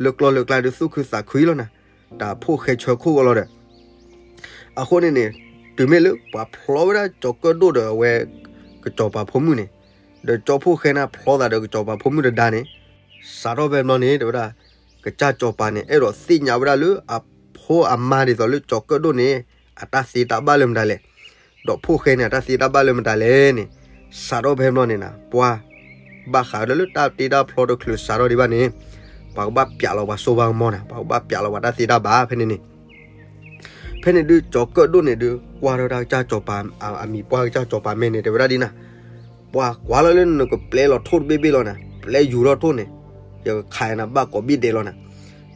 လၢကျီၢ်လၢကျါဒုးသူၣ်ခုသးခုလီၤနၤ, တၢ်ဖိၣ်ဃဲဆၢခိၣ်ကလီၤဒီး အဃိန့ၣ်န့ၣ်, တုၤမ့ၢ်လၢပှၤဖျီဝဲဒၣ်ကၠီၤကၢၣ်ဒိၣ်ဒီးအဝဲ ကစီၤပၤဖိမုၣ်န့ၣ်, ဒီးကၠီဖိၣ်ဃဲန့ၣ်ဖျီသးဒီးကစီၤပၤဖိမုၣ်တဒါန့ၣ်, စးထီၣ်ဖဲဘျီန့ၣ် တဲဝဲဒၣ်, ကစၢ်စီၤပၤန့ၣ် အဲၣ်ဒိးသ့ၣ်ညါဝဲဒၣ်လၢအဖိအမါဒ်သိးလၢကၠီၤကၢၣ်ဒိၣ်န့ၣ် အတၢ်သ့တၢ်ဘၣ်လၢမတၤလဲၣ်, ဒီးဖိၣ်ဃဲန့ၣ် အတၢ်သ့တၢ်ဘၣ်လၢမတၤလဲၣ်န့ၣ်, စးထီၣ်ဖဲဘျီန့ၣ်နၤ, ပှၤ ဘၣ်ဃးဝဲဒၣ်လၢတၢ်တ့တၢ်ဖျီတချုးစးထီၣ်ဒံးဘၣ်န့ၣ်, ပှၤကဘၣ်ပျးလီၤပှၤစိပှၤကမီၤနၤ, ပှၤကဘၣ်ပျးလီၤပှၤတၢ်သ့တၢ်ဘၣ်ဖဲန့ၣ်န့ၣ် ဖဲန့ၣ်ဒုး ကၠီၤကၢၣ်ဒိၣ်န့ၣ်ဒုး ကွၢ်ထီၣ်ဝဲဒၣ်ကစၢ်စီၤပၤ, အမံၤပှၢ်ကစၢ်စီၤပၤမဲာ်န့ၣ် တဲဝဲဒၣ်ဒ်နၤ, ပှၤကွၢ်လီၤလၢနကပျဲလီၤထိၣ်တဘ့ၣ်ဘ့ၣ်လီၤနၤ, ပျဲယူၤထီၣ်ထိၣ်န့ၣ်, ယကခးနၤဘၣ်ကိးဘ့ၣ်ဒဲးလီၤနၤ.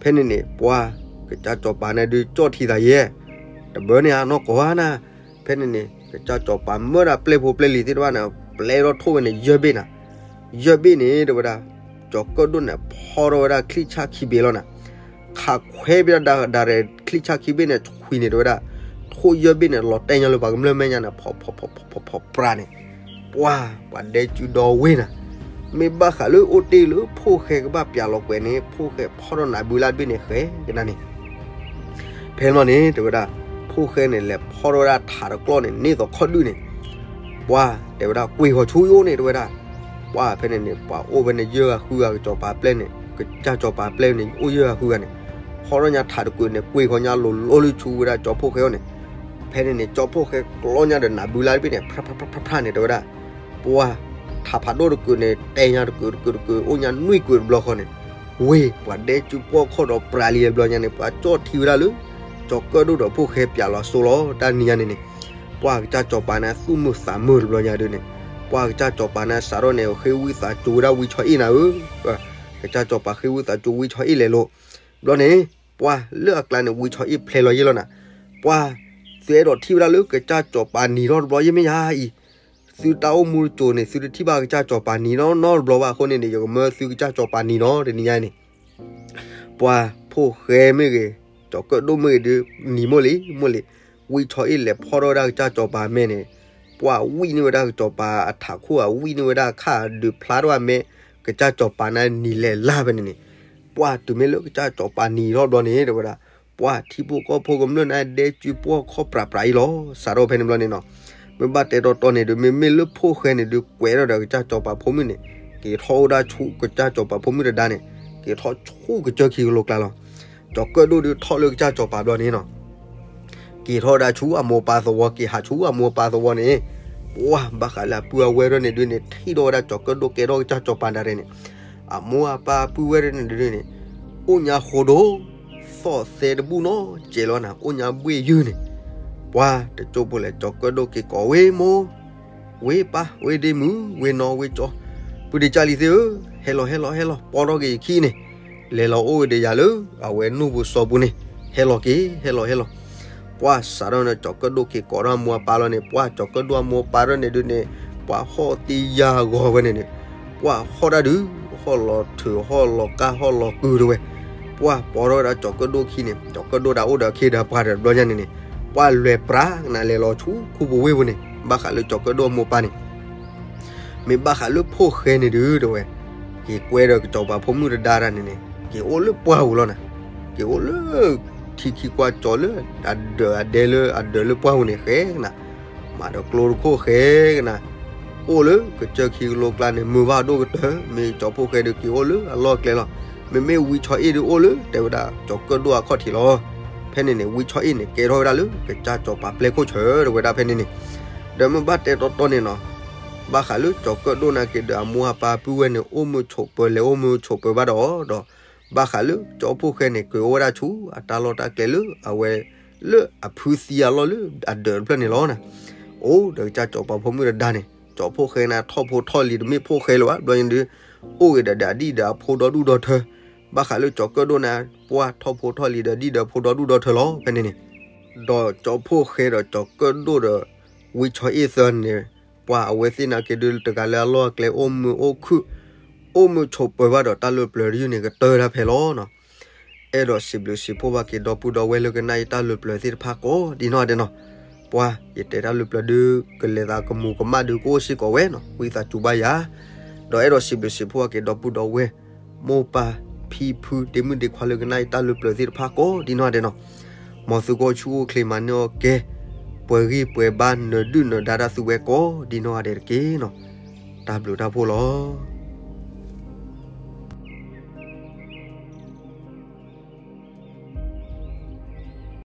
ဖဲန့ၣ်န့ၣ် ပှၤ ကစၢ်စီၤပၤန့ၣ်ဒုး ကၠီၣ်ထံသးယဲၢ်, တဘၣ်န့ၢ်အနီၢ်ကီၢ်ဘၣ်နၤ. ဖဲန့ၣ်န့ၣ် ကစၢ်စီၤပၤမၢဒၣ်ပျဲၢ်ဖိပျဲၢ်လံၤသ့ၣ်တဖၣ်န့ၣ် ပျဲထီၣ်ထိၣ်ဝဲန့ၣ် ယဲၢ်ဘ့ၣ်နၤ, ယဲၢ်ဘ့ၣ်န့ၣ် တဲဝဲဒၣ် ကၠီၤကၢၣ်ဒိၣ်န့ၣ် ဖီထီၣ်ဝဲဒၣ်ချံၣ်ဆၣ်ခံဘ့ၣ်လီၤနၤ. ခးခွဲဘ့ၣ်ဒၣ်ဒၣ်ရဲၣ် ချံၣ်ဆၣ်ခံဘ့ၣ်န့ၣ် ထွံၣ်န့ၣ် တဲဝဲဒၣ် ထိၣ်ယဲၢ်ဘ့ၣ်န့ၣ် လီၤတဲာ်ညါလၢပှၤကမျၢၢ်မဲာ်ညါန့ၣ် ဖီဖီဖီဖီဖီဖီပြးန့ၣ်, ပှၤ ပှၤဒဲကၠူဒီဝ့ၢ်နၤ. မ့ၢ်ဘၣ်ဃးလၢအိၣ်တ့ၢ်လၢဖိၣ်ဃဲကဘၣ်ပျးလီၤကွဲးန့ၣ် ဖိၣ်ဃဲဖီထီၣ်နးဘုလၢတဘ့ၣ်န့ၣ် ဃဲကနၣ်န့ၣ် ဖဲန့ၣ်န့ၣ် တဲဝဲဒၣ် ဖိၣ်ဃဲန့ၣ် လဲၤဖီထီၣ်ဝဲဒၣ်ထးတကျီၢ်န့ၣ် န့ၢ်သိးခီၣ်ဒုၣ်န့ၣ်, ပှၤ တဲဝဲဒၣ် ကွံာ်ဃီၤဆူယအိၣ်န့ၣ် တဲဝဲဒၣ်. ပှၤ ဖဲန့ၣ်န့ၣ် ပှၤအိၣ်ဖဲန့ၣ် ယဲၢ်ဂၤဃုဂၤ ကစီၤပၤပျဲၢ်န့ၣ် ကစၢ်စီၤပၤပျဲၢ်န့ၣ် အိၣ်ယဲၢ်ဂၤဃုဂၤန့ၣ်, ဖီထီၣ်ညါထးတကုာ်န့ၣ် ကွံာ်ဃီၤညါလိၤလိၤလၢဆူဝဲဒၣ်ကၠီဖိၣ်ဃဲအအိၣ်န့ၣ်. ဖဲန့ၣ်န့ၣ် ကၠီဖိၣ်ဃဲကျီညါဒီးနးဘုလၢတဘ့ၣ်န့ၣ် ဖြးဖြးဖြးဖြးန့ၣ် တဲဝဲဒၣ် ပှၤ ထးဖးဒိၣ်တကုာ်န့ၣ် တဲညါတကုာ်တကုာ်တကုာ် အိၣ်ညါနွံကုာ်တဘျီဃီန့ၣ်, ဝ့ၢ် ပှၤဒဲကၠူပှီၢ်ခီၣ်ဒီးပြးလံတဘျီညါန့ၣ် ပှၤကၠီၣ်ထံဝဲဒၣ်လၢ ကၠီၤကၢၣ်ဒိၣ်ဒီးဖိၣ်ဃဲပျးလီၤစိလီၤ တၢ်နံၤညါန့ၣ်န့ၣ်, ပှၤကစၢ်စီၤပၤန့ၣ် သူၣ်မုာ်သးမုာ်တဘျီညါဒုးန့ၣ်, ပှၤကစၢ်စီၤပၤန့ၣ် စးထီၣ်န့ၣ် ဃ့ဝံသးစူၤဝဲဒၣ်ဝံဆီအ့ၣ်နၤဧၢ, ကစၢ်စီၤပၤဃ့ဝံသးစူၤဝံဆီအ့ၣ်လဲၤလိၤ. ဘျီန့ၣ် ပှၤလၢအကျါန့ၣ် ဝံဆီအ့ၣ်ဖျဲးလီၤယဲၢ်လီၤနၤ, ပှၤ သုအဲၣ်ဒိးထံၣ်ဝဲဒၣ်လၢကစၢ်စီၤပၤနံၤထီၣ်တဘျီယဲၢ်မ့ၢ်ယါအံၤ, သုတၢ်အိၣ်မူတစိၤန့ၣ် သုတထံၣ်ဘၣ်ကစၢ်စီၤပၤနံၤနီတဘျီဘၣ်အဃိန့ၣ်န့ၣ် ယကမၢသုကစၢ်စီၤပၤနံၤနီတနံၤညါန့ၣ် ပှၤဖိၣ်ဃဲမ့ၢ်ဂ့ၤ, ကၠီၤကၢၣ်ဒိၣ်မ့ၢ်ဂ့ၤဒုး နံၤမိၢ်လံၤမိၢ်လံၤ, ဝံဆီအ့ၣ်လဲၤဖီထီၣ်ဝဲဒၣ်ကစၢ်စီၤပၤမဲာ်န့ၣ်, ပှၤ ပှၢ်ဝံၣ်န့ၢ်ဝဲဒၣ်ကစီၤပၤအထးခိၣ် အဝံၣ်န့ၢ်ဝဲဒၣ်အခါ ဒုးဖျါထီၣ်အမဲာ် ကစၢ်စီၤပၤန့ၣ်နံၤလဲၤလၢ်ဖဲန့ၣ်န့ၣ်, ပှၢ်တုၤမ့ၢ်လၢကစၢ်စီၤပၤနံၤထီၣ်ဘျီန့ၣ် တဲဝဲဒၣ်, ပှၢ်ထံဖိကီၢ်ဖိကမျၢၢ်န့ၣ် ဒဲကုပှီၢ်ခီၣ်ပြးပြးအံၤလီၤ. စးထီၣ်ဖဲန့ၣ်ဘျီန့ၣ်နီၤ, မ့ၢ်ဘၣ်တဲတီတီန့ၣ်ဒီး မ့မ့ၢ်လၢဖိၣ်ဃဲန့ၣ်ဒီး ကွဲးထီၣ်ဒီးကစၢ်စီၤပၤဖိမုၣ်န့ၣ်, က့ၤထီၣ်အိၣ်ဒၣ်ဆူကစၢ်စီၤပၤဖိမုၣ်တဒါန့ၣ်, က့ၤထီၣ်ဆူကစၢၢ်ခံကလိကျါလီၤ. ကၠီၤကၢၣ်ဒိၣ်ဒုးထီၣ်လၢကစၢ်စီၤပၤဘျီန့ၣ်နီၤ က့ၤထီၣ်ဝဲဒၣ်ဆူအမိၢ်ပၢ်သဝီ, က့ၤဟးဆူအမိၢ်အပၢ်သဝီန့ၣ်, ပှၢ်ဘၣ်ဃးလၢအပုၢ်အဝဲၢ်ဒၣ်န့ၣ်ဒုးန့ၣ် ထံၣ်ဒီးဝဲဒၣ်ကၠီၤကၢၣ်ဒိၣ်ကဲထီၣ်ကစၢ်စီၤပၤဒၣ်ရဲၣ်န့ၣ်, အမိၢ်အပၢ်အပုၢ်ဝဲၢ်ဒၣ်န့ၣ်ဒုးန့ၣ်, အိၣ်ညါဃိဒိၣ်, သီၣ်သဲတဘူၣ်နီၤ ကဲလီၤနၤ အိၣ်ညါဘှ့ၣ်ယုၢ်န့ၣ်, ပှၢ်တကၠိဖိလဲၣ် ကၠီၤကၢၣ်ဒိၣ်က့ၤကိးဝဲမိၢ် ဝဲပၢ် ဝဲဒ့မုၣ် ဝဲနီၢ် ဝဲကၠီ, ပုၢ်ဒ့ကၢ်လံသ့ၣ်ဧၢ, ဟဲလီၤ ဟဲလီၤ ဟဲလီၤ ပိာ်ထီၣ်က့ၤယခံန့ၣ်, လဲၤလီၤအိၣ်က့ၤဒီးယၤလၢ အဝဲနူၢ်ပူၤစီၤပူၤန့ၣ်, ဟဲလီၤက့ၤ ဟဲလီၤ ဟဲလီၤ. ပှၢ်စးထီၣ်န့ၣ် ကၠီၤကၢၣ်ဒိၣ်က့ၤကိးထီၣ်အမိၢ်အပၢ်လီၤန့ၣ်, ပှၢ်ကၠီၤကၢၣ်ဒိၣ်အမိၢ်အပၢ်ဒၣ်န့ၣ်ဒုးန့ၣ်, ပှၢ်ဟီၣ်တ့ၢ်ယၤဂီၤဝဲန့ၣ်န့ၣ်, ပှၢ်ဟီၣ်တၢ်ဒုး, ဟီၣ်လီၤထုး ဟီၣ်လီၤကၢ် ဟီၣ်လီၤကုာ်တဝဲ, ပှၢ်ပိာ်ထီၣ်ဝဲဒၣ်ကၠီၤကၢၣ်ဒိၣ်ခံန့ၣ်, ကၠီၤကၢၣ်ဒိၣ်ဒၣ်အိၣ်ဒီးအခ့ဒီးပှၤဒီးတဘျီညါန့ၣ်န့ၣ်, ပှၢ်လဲၤပြးကနၤလဲၤလီၤဆူခူပူၤဝ့ၢ်ပူၤန့ၣ်, ဘၣ်ဃးလၢကၠီၤကၢၣ်ဒိၣ်အမိၢ်အပၢ်န့ၣ် မ့ၢ်ဘၣ်ဃးလၢဖိၣ်ဃဲန့ၣ်ဒုးတဝဲ, က့ၤကွဲဒီးကစီၤပၤဖိမုၣ်တဒါတၢ်န့ၣ်န့ၣ်, က့ၤအိၣ်လၢပှၢ်ပူၤလီၤနၤ, က့ၤအိၣ်လၢ ထံခံကွၢ်ကၠီၤလၢ အဒၢးအဒဲလၢအဒၢးလၢပှၢ်ပူၤန့ၣ်ဃဲကနၤ, မၤဒီးကျိတခိၣ်ဃဲကနၤ, အိၣ်လၢကစၢၢ်ခံကလိကျါန့ၣ် မုာ်ဘၣ်ဒိၣ်ကတၢၢ်, မ့ၢ်ကၠီၤဖိၣ်ဃဲဒုးက့ၤအိၣ်လၢအလီၢ်အကျဲလီၤ. မ့မ့ၢ်ဝံဆီအ့ၣ်ဒုးအိၣ်လၢ တဲဝဲဒၣ်ကၠီၤကၢၣ်ဒိၣ်အခီၣ်ထံးလီၤ. ဖဲန့ၣ်န့ၣ် ဝံဆီအ့ၣ်န့ၣ် ကဲထီၣ်ဝဲဒၣ်လၢ ကစၢ်စီၤပၤပျဲၢ်ခိၣ်ဆၢ တဲဝဲဒၣ်ဖဲန့ၣ်န့ၣ်, ဒီးမ့ၢ်ဘၣ်တဲတီတီန့ၣ်နီၤ, ဘၣ်ဃးလၢကၠီၤကၢၣ်ဒိၣ်နာ်က့ၤဒီး အမိၢ်အပၢ်ပုၢ်ဝဲၢ်န့ၣ် အိၣ်မုာ်ဆိးပၢၤ လဲၤအိၣ်မုာ်ဆိးပၢၤဘၣ်ဒီးအီၤဒီး, ဘၣ်ဃးလၢကၠီၤဖိၣ်ဃဲန့ၣ် က့ၤအိၣ်ဝဲဒၣ်ဆူ အတၢ်လီၢ်တၢ်ကျဲလၢအဝဲ လၢအဖုသံအလီၢ်လၢအဒၢးတဖျၢၣ်န့ၣ်လီၤနၤ. အိၣ်ဒီးကစၢ်စီၤပၤဖိမုၣ်တဒါန့ၣ် ကၠီၤဖိၣ်ဃဲန့ၣ် ထီၣ်ဖိထီၣ်လံၤတမ့ၢ်ဖိၣ်ဃဲလၢၤဘၣ် ဘျီန့ၣ်ဒုး, အိၣ်ဂ့ၤဒီးအဒံၣ်ဒီးအဖိဒီဒူၣ်ဒီထၢ, ဘၣ်ဃးလၢကၠီၤကၢၣ်ဒိၣ်န့ၣ် ပှၢ်ထီၣ်ဖိထီၣ်လံၤဒီးဒံၣ်ဒီးဖိဒီဒူၣ်ဒီထၢလီၤ ဖဲန့ၣ်န့ၣ်, ဒီးကၠီၤဖိၣ်ဃဲဒီးကၠီၤကၢၣ်ဒိၣ်ဒီး ဝံဆီအ့ၣ်သၢန့ၣ်, ပှၤအဝဲသ့ၣ်နာ်က့ၤဒုး တဂၤလၢအလီၢ်အကျဲ အိၣ်မုာ်အိၣ်ခုၣ်, အိၣ်မုာ်ဆိးပၢၤဘၣ်ဒီးတၢ်လၢပျၢၤတယုၢ်န့ၣ် ကတၢၢ်တၢ်ဖဲလီၤနၤ. အဲၣ်ဒိးစံးဘျုးစံးဖှိၣ်ဘၣ်က့ၤ ဒီပုၢ်ဒီဝဲၢ်လၢကနၣ်အံၤတၢ်လၢပျၢၤသ့ၣ်တဖၣ်ကိးဒ်နီၢ်ဒဲးနီၤ. ပှၤယတဲတၢ်လၢပျၢၤဒုး ကလဲၤသးကမူၤကမၣ်ဒုး ကအိၣ်စ့ၢ်ကီးဝဲနီၤ, ဝံသးစူၤဘၣ်ယၤ, ဒီးအဲၣ်ဒိးစံးဘျုးစံးဖှိၣ်ဘၣ်က့ၤ ဒီပုၢ်ဒီဝဲၢ် မိၢ်ပၢ်ဖံဖု ဒ့မုၣ်ဒ့ခွါလၢကနၣ်အံၤတၢ်လၢပျၢၤသ့ၣ်တဖၣ်ကိးဒ်နီၢ်ဒဲးနီၤ. မ်သုကအိၣ်ဆူၣ်အိၣ်ချ့ မၤန့ၢ်အီၣ်ကဲ ပှဲၤဂံၢ်ပှဲၤဘါ နၢၤဒုၣ်နၢၤဒါတၢ်သုဝဲကိးဒ်နီၢ်ဒဲးတက့ၢ်နီၤ. တၢ်ဘျုးတၢ်ဖှိၣ်လီၤ.